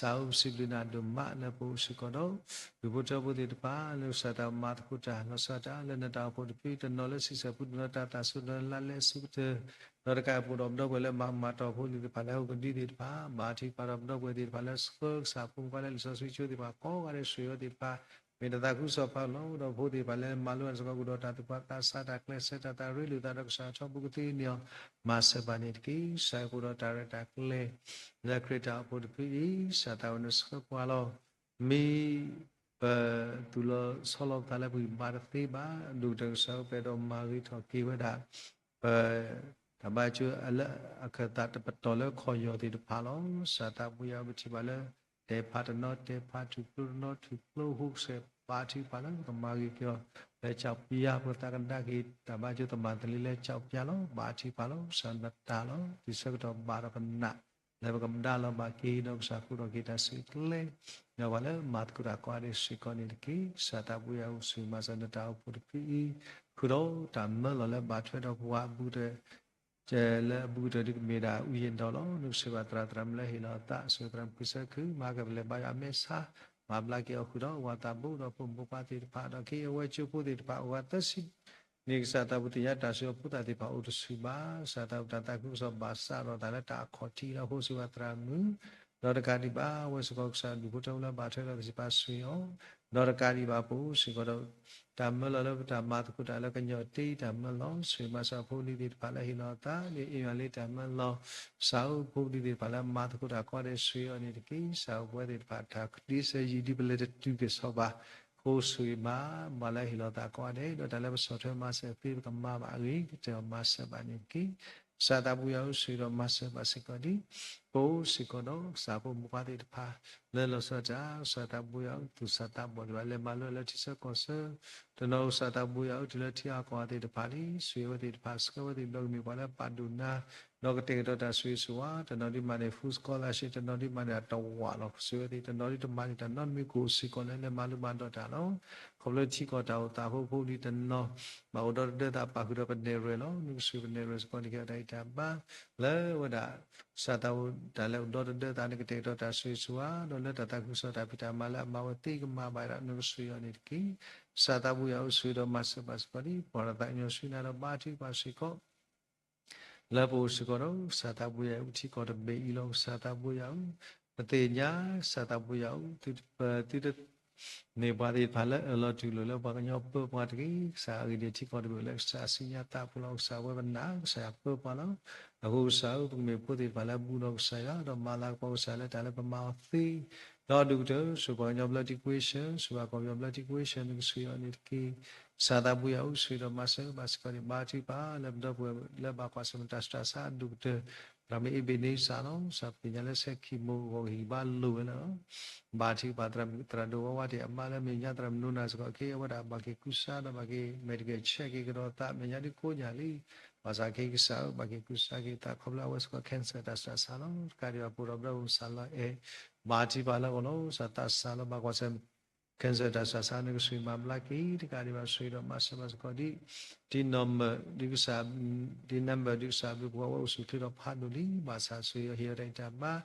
စးအိၣ်ပစံးဘျုးနၤဒိၣ်မးလၢပအိၣ်စ့ၢ်ကီးဒီး ဒူၣ်ဖိထၢဖိသ့ၣ်တဖၣ် လၢကစၢ်တၢ်မၤသကိးတၢ်လီၤဆီဒၣ်တၢ် လၢနတၢ်အိၣ်ဖှိၣ်တဖု တနီၤလၢဆံးစၢ်ပူၤ တနီၤလၢတၢ်သးစူၤ တနီၤလၢလါလဲအဆိကတၢၢ် ဒီးတကးအံၤပအိၣ်ဒီးပဒီပုၢ်ဝဲၢ်လၢမၤမၤတီၢ်ဖိလံၤသ့ၣ်တဖၣ်လၢဟီၣ်ခိၣ်ဒံသ့ၣ်တဖၣ် ဘါထုကဖၣ်ဒီးပဒီပုၢ်ဝဲၢ်သ့ၣ်တဖၣ်လၢဆှၢကစၢ်ဖိမုၣ်ဖိလၢလံာ်စီဆှံကၠိသ့ၣ်တဖၣ် ကိးဂၤဒဲးဆိၣ်ဂ့ၤဝဲသ့ၣ်တဖၣ် မ့ၢ်တၢ်သးခုကစီၣ်ဖးလီၤ ဒီးဖိသ့ၣ်တဖၣ်လၢမၤလိတၢ်စ့ၢ်ကီး ကအိၣ်ဒီးတၢ်သူၣ်ဖှံသးဆး တၢ်ကျဲးစၢး တၢ်သးရ့လိာ်သးဒီးကစၢ်ထီဘိကသ့န့ၣ်အီၤ မၤစၢၤဘၣ်န့ၣ်တက့ၢ်. စးကအိၣ်ဒီးတၢ်ရဲၣ်တၢ်ကျဲၤ လၢခရံာ်တၢ်အိၣ်ဖှိၣ်တဖုအံၤ ကစၢ်သးဝဲနဆှၢပှၤလီၤ. မ့ၢ်ပသူၣ်လီၤဆီလီၤပသးလၢပဂံၢ်ဘါတသ့ဘၣ် ဒိၣ်ကတၢၢ်ကစၢ်အိၣ်ပှဲၤဒီးမၤဂ့ၤထီၣ်က့ၤဝဲဒၣ် ပတၢ်ဘါယွၤလၢအခၢၣ်သးတပတီၢ်လၢခီၣ်ယီၢ်သ့ၣ်တဖၣ်လီၤ. ကစၢ်သးဘိယွၤပထံၣ်ဘၣ်လၢ တဲဖးတနီၤတဲဖး ထူၣ်ဖျိတနီၤထူၣ်ဖျိ ဟိကစဲးဘါထုကဖၣ်လၢပကမၤဂ့ၤက့ၤအီၤ လၢကၠီပျါ ပကသးကဒါက့ၤ တၢ်ဘါယွၤတၢ်မၤတလံလၢကၠီပျါလီၤ. ဘါထုကဖၣ်လီၤ ကစၢ်နတၢ်လီၤ တုၤဆၢကတီၢ်ဘၣ်ဒီးပနၢ် လၢပကမၤဒါလီၤဘၣ်က့ၤ ဒီးကစၢ်ဃုထီၣ်က့ၤတၢ်ဆူၣ်ချ့ ဒီးပှၤလၢမၤသကိးတၢ်ကိးဂၤဒဲးစ့ၢ်ကီးန့ၣ်တက့ၢ်. ကစၢ်သးဘိယွၤအိၣ်ဆိၣ်ဂ့ၤမၤစၢၤနတၢ်အိၣ်ဖှိၣ်တဖုအံၤ ဃုာ်ဒီးတၢ်မၢလီၤလၢဘၣ်ထွဲဒီးပှၤအဘူးကတၢၢ် လၢအဘူးကတၢၢ်ဒ်ကမ့ၢ်ဒၣ် ဝံယံၤဒီးလီၤ. နကစၢ်ဘၣ်သရၣ်သရၣ်မုၣ်လၢဟ့ၣ်လီၤအသး ဆိၣ်ဂ့ၤသရၣ်မုၣ်ခုၣ်ဆၢခုၣ် မၤကပလဲၤဘါယွၤအမဲာ်ဆါ မၤဘျါက့ၤအီၤ ဃုာ်ဒီးဝၤသးဘိဒီးဖိမုၣ်ဖိခွါသ့ၣ်တဖၣ် ဒီးက့ၤအဝဲကၠိဖိသ့ၣ်တဖၣ် အိၣ်ဝဲသၢဆံ န့ၣ်ကစၢ်သးဘိသ့ၣ်ညါတၢ်စံးအီၤဖိသၣ်သ့ၣ်တဖၣ်အိၣ်တဆူၣ်ဘၣ်. ကစၢ်သးဘိတၢ်သးခုကစီၣ်ဘၣ်စးထီၣ်သးလၢတၢ်အခီၣ်ထံးလီၤ. ဃိစံးဝဲသရၣ်မုၣ် ဒီးတကးဒံးဘၣ် အဝဲစ့ၢ်ကီးကစၢ်ဒူၣ်ဖိထၢဖိလၢဘၣ်ထွဲဒီးကစၢ်ပာ်စူၢ်အီၤ ဒီးတကးဒံးဘၣ်ပအိၣ်စ့ၢ်ကီးဒီး တၢ်မၢလီၤလၢပတၢ်မၤသကိးတၢ်လၢကညီးတ့တၢ်မၢလီၤ ဆိၣ်ဂ့ၤမၤစၢၤဖိလံၤသ့ၣ်တဖၣ်လၢဟ့ၣ်လီၤအသး လၢအ့ၣ်ယွၤလံတၢ်မၢလီၤ ကစၢ်အိၣ်ဖိလံၤသ့ၣ်တဖၣ်လၢမၤသကိးတၢ်ကိးဂၤဒဲးစ့ၢ်ကီးန့ၣ်တက့ၢ်. ကစၢ်အိၣ်ပဝဲသ့ၣ်တဖၣ်တၢ်ဒ့စၢၤယံာ်ဒ်ပလဲၤတတုၤက့ၤစီၤဘၣ် ဃိဆိၣ်ဂ့ၤမၤ မၤလၢဟ့ၣ်လီၤသးကိးဂၤဒဲး ဒီးတၢ်လၢပဆီၣ်ထွဲမၤစၢၤသ့ပကမၤဘၣ်အဂ့ၤ ကတၢၢ်မၤစၢၤဘၣ်န့ၣ်တက့ၢ်. ကစၢ်သးဘိယွၤအိၣ်ဆိၣ်ဂ့ၤဒီးမၤစၢၤဘၣ်စ့ၢ်ကီးဒ် ပအိၣ်စ့ၢ်ကီးဒီး ကစၢ်ဖိမုၣ်ဖိခွါသ့ၣ်တဖၣ် လၢလီၤဆီဒၣ်တၢ် ကစၢ်သးဘိယွၤအိၣ်သူၣ်စၢ်သးဘီၣ်သ့ၣ်တဖၣ် လဲၤမၤလိလၢထံဆၢကီၢ်ဆၢ တနီၤကစၢ်သးဘိယွၤအိၣ်တုၤလၢထံအကီၢ်သ့ၣ်တဖၣ်လံ ဆိၣ်ဂ့ၤဝဲသ့ၣ်တဖၣ် ဆှၢဝဲသ့ၣ်ဒီးကမ့ၢ်ပှၤလၢပာ်ဒိၣ်နၤ ဒီးကတဲာ်ကတီၤတၢ်ဆိၣ်ဂ့ၤဆိၣ်ဝါ တနီၤဒ်မၤန့ၢ် full scholarship တနီၤဒ်မၤန့ၢ်အတဝာ်လီၤ ဆိၣ်ဂ့ၤဝဲသ့ၣ် တနီၤဒ်တမၤန့ၢ်တၢ်နီတမံၤကအိၣ်စ့ၢ်ကီးလၢ လဲၤမၤလိမၤဒိးတၢ်လီၤ. ခီဖျိထံကီၢ်တၢ်အိၣ်သးအဃိဖိလံၤတနီၤ ဘၣ်အိၣ်ဒီတဒၢသးပာ်ဃုာ်ဒီးပနဲၣ်ရွဲၣ်လီၤ. နကစၢ်ပနဲၣ်ရွဲၣ်စ့ၢ်ကီးန့ၣ် ကဲတၢ်အံးတၢ်ဘါ လၢဝဲဒၣ် ကစၢ်သးဘိတၢ်လဲၤအိၣ်ဒီတဒၢသးန့ၣ် ကတဲာ်ကတီၤတၢ်ဆိၣ်ဂ့ၤဆိၣ်ဝါ ဒီးလၢတၢ်သးခုကစီၣ်တၢ်ဖံးတၢ်မၤလၢအမၤဝဲသ့ကမၤဘၣ်ဒီး နကစၢ်ယွၤန့ၣ်တက့ၢ်. ကစၢ်သးဘိယွၤအိၣ်ဆိၣ်ဂ့ၤဒီးမၤစၢၤဘၣ်စ့ၢ်ကီးဒ် ပှၤတၢ်သးကညီၤဆူနၤဒီးဘါထုကဖၣ်စ့ၢ်ကီး လၢပအိၣ်စ့ၢ်ကီးဒီး ကစၢ်သးဘိယွၤအံၤ ပထံကီၢ်တဘ့ၣ်အံၤလီၤ. ကစၢ်သးဘိယွၤဧၢ, ပသ့ၣ်ညါ ကစၢ်သးဘိယွၤဧၢ, သုတပၢၤ သုတ န့ၢ်ပှၤသ့ၣ်တဖၣ်လၢအၢၣ်လီၤတူၢ်လိာ်လၢပှၤကညီပၢပှၤတဂ့ၤ. ကစၢ်အဂ့ၢ်ဒ်အံၤ ထံကီၢ်တဘ့ၣ်လၢကစၢ်အစုညါသးပူၤလီၤ. ကစၢ်ဝဲပနာ် ကစၢ်ယွၤပၢပှၤလီၤ. အဃိကစၢ်ဧၢ, ပကမ့ၢ်ဖိသ့ၣ်တဖၣ်လၢအဘူးဒီးကစၢ်ယွၤ ဒီးမၤလၤကပီၤကစၢ်လၢတၢ်လၢပမၤအီၤသ့ ဒီးဒိၣ်ကတၢၢ် ဆိၣ်ပှၤကညီဘျၢထံကွ့ဆၢ, ဆိၣ်ပှၤကီၢ်ပယီၤဘျၢထံကွ့ဆၢ နကစၢ်ယွၤန့ၣ်တက့ၢ်. ကစၢ်သးဘိယွၤအိၣ်ဆိၣ်ဂ့ၤဒီးမၤစၢၤဘၣ်စ့ၢ်ကီးန့ၣ် ဘါထုကဖၣ်လၢပဒီပုၢ်ဝဲၢ်လၢဘၣ်ကွၢ်ဆၢၣ်မဲာ်တၢ်ဆူးတၢ်ဆါအဒိၣ်ကတၢၢ် သရၣ်မုၣ်အ့ဘ့းန့စၢ်လီၤ. ကစၢ်ပသ့ၣ်ညါလၢဆဲးခံမူဂီၢ်ကဟံၣ်ဘါလိာ်ဝဲလီၤ. ဘါထုကဖၣ်သရၣ်မုၣ်သရၣ်ဒိၣ်ဝဲဝါတ့ၢ်အမါလၢ မဲာ်ညါသရၣ်မုၣ်နိနၢ်စ့ၢ်ကီး က့ၤအဝဲဒၣ်ဘၣ်က့ၤကူစါဒီးဘၣ်က့ၤ medical check က့ၤကဒီးသး မဲာ်ညါဒ်ကိးညါလံ. ဘၣ်ဆၣ်က့ၤကစၢ်ဧၢ ဘၣ်က့ၤကူစါက့ၤသးခီဖျိအဝဲစ့ၢ်ကီး cancer တၢ်ဆူးတၢ်ဆါလီၤ. တကးဒံးဘၣ်ပအိၣ်ဒီးဘျၢအိၣ်စၢ်လီၤအဲၣ် ဘါထုကဖၣ်လၢအဂီၢ်လီၤ. ကစၢ်သးစၢ်လီၤ ဘၣ်ကွၢ်ဆၢၣ်မဲာ် cancer တၢ်ဆူးတၢ်ဆါ နကဆိၣ်ဂ့ၤမၤဘျါက့ၤ တကးဒံးဘၣ်ဆိၣ်ဂ့ၤဒီးမၤစၢၤဘၣ်စ့ၢ်ကီးဒ် ဒ်နီၢ်မၢၣ်ဒ်ကစၢ် ဒ်နၢ်မၢၣ်ဒ်ကစၢ်ဘျုးဖှိၣ်အဝဲအိၣ်ဆူၣ်ချ့ဒီးဖးဒိၣ်လံ. ဘၣ်ဆၣ်ဆိၣ်ဂ့ၤဟ့ၣ်အီၤတၢ်အံးတၢ်ဘါ ဒ်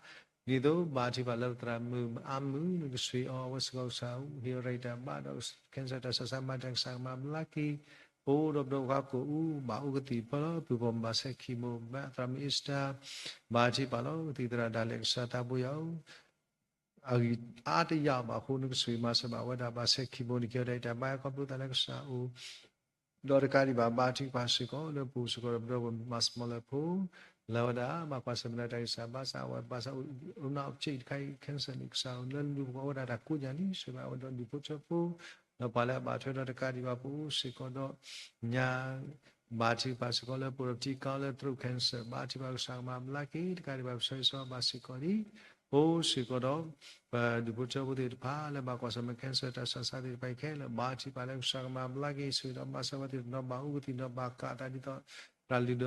သိးဘါထုကဖၣ်လၢပသရၣ်မုၣ်အါမုၢ် နကဆိၣ်ဂ့ၤအီၤအဝဲစ့ၢ်ကီး ကစၢ်ဟ့ၣ်အီၤတၢ်အံးတၢ်ဘါဒီး cancer တၢ်ဆူးတၢ်ဆါမၤတၢ်ကစၢ်ကမၤဘျါက့ၤ အိၣ်ဒီးပဒီပုၢ်ဝဲၢ်ကိးအူ ဘၣ်အိၣ်ကသံၣ်ဖီၣ်လၢ ပုၢ်ဖိမၤစၢၤခံမိၢ် ဘၣ်သရၣ်မုၣ်အ့စတၢ် ဘါထုကဖၣ်လီၤ. ကသံၣ်သရၣ်ဒၣ်လဲာ် ကစၢ်သးဘိယွၤဧၢ, အဂံၢ်အါတယၢ်ဘၣ်အဃိ နကဆိၣ်ဂ့ၤမၤစၢၤဘၣ်ဝဲဒၣ် ဘၣ်ဆဲခံဘိန့ၣ် ကဲထီၣ်တၢ်အံၤတၢ်ဘါ ခီဖျိသးလၢကစၢ်အိၣ် ဒီးတကးဒံးဘၣ် ဘါထုကဖၣ်စ့ၢ်ကီးလၢပအိၣ်စ့ၢ်ကီးဒီး ပဒီပုၢ်ဝဲၢ်မၤစမီလၢဖိ လၢဝဲဒၣ် ဘၣ်ကွၢ်ဆၢၣ်မဲာ်ဒီးတၢ်ဂံၢ်စၢ်ဘါစၢ် အဝဲဘၣ်ဆၣ်အိၣ် အိၣ်နၢ်အိၣ်ကၠ့ၣ်တခါအံၤ cancer န့ၣ် ကစၢ်အိၣ်လၢလူၤပှၤဝဲဒၣ်တၢ်ကိးညါလံ ဆိၣ်ဂ့ၤဘၣ်ဝဲဒီးဒူၣ်ဖိထၢဖိ ဒီးပှၤလၢအဘၣ်ထွဲဒီးတကးဒံးဘၣ် ပအိၣ်စ့ၢ်ကီးဒီး ညါ ဘါထုကဖၣ်စ့ၢ်ကီးလၢပအိၣ်ဒီးထံကီၢ်လၢ throat cancer ဘါထုကဖၣ်ကစၢ်ကမၤဘျါက့ၤ တကးဒံးဘၣ် ပဆၢဂ့ၤဆၢဝါဘၣ်စ့ၢ်ကီးလံ အိၣ်စ့ၢ်ကီးဒီး ပဒူၣ်ဖိထၢဖိသ့ၣ်တဖၣ် လၢဘၣ်ကွၢ်ဆၢၣ်မဲာ် cancer တၢ်ဆူးတၢ်ဆါသ့ၣ်တဖၣ်အံၤခဲလၢာ် ဘါထုကဖၣ်လၢကစၢ်ကမၤဘျါက့ၤ ဆိၣ်ဂ့ၤဒီးမၤစၢၤဝဲသ့ၣ်တဖၣ် ဘၣ်အိၣ်ကသံၣ်ဒီးဘၣ်ကးသးဒ်သိး တၢ်လုၢ်ဒီး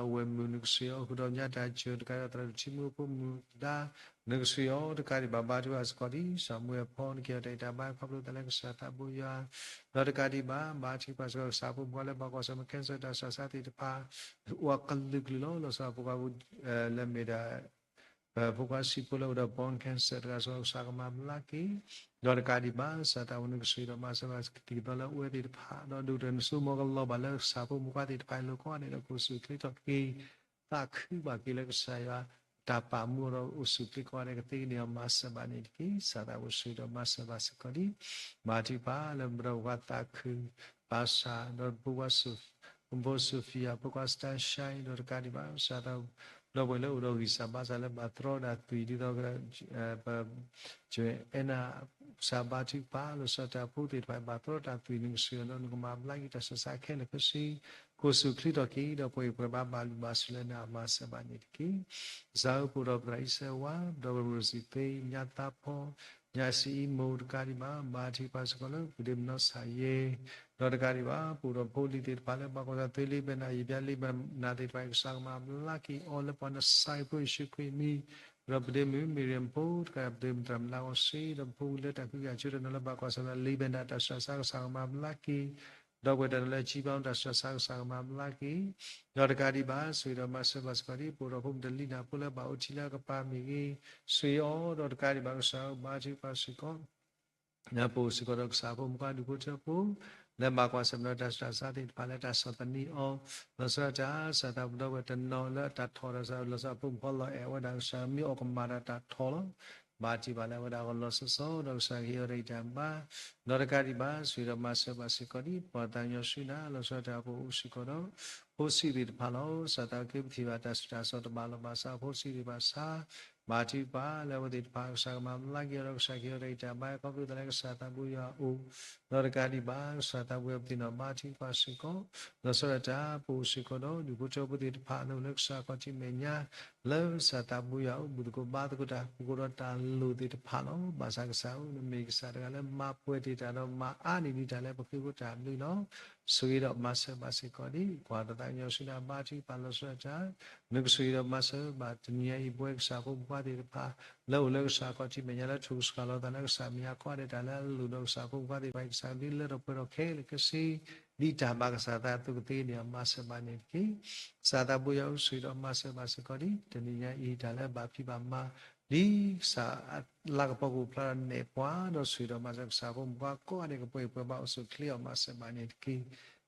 အဝဲၢ်မုၢ် နကစၢ်ယွၤ ဃုာ်ဒီးညါတၢ်စၢၤတကးဒံး သရၣ်ဒိၣ်ထံမူဖိမုၣ်ဒါ နကစၢ်ယွၤ တကးဒံးဘၣ် ဘါထုကဖၣ်စ့ၢ်ကီးလံ စီၤမူဝဲၢ်ဖီ နကဲထီၣ်တၢ်အံၤတၢ်ဘါ ခီဖျိသးလၢကစၢ်သးဘိယွၤ ဒီးတကးဒံးဘၣ် ဘါထုကဖၣ်စ့ၢ်ကီး ကစၢ်ဖိမုၣ်ဖိလၢဘၣ်ကွၢ်ဆၢၣ်မဲာ် cancer တၢ်ဆူးတၢ်ဆါသ့ၣ်တဖၣ် အိၣ်အကလုာ်ကလုာ်လီၤ လီၤဆီဒၣ်ဖိခွါ လၢမ့ၢ်ဒၣ် ပဖိခွါဆံးဖိလၢအိၣ်ဒီး bone cancer တဂၤစ့ၢ်ကီး ကစၢ်ကမၤဘျါက့ၤ ဒီးတကးဒံးဘၣ် ကစၢ်သးဘိယွၤ နကဆိၣ်ဂ့ၤဒီးမၤစၢၤဘၣ်ကသံၣ်ကသီလၢအဝဲသ့ၣ်တဖၣ် ဒီးဒိၣ်ကတၢၢ် နဆိကမိၣ်ကလီၤဘၣ်လၢကစၢ်ဖိမုၣ်ဖိခွါသ့ၣ်တဖၣ်အလိၤကိးဂၤဒဲးဒီး ကအိၣ်ဆူၣ်ချ့ထီၣ်က့ၤ သးခုဘၣ်က့ၤလၢကစၢ်ယွၤ တၢ်ပာ်မူအီၤဒီးအိၣ်ဆူၣ်ချ့ကိးဂၤဒဲး ကသ့ကန့ၢ်အီၤမၤစၢၤဘၣ်န့ၣ်တက့ၢ်. ကစၢ်သးဘိယွၤ ဆိၣ်ဂ့ၤဒီးမၤစၢၤဘၣ်စ့ၢ်ကီးလံ ဘါထုကဖၣ်လၢပဒီပုၢ်ဝဲၢ်သးခု ဘၣ်ဆၣ် ဒီးဖိခွါ ဖိ Sophia ဖိခွါ Star Shine ဒီးတကးဒံးဘၣ် ကစၢ်သးဘိယွၤ ဒီပုၢ်ဝဲၢ်လၢအိၣ်ဒီးဂံၢ်စၢ်ဘါစၢ်လၢဘၣ်တြီတၢ်သွံၣ်ဒ်သိး ပ အဲၣ်နၤ ကစၢ်ဘါထုကဖၣ် လီၤဆီဒၣ်တၢ်ဖိသ့ၣ်တဖၣ် ဘၣ်တြီတၢ်သွံၣ် နကစၢ်ယွၤဒီး နကမၤဘျါက့ၤတၢ်ဆူးတၢ်ဆါခဲလၢာ်ခဲဆ့ ကအိၣ်ဆူၣ်ချ့ထီၣ်က့ၤ ဒီးပှၤအံၤပှၤဘၣ်ဘၣ်လုၢ်ဘၣ်စူၤလၢနၤအမၤစၢၤဘၣ်န့ၣ်တက့ၢ်. ကစၢ်ဧၢ ပအိၣ်ဒီးပသရၣ်အံၤစဲဝါ ဒီးပရိၣ်စံးသ့ ညါသးဖီ ညါစံးအံမိၢ် တကးဒံးဘၣ် ဘါထုကဖၣ်စ့ၢ်ကီးလၢ ပဒ့မုၣ်နီၢ်ဆၣ်ယဲ ဒီးတကးဒံးဘၣ် ပအိၣ်ဒီးဖိလံၤသ့ၣ်တဖၣ်လၢဘၣ်ကွၢ်ဆၢၣ်မဲာ် သွ့လံဘဲနၤ ယဘျါလံဘဲနၤသ့ၣ်တဖၣ် ကစၢ်ကမၤဘျါက့ၤအီၤလၢပှၤနဆါအံၤဖိယ့ၣ်ၡူးခရံာ်အမံၤ ဒီးပဒ့မုၣ် Miriam ဖိ တကးဒံး ပဒ့မုၣ်သရၣ်မုၣ်လါကီၢ်စ့ ဒီးပဖိလၢတၢ်ဃံးဃာ်ဆိတနီၤလၢဘၣ်ကွၢ်ဆၢၣ်မဲာ် လံဘဲနၤ တၢ်ဆူးတၢ်ဆါ ကစၢ်ကမၤဘျါက့ၤ ဒီးပှၤတနီၤလၢအစံးဘၣ်တၢ်ဆူးတၢ်ဆါ ကစၢ်ကမၤဘျါက့ၤ ဒီးတကးဒံးဘၣ် ဆိၣ်ဂ့ၤဒီးမၤစၢၤဘၣ်စ့ၢ်ကီးလံ ပအိၣ်ဒီးဖိမုၣ်တလံၤနၤဖိလၢဘၣ်အိၣ်ထံလၢအကပၤမ့ၢ်ဂ့ၤ ဆိၣ်ဂ့ၤအီၤ ဒီးတကးဒံးဘၣ် ကစၢ်ဧၢ ဘါထုကဖၣ်စ့ၢ်ကီး ပအိၣ်စ့ၢ်ကီးဒီးကစၢ်ဖိမုၣ်ဖိခွါဒူၣ်ဖိထၢဖိ လၢဘၣ်ကွၢ်ဆၢၣ်မဲာ်ဒီးတၢ်ဆူးတၢ်ဆါသ့ၣ်တဖၣ်လၢတၢ်ဆီၣ်သနံးအီၤ လီၤဆီဒၣ်တၢ် ကစၢ်သးဘိယွၤ ဒီပုၢ်ဝဲၢ်တနီၤလၢအတၢ်ထီၣ်ဒီး ကစၢ်လီၤဆီဖိမုၣ်ဖိလီၤအဲၣ်ဝဲဒၣ် ကစၢ်မ့ၢ်အီၣ်ကမၣ်ဒီးတၢ်ထီၣ်လီၤ ဘါထုကဖၣ်လၢအဝဲဒၣ်အဂီၢ်လီၤဆီဆီ ဒီးကစၢ်ကဟ့ၣ်အီၤတၢ်ဂံၢ်တၢ်ဘါ ဒီးတကးဒံးဘၣ် ဆိၣ်ဂ့ၤဒီးမၤစၢၤဘၣ်စ့ၢ်ကီးလံ ပှၤသးကညီၤဆူနၤ လီၤဆီဒၣ်တၢ် ပအိၣ်စ့ၢ်ကီးဒီး ဖိဆံးသ့ၣ်တဖၣ်လီၤ ကစၢ်သးဘိယွၤ က့ၤပထံၣ်ဘၣ်တၢ်ဆူးတၢ်ဆါတဘၣ်လီၤဘၣ်ဆၣ် ဖိဆံးသ့ၣ်တဖၣ်ဆါ ဘါထုကဖၣ်လၢအဝဲသ့ၣ်တဖၣ် ကစၢ်ကမၤဘျါက့ၤအီၤဒီး ကစၢ်ကဟ့ၣ်အီၤတၢ်ဂံၢ်တၢ်ဘါ ခီဖျိသးလၢကစၢ်သးဘိယွၤအအိၣ် ဒီးတကးဒံးဘၣ် ကစၢ်သးဘိယွၤ ပသ့ၣ်နီၣ်ဘါထုကဖၣ်စ့ၢ်ကီး လီၤဆီဒၣ်တၢ် ပအိၣ်စ့ၢ်ကီးဒီး ဒူၣ်ဖိထၢဖိသ့ၣ်တဖၣ် လၢအိၣ်လၢကစၢ်ခီၣ်ထံးမဲာ်ညါ လၢကစၢ်သးဘိယွၤအအိၣ် ဘူၣ်သကိးဘါသကိးတၢ် ပူၤဃီဒီးတၢ်လိၣ်သ့ၣ်တဖၣ်လီၤ ဘၣ်ဆၣ်ကစၢ်ဧၢ နမ့ၢ်ကစၢ်တဂၤလၢမၤပှဲၤတ့ၢ်တၢ်ဒီးမၤအါန့ၢ်ဒံးတၢ်လၢပဃ့ဖိတၢ်ဘျုးလီၤ ဆိၣ်ဂ့ၤဒီးမၤစၢၤဘၣ်စ့ၢ်ကီးလံ ပှၤတၢ်သးကညီၤဆူနၤ ဘါထုကဖၣ်လီၤဆီဒၣ်တၢ် နကဆိၣ်ဂ့ၤဒီးမၤစၢၤဘၣ်တနံၤညါအံၤ ပဝဲကစၢ်ဖိမုၣ်ဖိခွါသ့ၣ်တဖၣ် လၢအိၣ်လၢကစၢ်ခီၣ်ထံးမဲာ်ညါ လၢထိၣ်ကစှၤလီၤသးလၢကစၢ်မဲာ်ညါ ကိးဂၤဒဲး တၢ်လၢအလိၣ်ဒီးကစၢ်ဖိမုၣ်ဖိခွါသ့ၣ်တဖၣ် ကစၢ်ဒုးလၢထီၣ်ပှဲၤထီၣ်ခဲလၢာ်ခဲဆ့ ဒ်တၢ်ဘၣ်ကစၢ်သးအသိး ကသ့န့ၣ် မၤစၢၤဘၣ်န့ၣ်တက့ၢ်. ကစၢ်သးဘိယွၤ အိၣ်ဆိၣ်ဂ့ၤဒီးမၤစၢၤဘၣ်စ့ၢ်ကီးလံ တနံၤညါအံၤ တၢ်လၢဘၣ်ဖံးဘၣ်မၤ ဒ်ကစၢ်လၢကပီၤကအိၣ်ဖျါဒီးနဲၣ်ပှၤ ဒီးဆိၣ်ဂ့ၤဒီးမၤစၢၤကစၢ်ဖိမုၣ်ဖိခွါကိးဂၤဒဲး ကပှဲၤပှဲၤဘၣ် အိၣ်ဆူၣ်ချ့အီၤ မၤစၢၤဘၣ်န့ၣ်တက့ၢ်.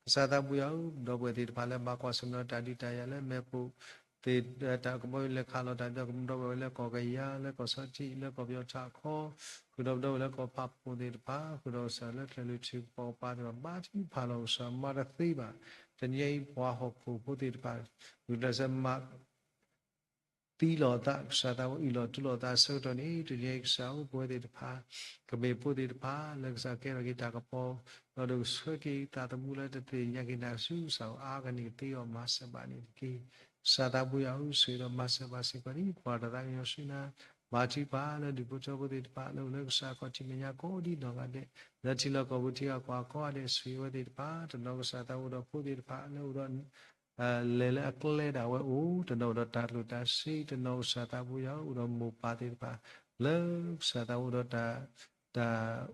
ကစၢ်သးဘိယွၤဧၢ ဒီပုၢ်ဝဲၢ်သ့ၣ်တဖၣ်လၢဘၣ်ကွၢ်ဆၢၣ်မဲာ်ဒီးတၢ်ဒုးတၢ်ယၤလၢမဲာ်ပိာ် တၢ်ကဘီယူၤလဲၤခးလီၤတၢ်ဒီး ကမၤဒီပုၢ်ဝဲၢ်လၢကီၢ်ကယၤ လၢကီၢ်ဆီထံး လၢကီၢ်ပယီၤထးခီ ဃုာ်ဒီးပဒီပုၢ်ဝဲၢ်လၢကီၢ်ဖးပိၢ်သ့ၣ်တဖၣ် ဃုာ်ဒီးကစၢ်လၢချၢၣ်လွံၢ်ထူၣ်ကပီၤကပၤသ့ၣ်တဖၣ် ဘါထုကဖၣ်လီၤ ကစၢ်မၤတသ့ဘၣ် တနံၤညါအံၤ ပှၤဟီၣ်ခိၣ်ဖိသ့ၣ်တဖၣ် ဂုာ်ကျဲးစၢးမၤ သံလီၤသး ကစၢ်သးဘိယွၤ အုၣ်လီၤသးအဆၢကတီၢ်န့ၣ် တနံၤညါအံၤ ကစၢ်ဧၢ ပဝဲသ့ၣ်တဖၣ် ကမ့ၢ်ဖိသ့ၣ်တဖၣ် လၢကစၢ်ကဲထီၣ်က့ၤတၢ်ကပီၤ ဒီးကဆှၢက့ၤသးသမူလၢတသ့ၣ်ညါက့ၤနၤဆူ ကစၢ်အါကန့ၢ်ကသ့အီၤ မၤစၢၤဘၣ်န့ၣ်တက့ၢ်. ကစၢ်သးဘိယွၤဧၢ ဆိၣ်ဂ့ၤဒီးမၤစၢၤဘၣ်စ့ၢ်ကီးလံ ပှၤတၢ်သးကညီၤဆူနၤ ဘါထုကဖၣ်လၢဒူၣ်ဖိထၢဖိသ့ၣ်တဖၣ် လၢအိၣ်လၢကစၢ်ခီၣ်ထံးမဲာ်ညါကိးဒံနီၢ်ဂၤဒဲး လၢထံလီၢ်ကီၢ်ပူၤထံဂၤကီၢ်ဂၤကိးဂၤဒဲး ဆိၣ်ဂ့ၤဝဲသ့ၣ်တဖၣ် တနီၤကစၢ်သးအိၣ်ဒီးဖိသ့ၣ်တဖၣ် လၢအိၣ်ဒီး လဲၤလၢအကျဲဒၣ်ဝဲအိၣ် တနီၤအိၣ်ဒီးတၢ်လိၣ်တၢ်ဆံး တနီၤကစၢ်သးဘိယွၤ အိၣ်ဒီးမိၢ်ပၢ်သ့ၣ်တဖၣ် လၢကစၢ်သးအိၣ်ဒီးတၢ် တၢ်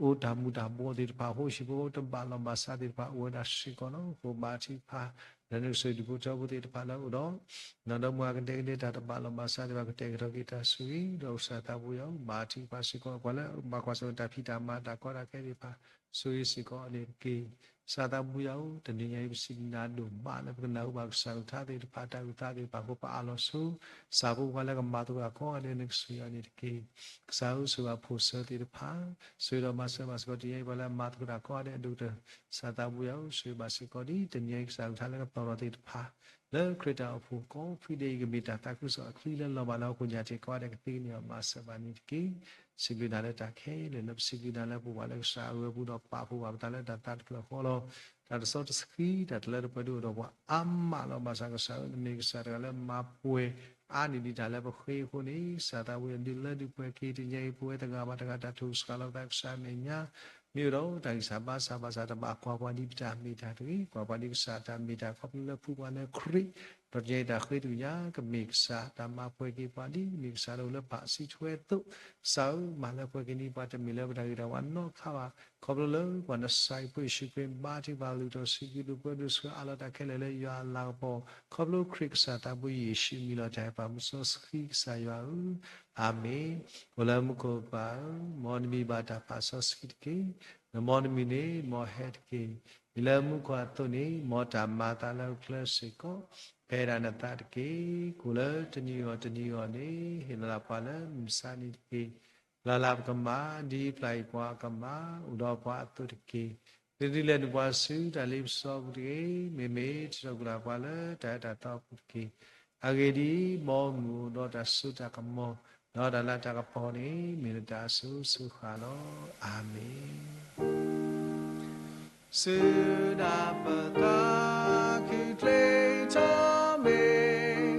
အိၣ်တၢ်မူၤတၢ်ဘှီးသ့ၣ်တဖၣ် ဟိၣ်ဟံၣ်ဖိဃီဖိတဘၣ်လီၤဘၣ်စးသ့ၣ်တဖၣ် အိၣ်ဝဲဒၣ်စ့ၢ်ကီးလီၤ. အဃိဘါထုကဖၣ် လၢနကဆိၣ်ဂ့ၤဒူၣ်ဖိထၢဖိသ့ၣ်တဖၣ်လၢအိၣ်ဒီး နီၢ်ဒီမါဝၤကဒဲကဒဲတၢ်တဘၣ်လီၤဘၣ်စးသ့ၣ်တဖၣ် ကတဲာ်ကတီၤက့ၤတၢ်ဆိၣ်ဂ့ၤ ဒီးကစၢ်သးဘိယွၤ ဘါထုကဖၣ်စ့ၢ်ကီး ပှၤလၢဘၣ်ကွၢ်ဆၢၣ်မဲာ်တၢ်ဖံးတၢ်မၤတၢ်ကီတၢ်ခဲသ့ၣ်တဖၣ် ဆိၣ်ဂ့ၤစ့ၢ်ကီးန့ၣ်တက့ၢ်. ကစၢ်သးဘိယွၤဧၢ, တနံၤညါအံၤ ပစံးဘျုးနၤဒိၣ်မးလၢပကနၢ်ဟူဘၣ်ကစၢ်အကလုၢ်ကထါသ့ၣ်တဖၣ် တၢ်အုၣ်သးသ့ၣ်တဖၣ်အဃိ ပအၢၣ်လီၤဆိ ကစၢ်ဖိခွါလၢကမၤသကိးကိးဂၤဒဲးန့ၣ် ကဆိၣ်ဂ့ၤအီၤန့ၣ်တက့ၢ်. ကစၢ်ဧၢ, ဆိၣ်ဂ့ၤဘၣ်ဖိၣ်စၢၤသ့ၣ်တဖၣ်, ဆိၣ်ဂ့ၤဒီးမၤစၢၤဘၣ်စ့ၢ်ကီး တနံၤညါအံၤ ပှၤလၢအမၤသကိးတၢ်ကိးဂၤဒဲးအဒိၣ်ကတၢၢ်, ကစၢ်သးဘိယွၤဧၢ, ဆိၣ်ဂ့ၤဘၣ်စ့ၢ်ကီးဒ် တနံၤညါအံၤ ကစၢ်အကလုၢ်ကထါလၢကပတီၢ်ထီၣ်သ့ၣ်တဖၣ် လၢခရံာ်တၢ်အိၣ်ဖှိၣ်ကိးဖုဒဲးအံၤ ကမ့ၢ်တၢ်သးခုကစီၣ်အချံလၢလီၤဘၣ်လၢဟီၣ်ခိၣ်ညါတ့ၢ်ကိးဂၤဒဲး ကသ့ကန့ၢ်အီၤ မၤစၢၤဘၣ်န့ၣ်တက့ၢ်. စံးဘျုးနၤလၢတၢ်ခဲလၢာ် လၢပစံးဘျုးနၤလၢပအိၣ်ဘၣ်လၢကစၢ်အဂီၢ်အပူၤဒီးပာ်ဖှိၣ်ဘၣ်ပသးလၢတၢ်သးတဖျၢၣ်ဃီလီၤ. တၢ်တစီတဆှံ တၢ်တလၢတပှဲၤဒၣ်အိၣ်ဒီးပှၤအါမးလီၤ. ဘၣ်ဆၣ်ကစၢ်ဧၢ, နမ့ၢ်ကစၢ်တဂၤလၢမၤပှဲၤအါန့ၢ်ဒံးတၢ်လၢပဃ့အဃိန့ၣ် ကစၢ်သးဘိယွၤ ဒုးလၢဒုးပှဲၤက့ၤ တနံၤအံၤ ပဝဲတဂၤဘၣ်တဂၤ တၢ်ထုကဖၣ်လီၤပသး ကစၢ်အမဲာ်ညါ မ့ၢ်အိၣ်ဒီးတၢ်ဂံၢ်စၢ်ဘါစၢ်ဘၣ်ဆၣ် တဘၣ်ကွၢ်ပှၤဒ်ပတၢ်မ့ၢ်တၢ်တဂ့ၤ, ကွၢ်ပှၤဒ်ကစၢ်တၢ်မ့ၢ်တၢ်ခီဖျိလၢဖှူပှၤလၢခရံာ်, ဒီးတနံၤအံၤတၢ်ဃ့တဂ့ၤညါ ကမ့ၢ်ကစၢ်တၢ်မၤပှဲၤက့ၤပှၤဒ်မ့ၢ်ကစၢ်ဒၣ်လၢပာ်စံးထွဲအသိး, ကစၢ်ဧၢ, မၤလၢပှဲၤက့ၤန့ၢ်ပှၤ တမ့ၢ်လၢပတၢ်ဂ့ၤတၢ်ဝါနီတခါဘၣ်, ခီဖျိလၢပှၤနစၤရ့းဖိယ့ၣ်ၡူးခရံာ် ဘါထုကဖၣ်လၢာ်ဒီးစံးဘျုးဒိၣ်ပှဲၤဒိၣ်ဆူအါလီၤတၢ်ခဲလၢာ်လၢယွၤအလၤကပီၤ, ခီဖျိခရံာ်ကစၢ်သးဘိယ့ၣ်ၡူးမံၤလီၤတၢ်ဟဲပာ်မူစီဆှံကစၢ်ယွၤဧၢ, အၤမ့ၣ်. အိၣ်လၢမူခိၣ်ပၢ်ဧၢ, မ်နမံၤဘၣ်တၢ်ပာ်စီဆှံတက့ၢ်. နမၤနမံၤန့ၣ် မ်ဟဲတက့ၢ်. မ့ၢ်လၢမူခိၣ်အသိးန့ၣ် မ်တၢ်မၤအသးလၢအကျဲစ့ၢ်ကီး ဖဲဒၣ်နသးတက့ၢ်. ကအိၣ်လၢတနံၤအဂီၢ်တနံၤအဂီၢ်န့ၣ် ဟ့ၣ်လီၤပှၤလၢမုၢ်မဆါနံၤတက့ၢ်. လၢ်လၢ်ပကမၤ ဒ်ပျၢ်အံၤပှၤကမၤ အိၣ်ဒီးပှၤအသိးတက့ၢ်. သုတဒုးလဲၤနုာ်ပှၤဆူတၢ်လ့ပစီအပူၤတဂ့ၤ, မ့မ့ၢ်ထုးထီၣ်ကွံာ်လၢပှၤလၢတၢ်အၢတၢ်သီအပူၤတက့ၢ်. အဂ့ၢ်ဒ်အံၤ, မ်မုၢ်အိၣ်ဒီးတၢ်စိတၢ်ကမီၤ, ဒီးတၢ်လၤတၢ်ကပီၤန့ၣ် မ့ၢ်နတၢ်အစိၤစိၤဃၣ်လီၤ. အၤမ့ၣ်. စူၢ်နၤပသးခုချ့ထီၣ်မ့ၢ်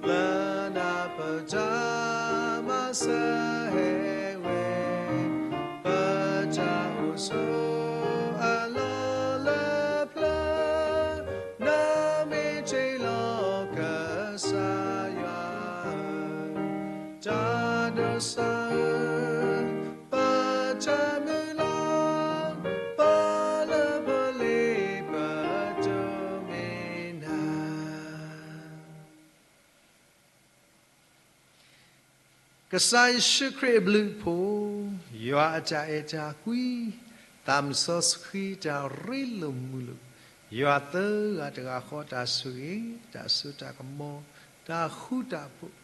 လၢနၤပတၢ်မၤစၢၤဟဲဝဲ, ပတၢ်အိၣ်ဆိးအလီၢ်လၢပျၢၤ, နမ့ၢ်တ့ၢ်လီၤကစၢ်ယွၤဧၢ, တၢ်ဒိးစၢ်ဧၢ, ပတၢ်မုၢ်လၢ်, ပလၢပလ့ပဒိးမ့ၢ်နၤ ကစၢ်ယ့ၣ်ၡူးခရံာ်အဘျုးအဖှိၣ်, ယွၤအတၢ်အဲၣ်တၢ်ကွံ, သးမုၢ်စီဆှံတၢ်ရ့လိာ်မုာ်လိာ်, ယွၤသၢဂၤတဂၤဃီတၢ်ဆိၣ်ဂ့ၤ, တၢ်စိတၢ်ကမီၤ, တၢ်ဃူတၢ်ဖိး,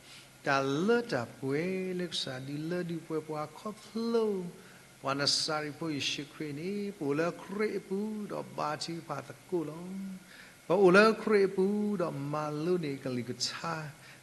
တၢ်လၢတၢ်ပှဲၤလၢကစၢ်ဒုးလၢဒုးပှဲၤပှၤခီဖျိ ပှၤနစၤရ့းဖိယ့ၣ်ၡူးခရံာ်န့ၣ် ပအိၣ်လၢခရံာ်အပူၤဒီးဘါထုကဖၣ်သကိးလီၤ. ပအိၣ်လၢခရံာ်အပူၤဒီးမၤလိန့ၢ်ကလုၢ်ကထါ,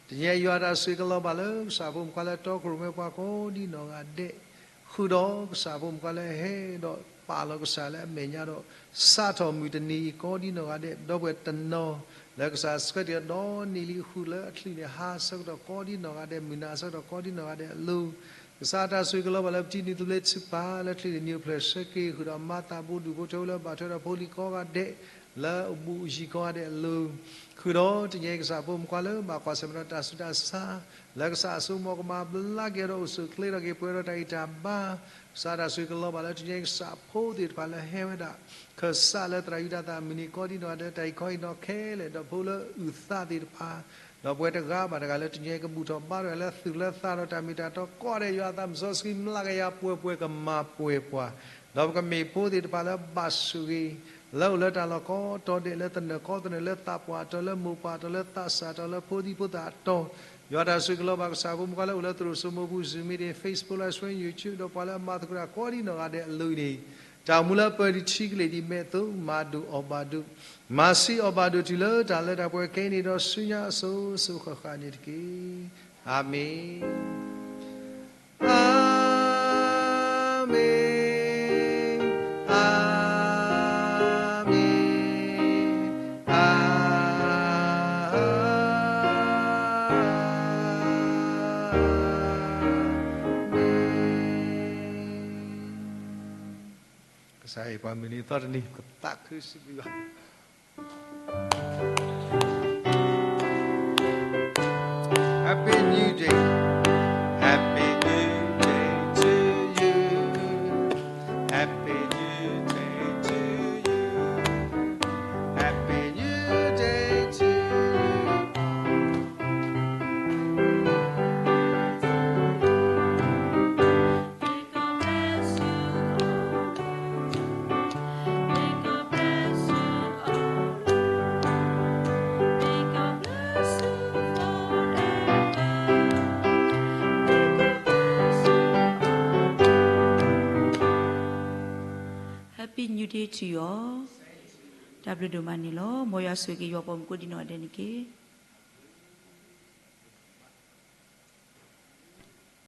တနံၤအံၤယွၤတၢ်ဆိၣ်ဂ့ၤကလီၤဘၣ်လၢကစၢ်ဖိမုၣ်ခွါလၢတီခိၣ်ရိၣ်မဲပှၤကိးဒ်နီၢ်ဂၤဒဲး, ဃုာ်ဒီးကစၢ်ဖိမုၣ်ခွါလၢဟဲဒီးပာ်လီၤကစၢ်လၢအမဲာ်ညါဒီး စးထီၣ်မုၢ်တနံၤအံၤကိးဒ်နီၢ်ဂၤဒဲး, ဒီပုၢ်ဝဲၢ်တနီၤ လၢကစၢ်ဆှၢတ့ၢ်အီၤဒီးန့ၢ်လံဃုာ်လၢအချုးန့ၣ် ဟါဆၢကတီၢ်ကိးဒ်နီၢ်ဂၤဒဲး, မုၢ်နၤဆၢကတီၢ်ကိးဒ်နီၢ်ဂၤဒဲးအလိၤ, ကစၢ်တၢ်ဆိၣ်ဂ့ၤကလီၤဘၣ်လၢပတံၤနံၤသဘျ့ထုကဖၣ်လၢချံးန့ၣ် နံၣ်အိၣ်ဖျဲၣ်ဆၢက့ၤ ဃုာ်ဒီးမၤသးဘိဒူၣ်ဖိထၢဖိလၢဘၣ်ထွဲဒီးဖိလံၤကိးဂၤဒဲး လၢအဘူးအယံၤကိးဂၤဒဲးအလိၤ, ဃုာ်ဒီးတနံၤအံၤကစၢ်ဖိမုၣ်ခွါလၢဘၣ်ကွၢ်ဆၢၣ်မဲာ်ဒီးတၢ်ဆူးတၢ်ဆါ လၢကစၢ်အစိကမီၤကမၤဘျါက့ၤဒီးအိၣ်ဆူၣ်အိၣ်ချ့ထီၣ်က့ၤပှဲၤဒီးတၢ်ဂံၢ်တၢ်ဘါ, ကစၢ်တၢ်ဆိၣ်ဂ့ၤကလီၤဘၣ်လၢတနံၤအံၤကစၢ်ဖိသ့ၣ်တဖၣ်လၢဟဲဝဲဒၣ် ခၢၣ်စးလၢသရၣ်ယူဒၤသၣ်အမုၢ်နံၤကိးဒ်နီၢ်ဂၤဒဲး တၢ်အံၤခီအံၤနီၢ်ခဲလၢာ် ဒီးဖိလၢအုၣ်သးသ့ၣ်တဖၣ်, ဒီးပဝဲတဂၤဘၣ်တဂၤလၢတနံၤအံၤကဘူၣ်ထီၣ်ဘါထီၣ်လၢသူၣ်လၢသးဒီး တၢ်မ့ၢ်တၢ်တီကိးဂၤဒဲး ယွၤသးမုၢ်စီဆှံမျးကယၤပှဲၤပှဲၤကမၤပှဲၤပှၤ, ဒီးပကမ့ၢ်ဖိသ့ၣ်တဖၣ်လၢဘၣ်ဆိၣ်ဂ့ၤ လၢအိၣ်လၢတၢ်လီၢ်ကိးတီၤဒဲး လၢသနၢၣ်ကိးသနၢၣ် လၢသးပှၢ်အတီၤ လၢမိၢ်ပၢ်အတီၤ လၢသးစၢ်အတီၤ လၢဖိဒံဖိသၣ်အတီၤ, ယွၤတၢ်ဆိၣ်ဂ့ၤကလီၤဘၣ်ကစၢ်ဖိမုၣ်ခွါလၢအိၣ်လၢသရိာ်စိမိၤပူၤ Zoom meeting, Facebook Live Stream, YouTube ဒီးပှၤလၢအမၤသကိးတၢ်ကိးဒ်နီၢ်ဂၤဒဲးအလိၤန့ၣ်, တၢ်အိၣ်မူလၢပၢၤဒံးထံကလ့ၢ်ဒံးမဲာ်သိး မၤဒိၣ်အီၣ်ဘၣ်ဒိး, မၤဆံးအီၣ်ဘၣ်ဒိးတုၤလၢတၢ်လၢတၢ်ပှဲၤခဲအံၤန့ၣ်ဒီးဆူညါအစိၤစိၤဃၣ်ဃၣ်န့ၣ်တက့ၢ်. အၤမ့ၣ်. အၤမ့ၣ်, အၤမ့ၣ်, အၤမ့ၣ်. ကစၢ်ယွၤပှၤမုၢ်နံၤသီတနံၤ ပသးခုစံးဘျုးဘၣ် Happy New Day. Happy New Day to you. Happy New Day to you. Happy New Day to you. Happy New Day to you all. တၢ်ဘျုးဒိၣ်မးန့ၣ်လီၤ. မ်ယွၤဆိၣ်ဂ့ၤက့ၤယွၤပိာ်မုၣ်ကိးဒံနီၢ်ဒဲးန့ၣ်တက့ၢ်.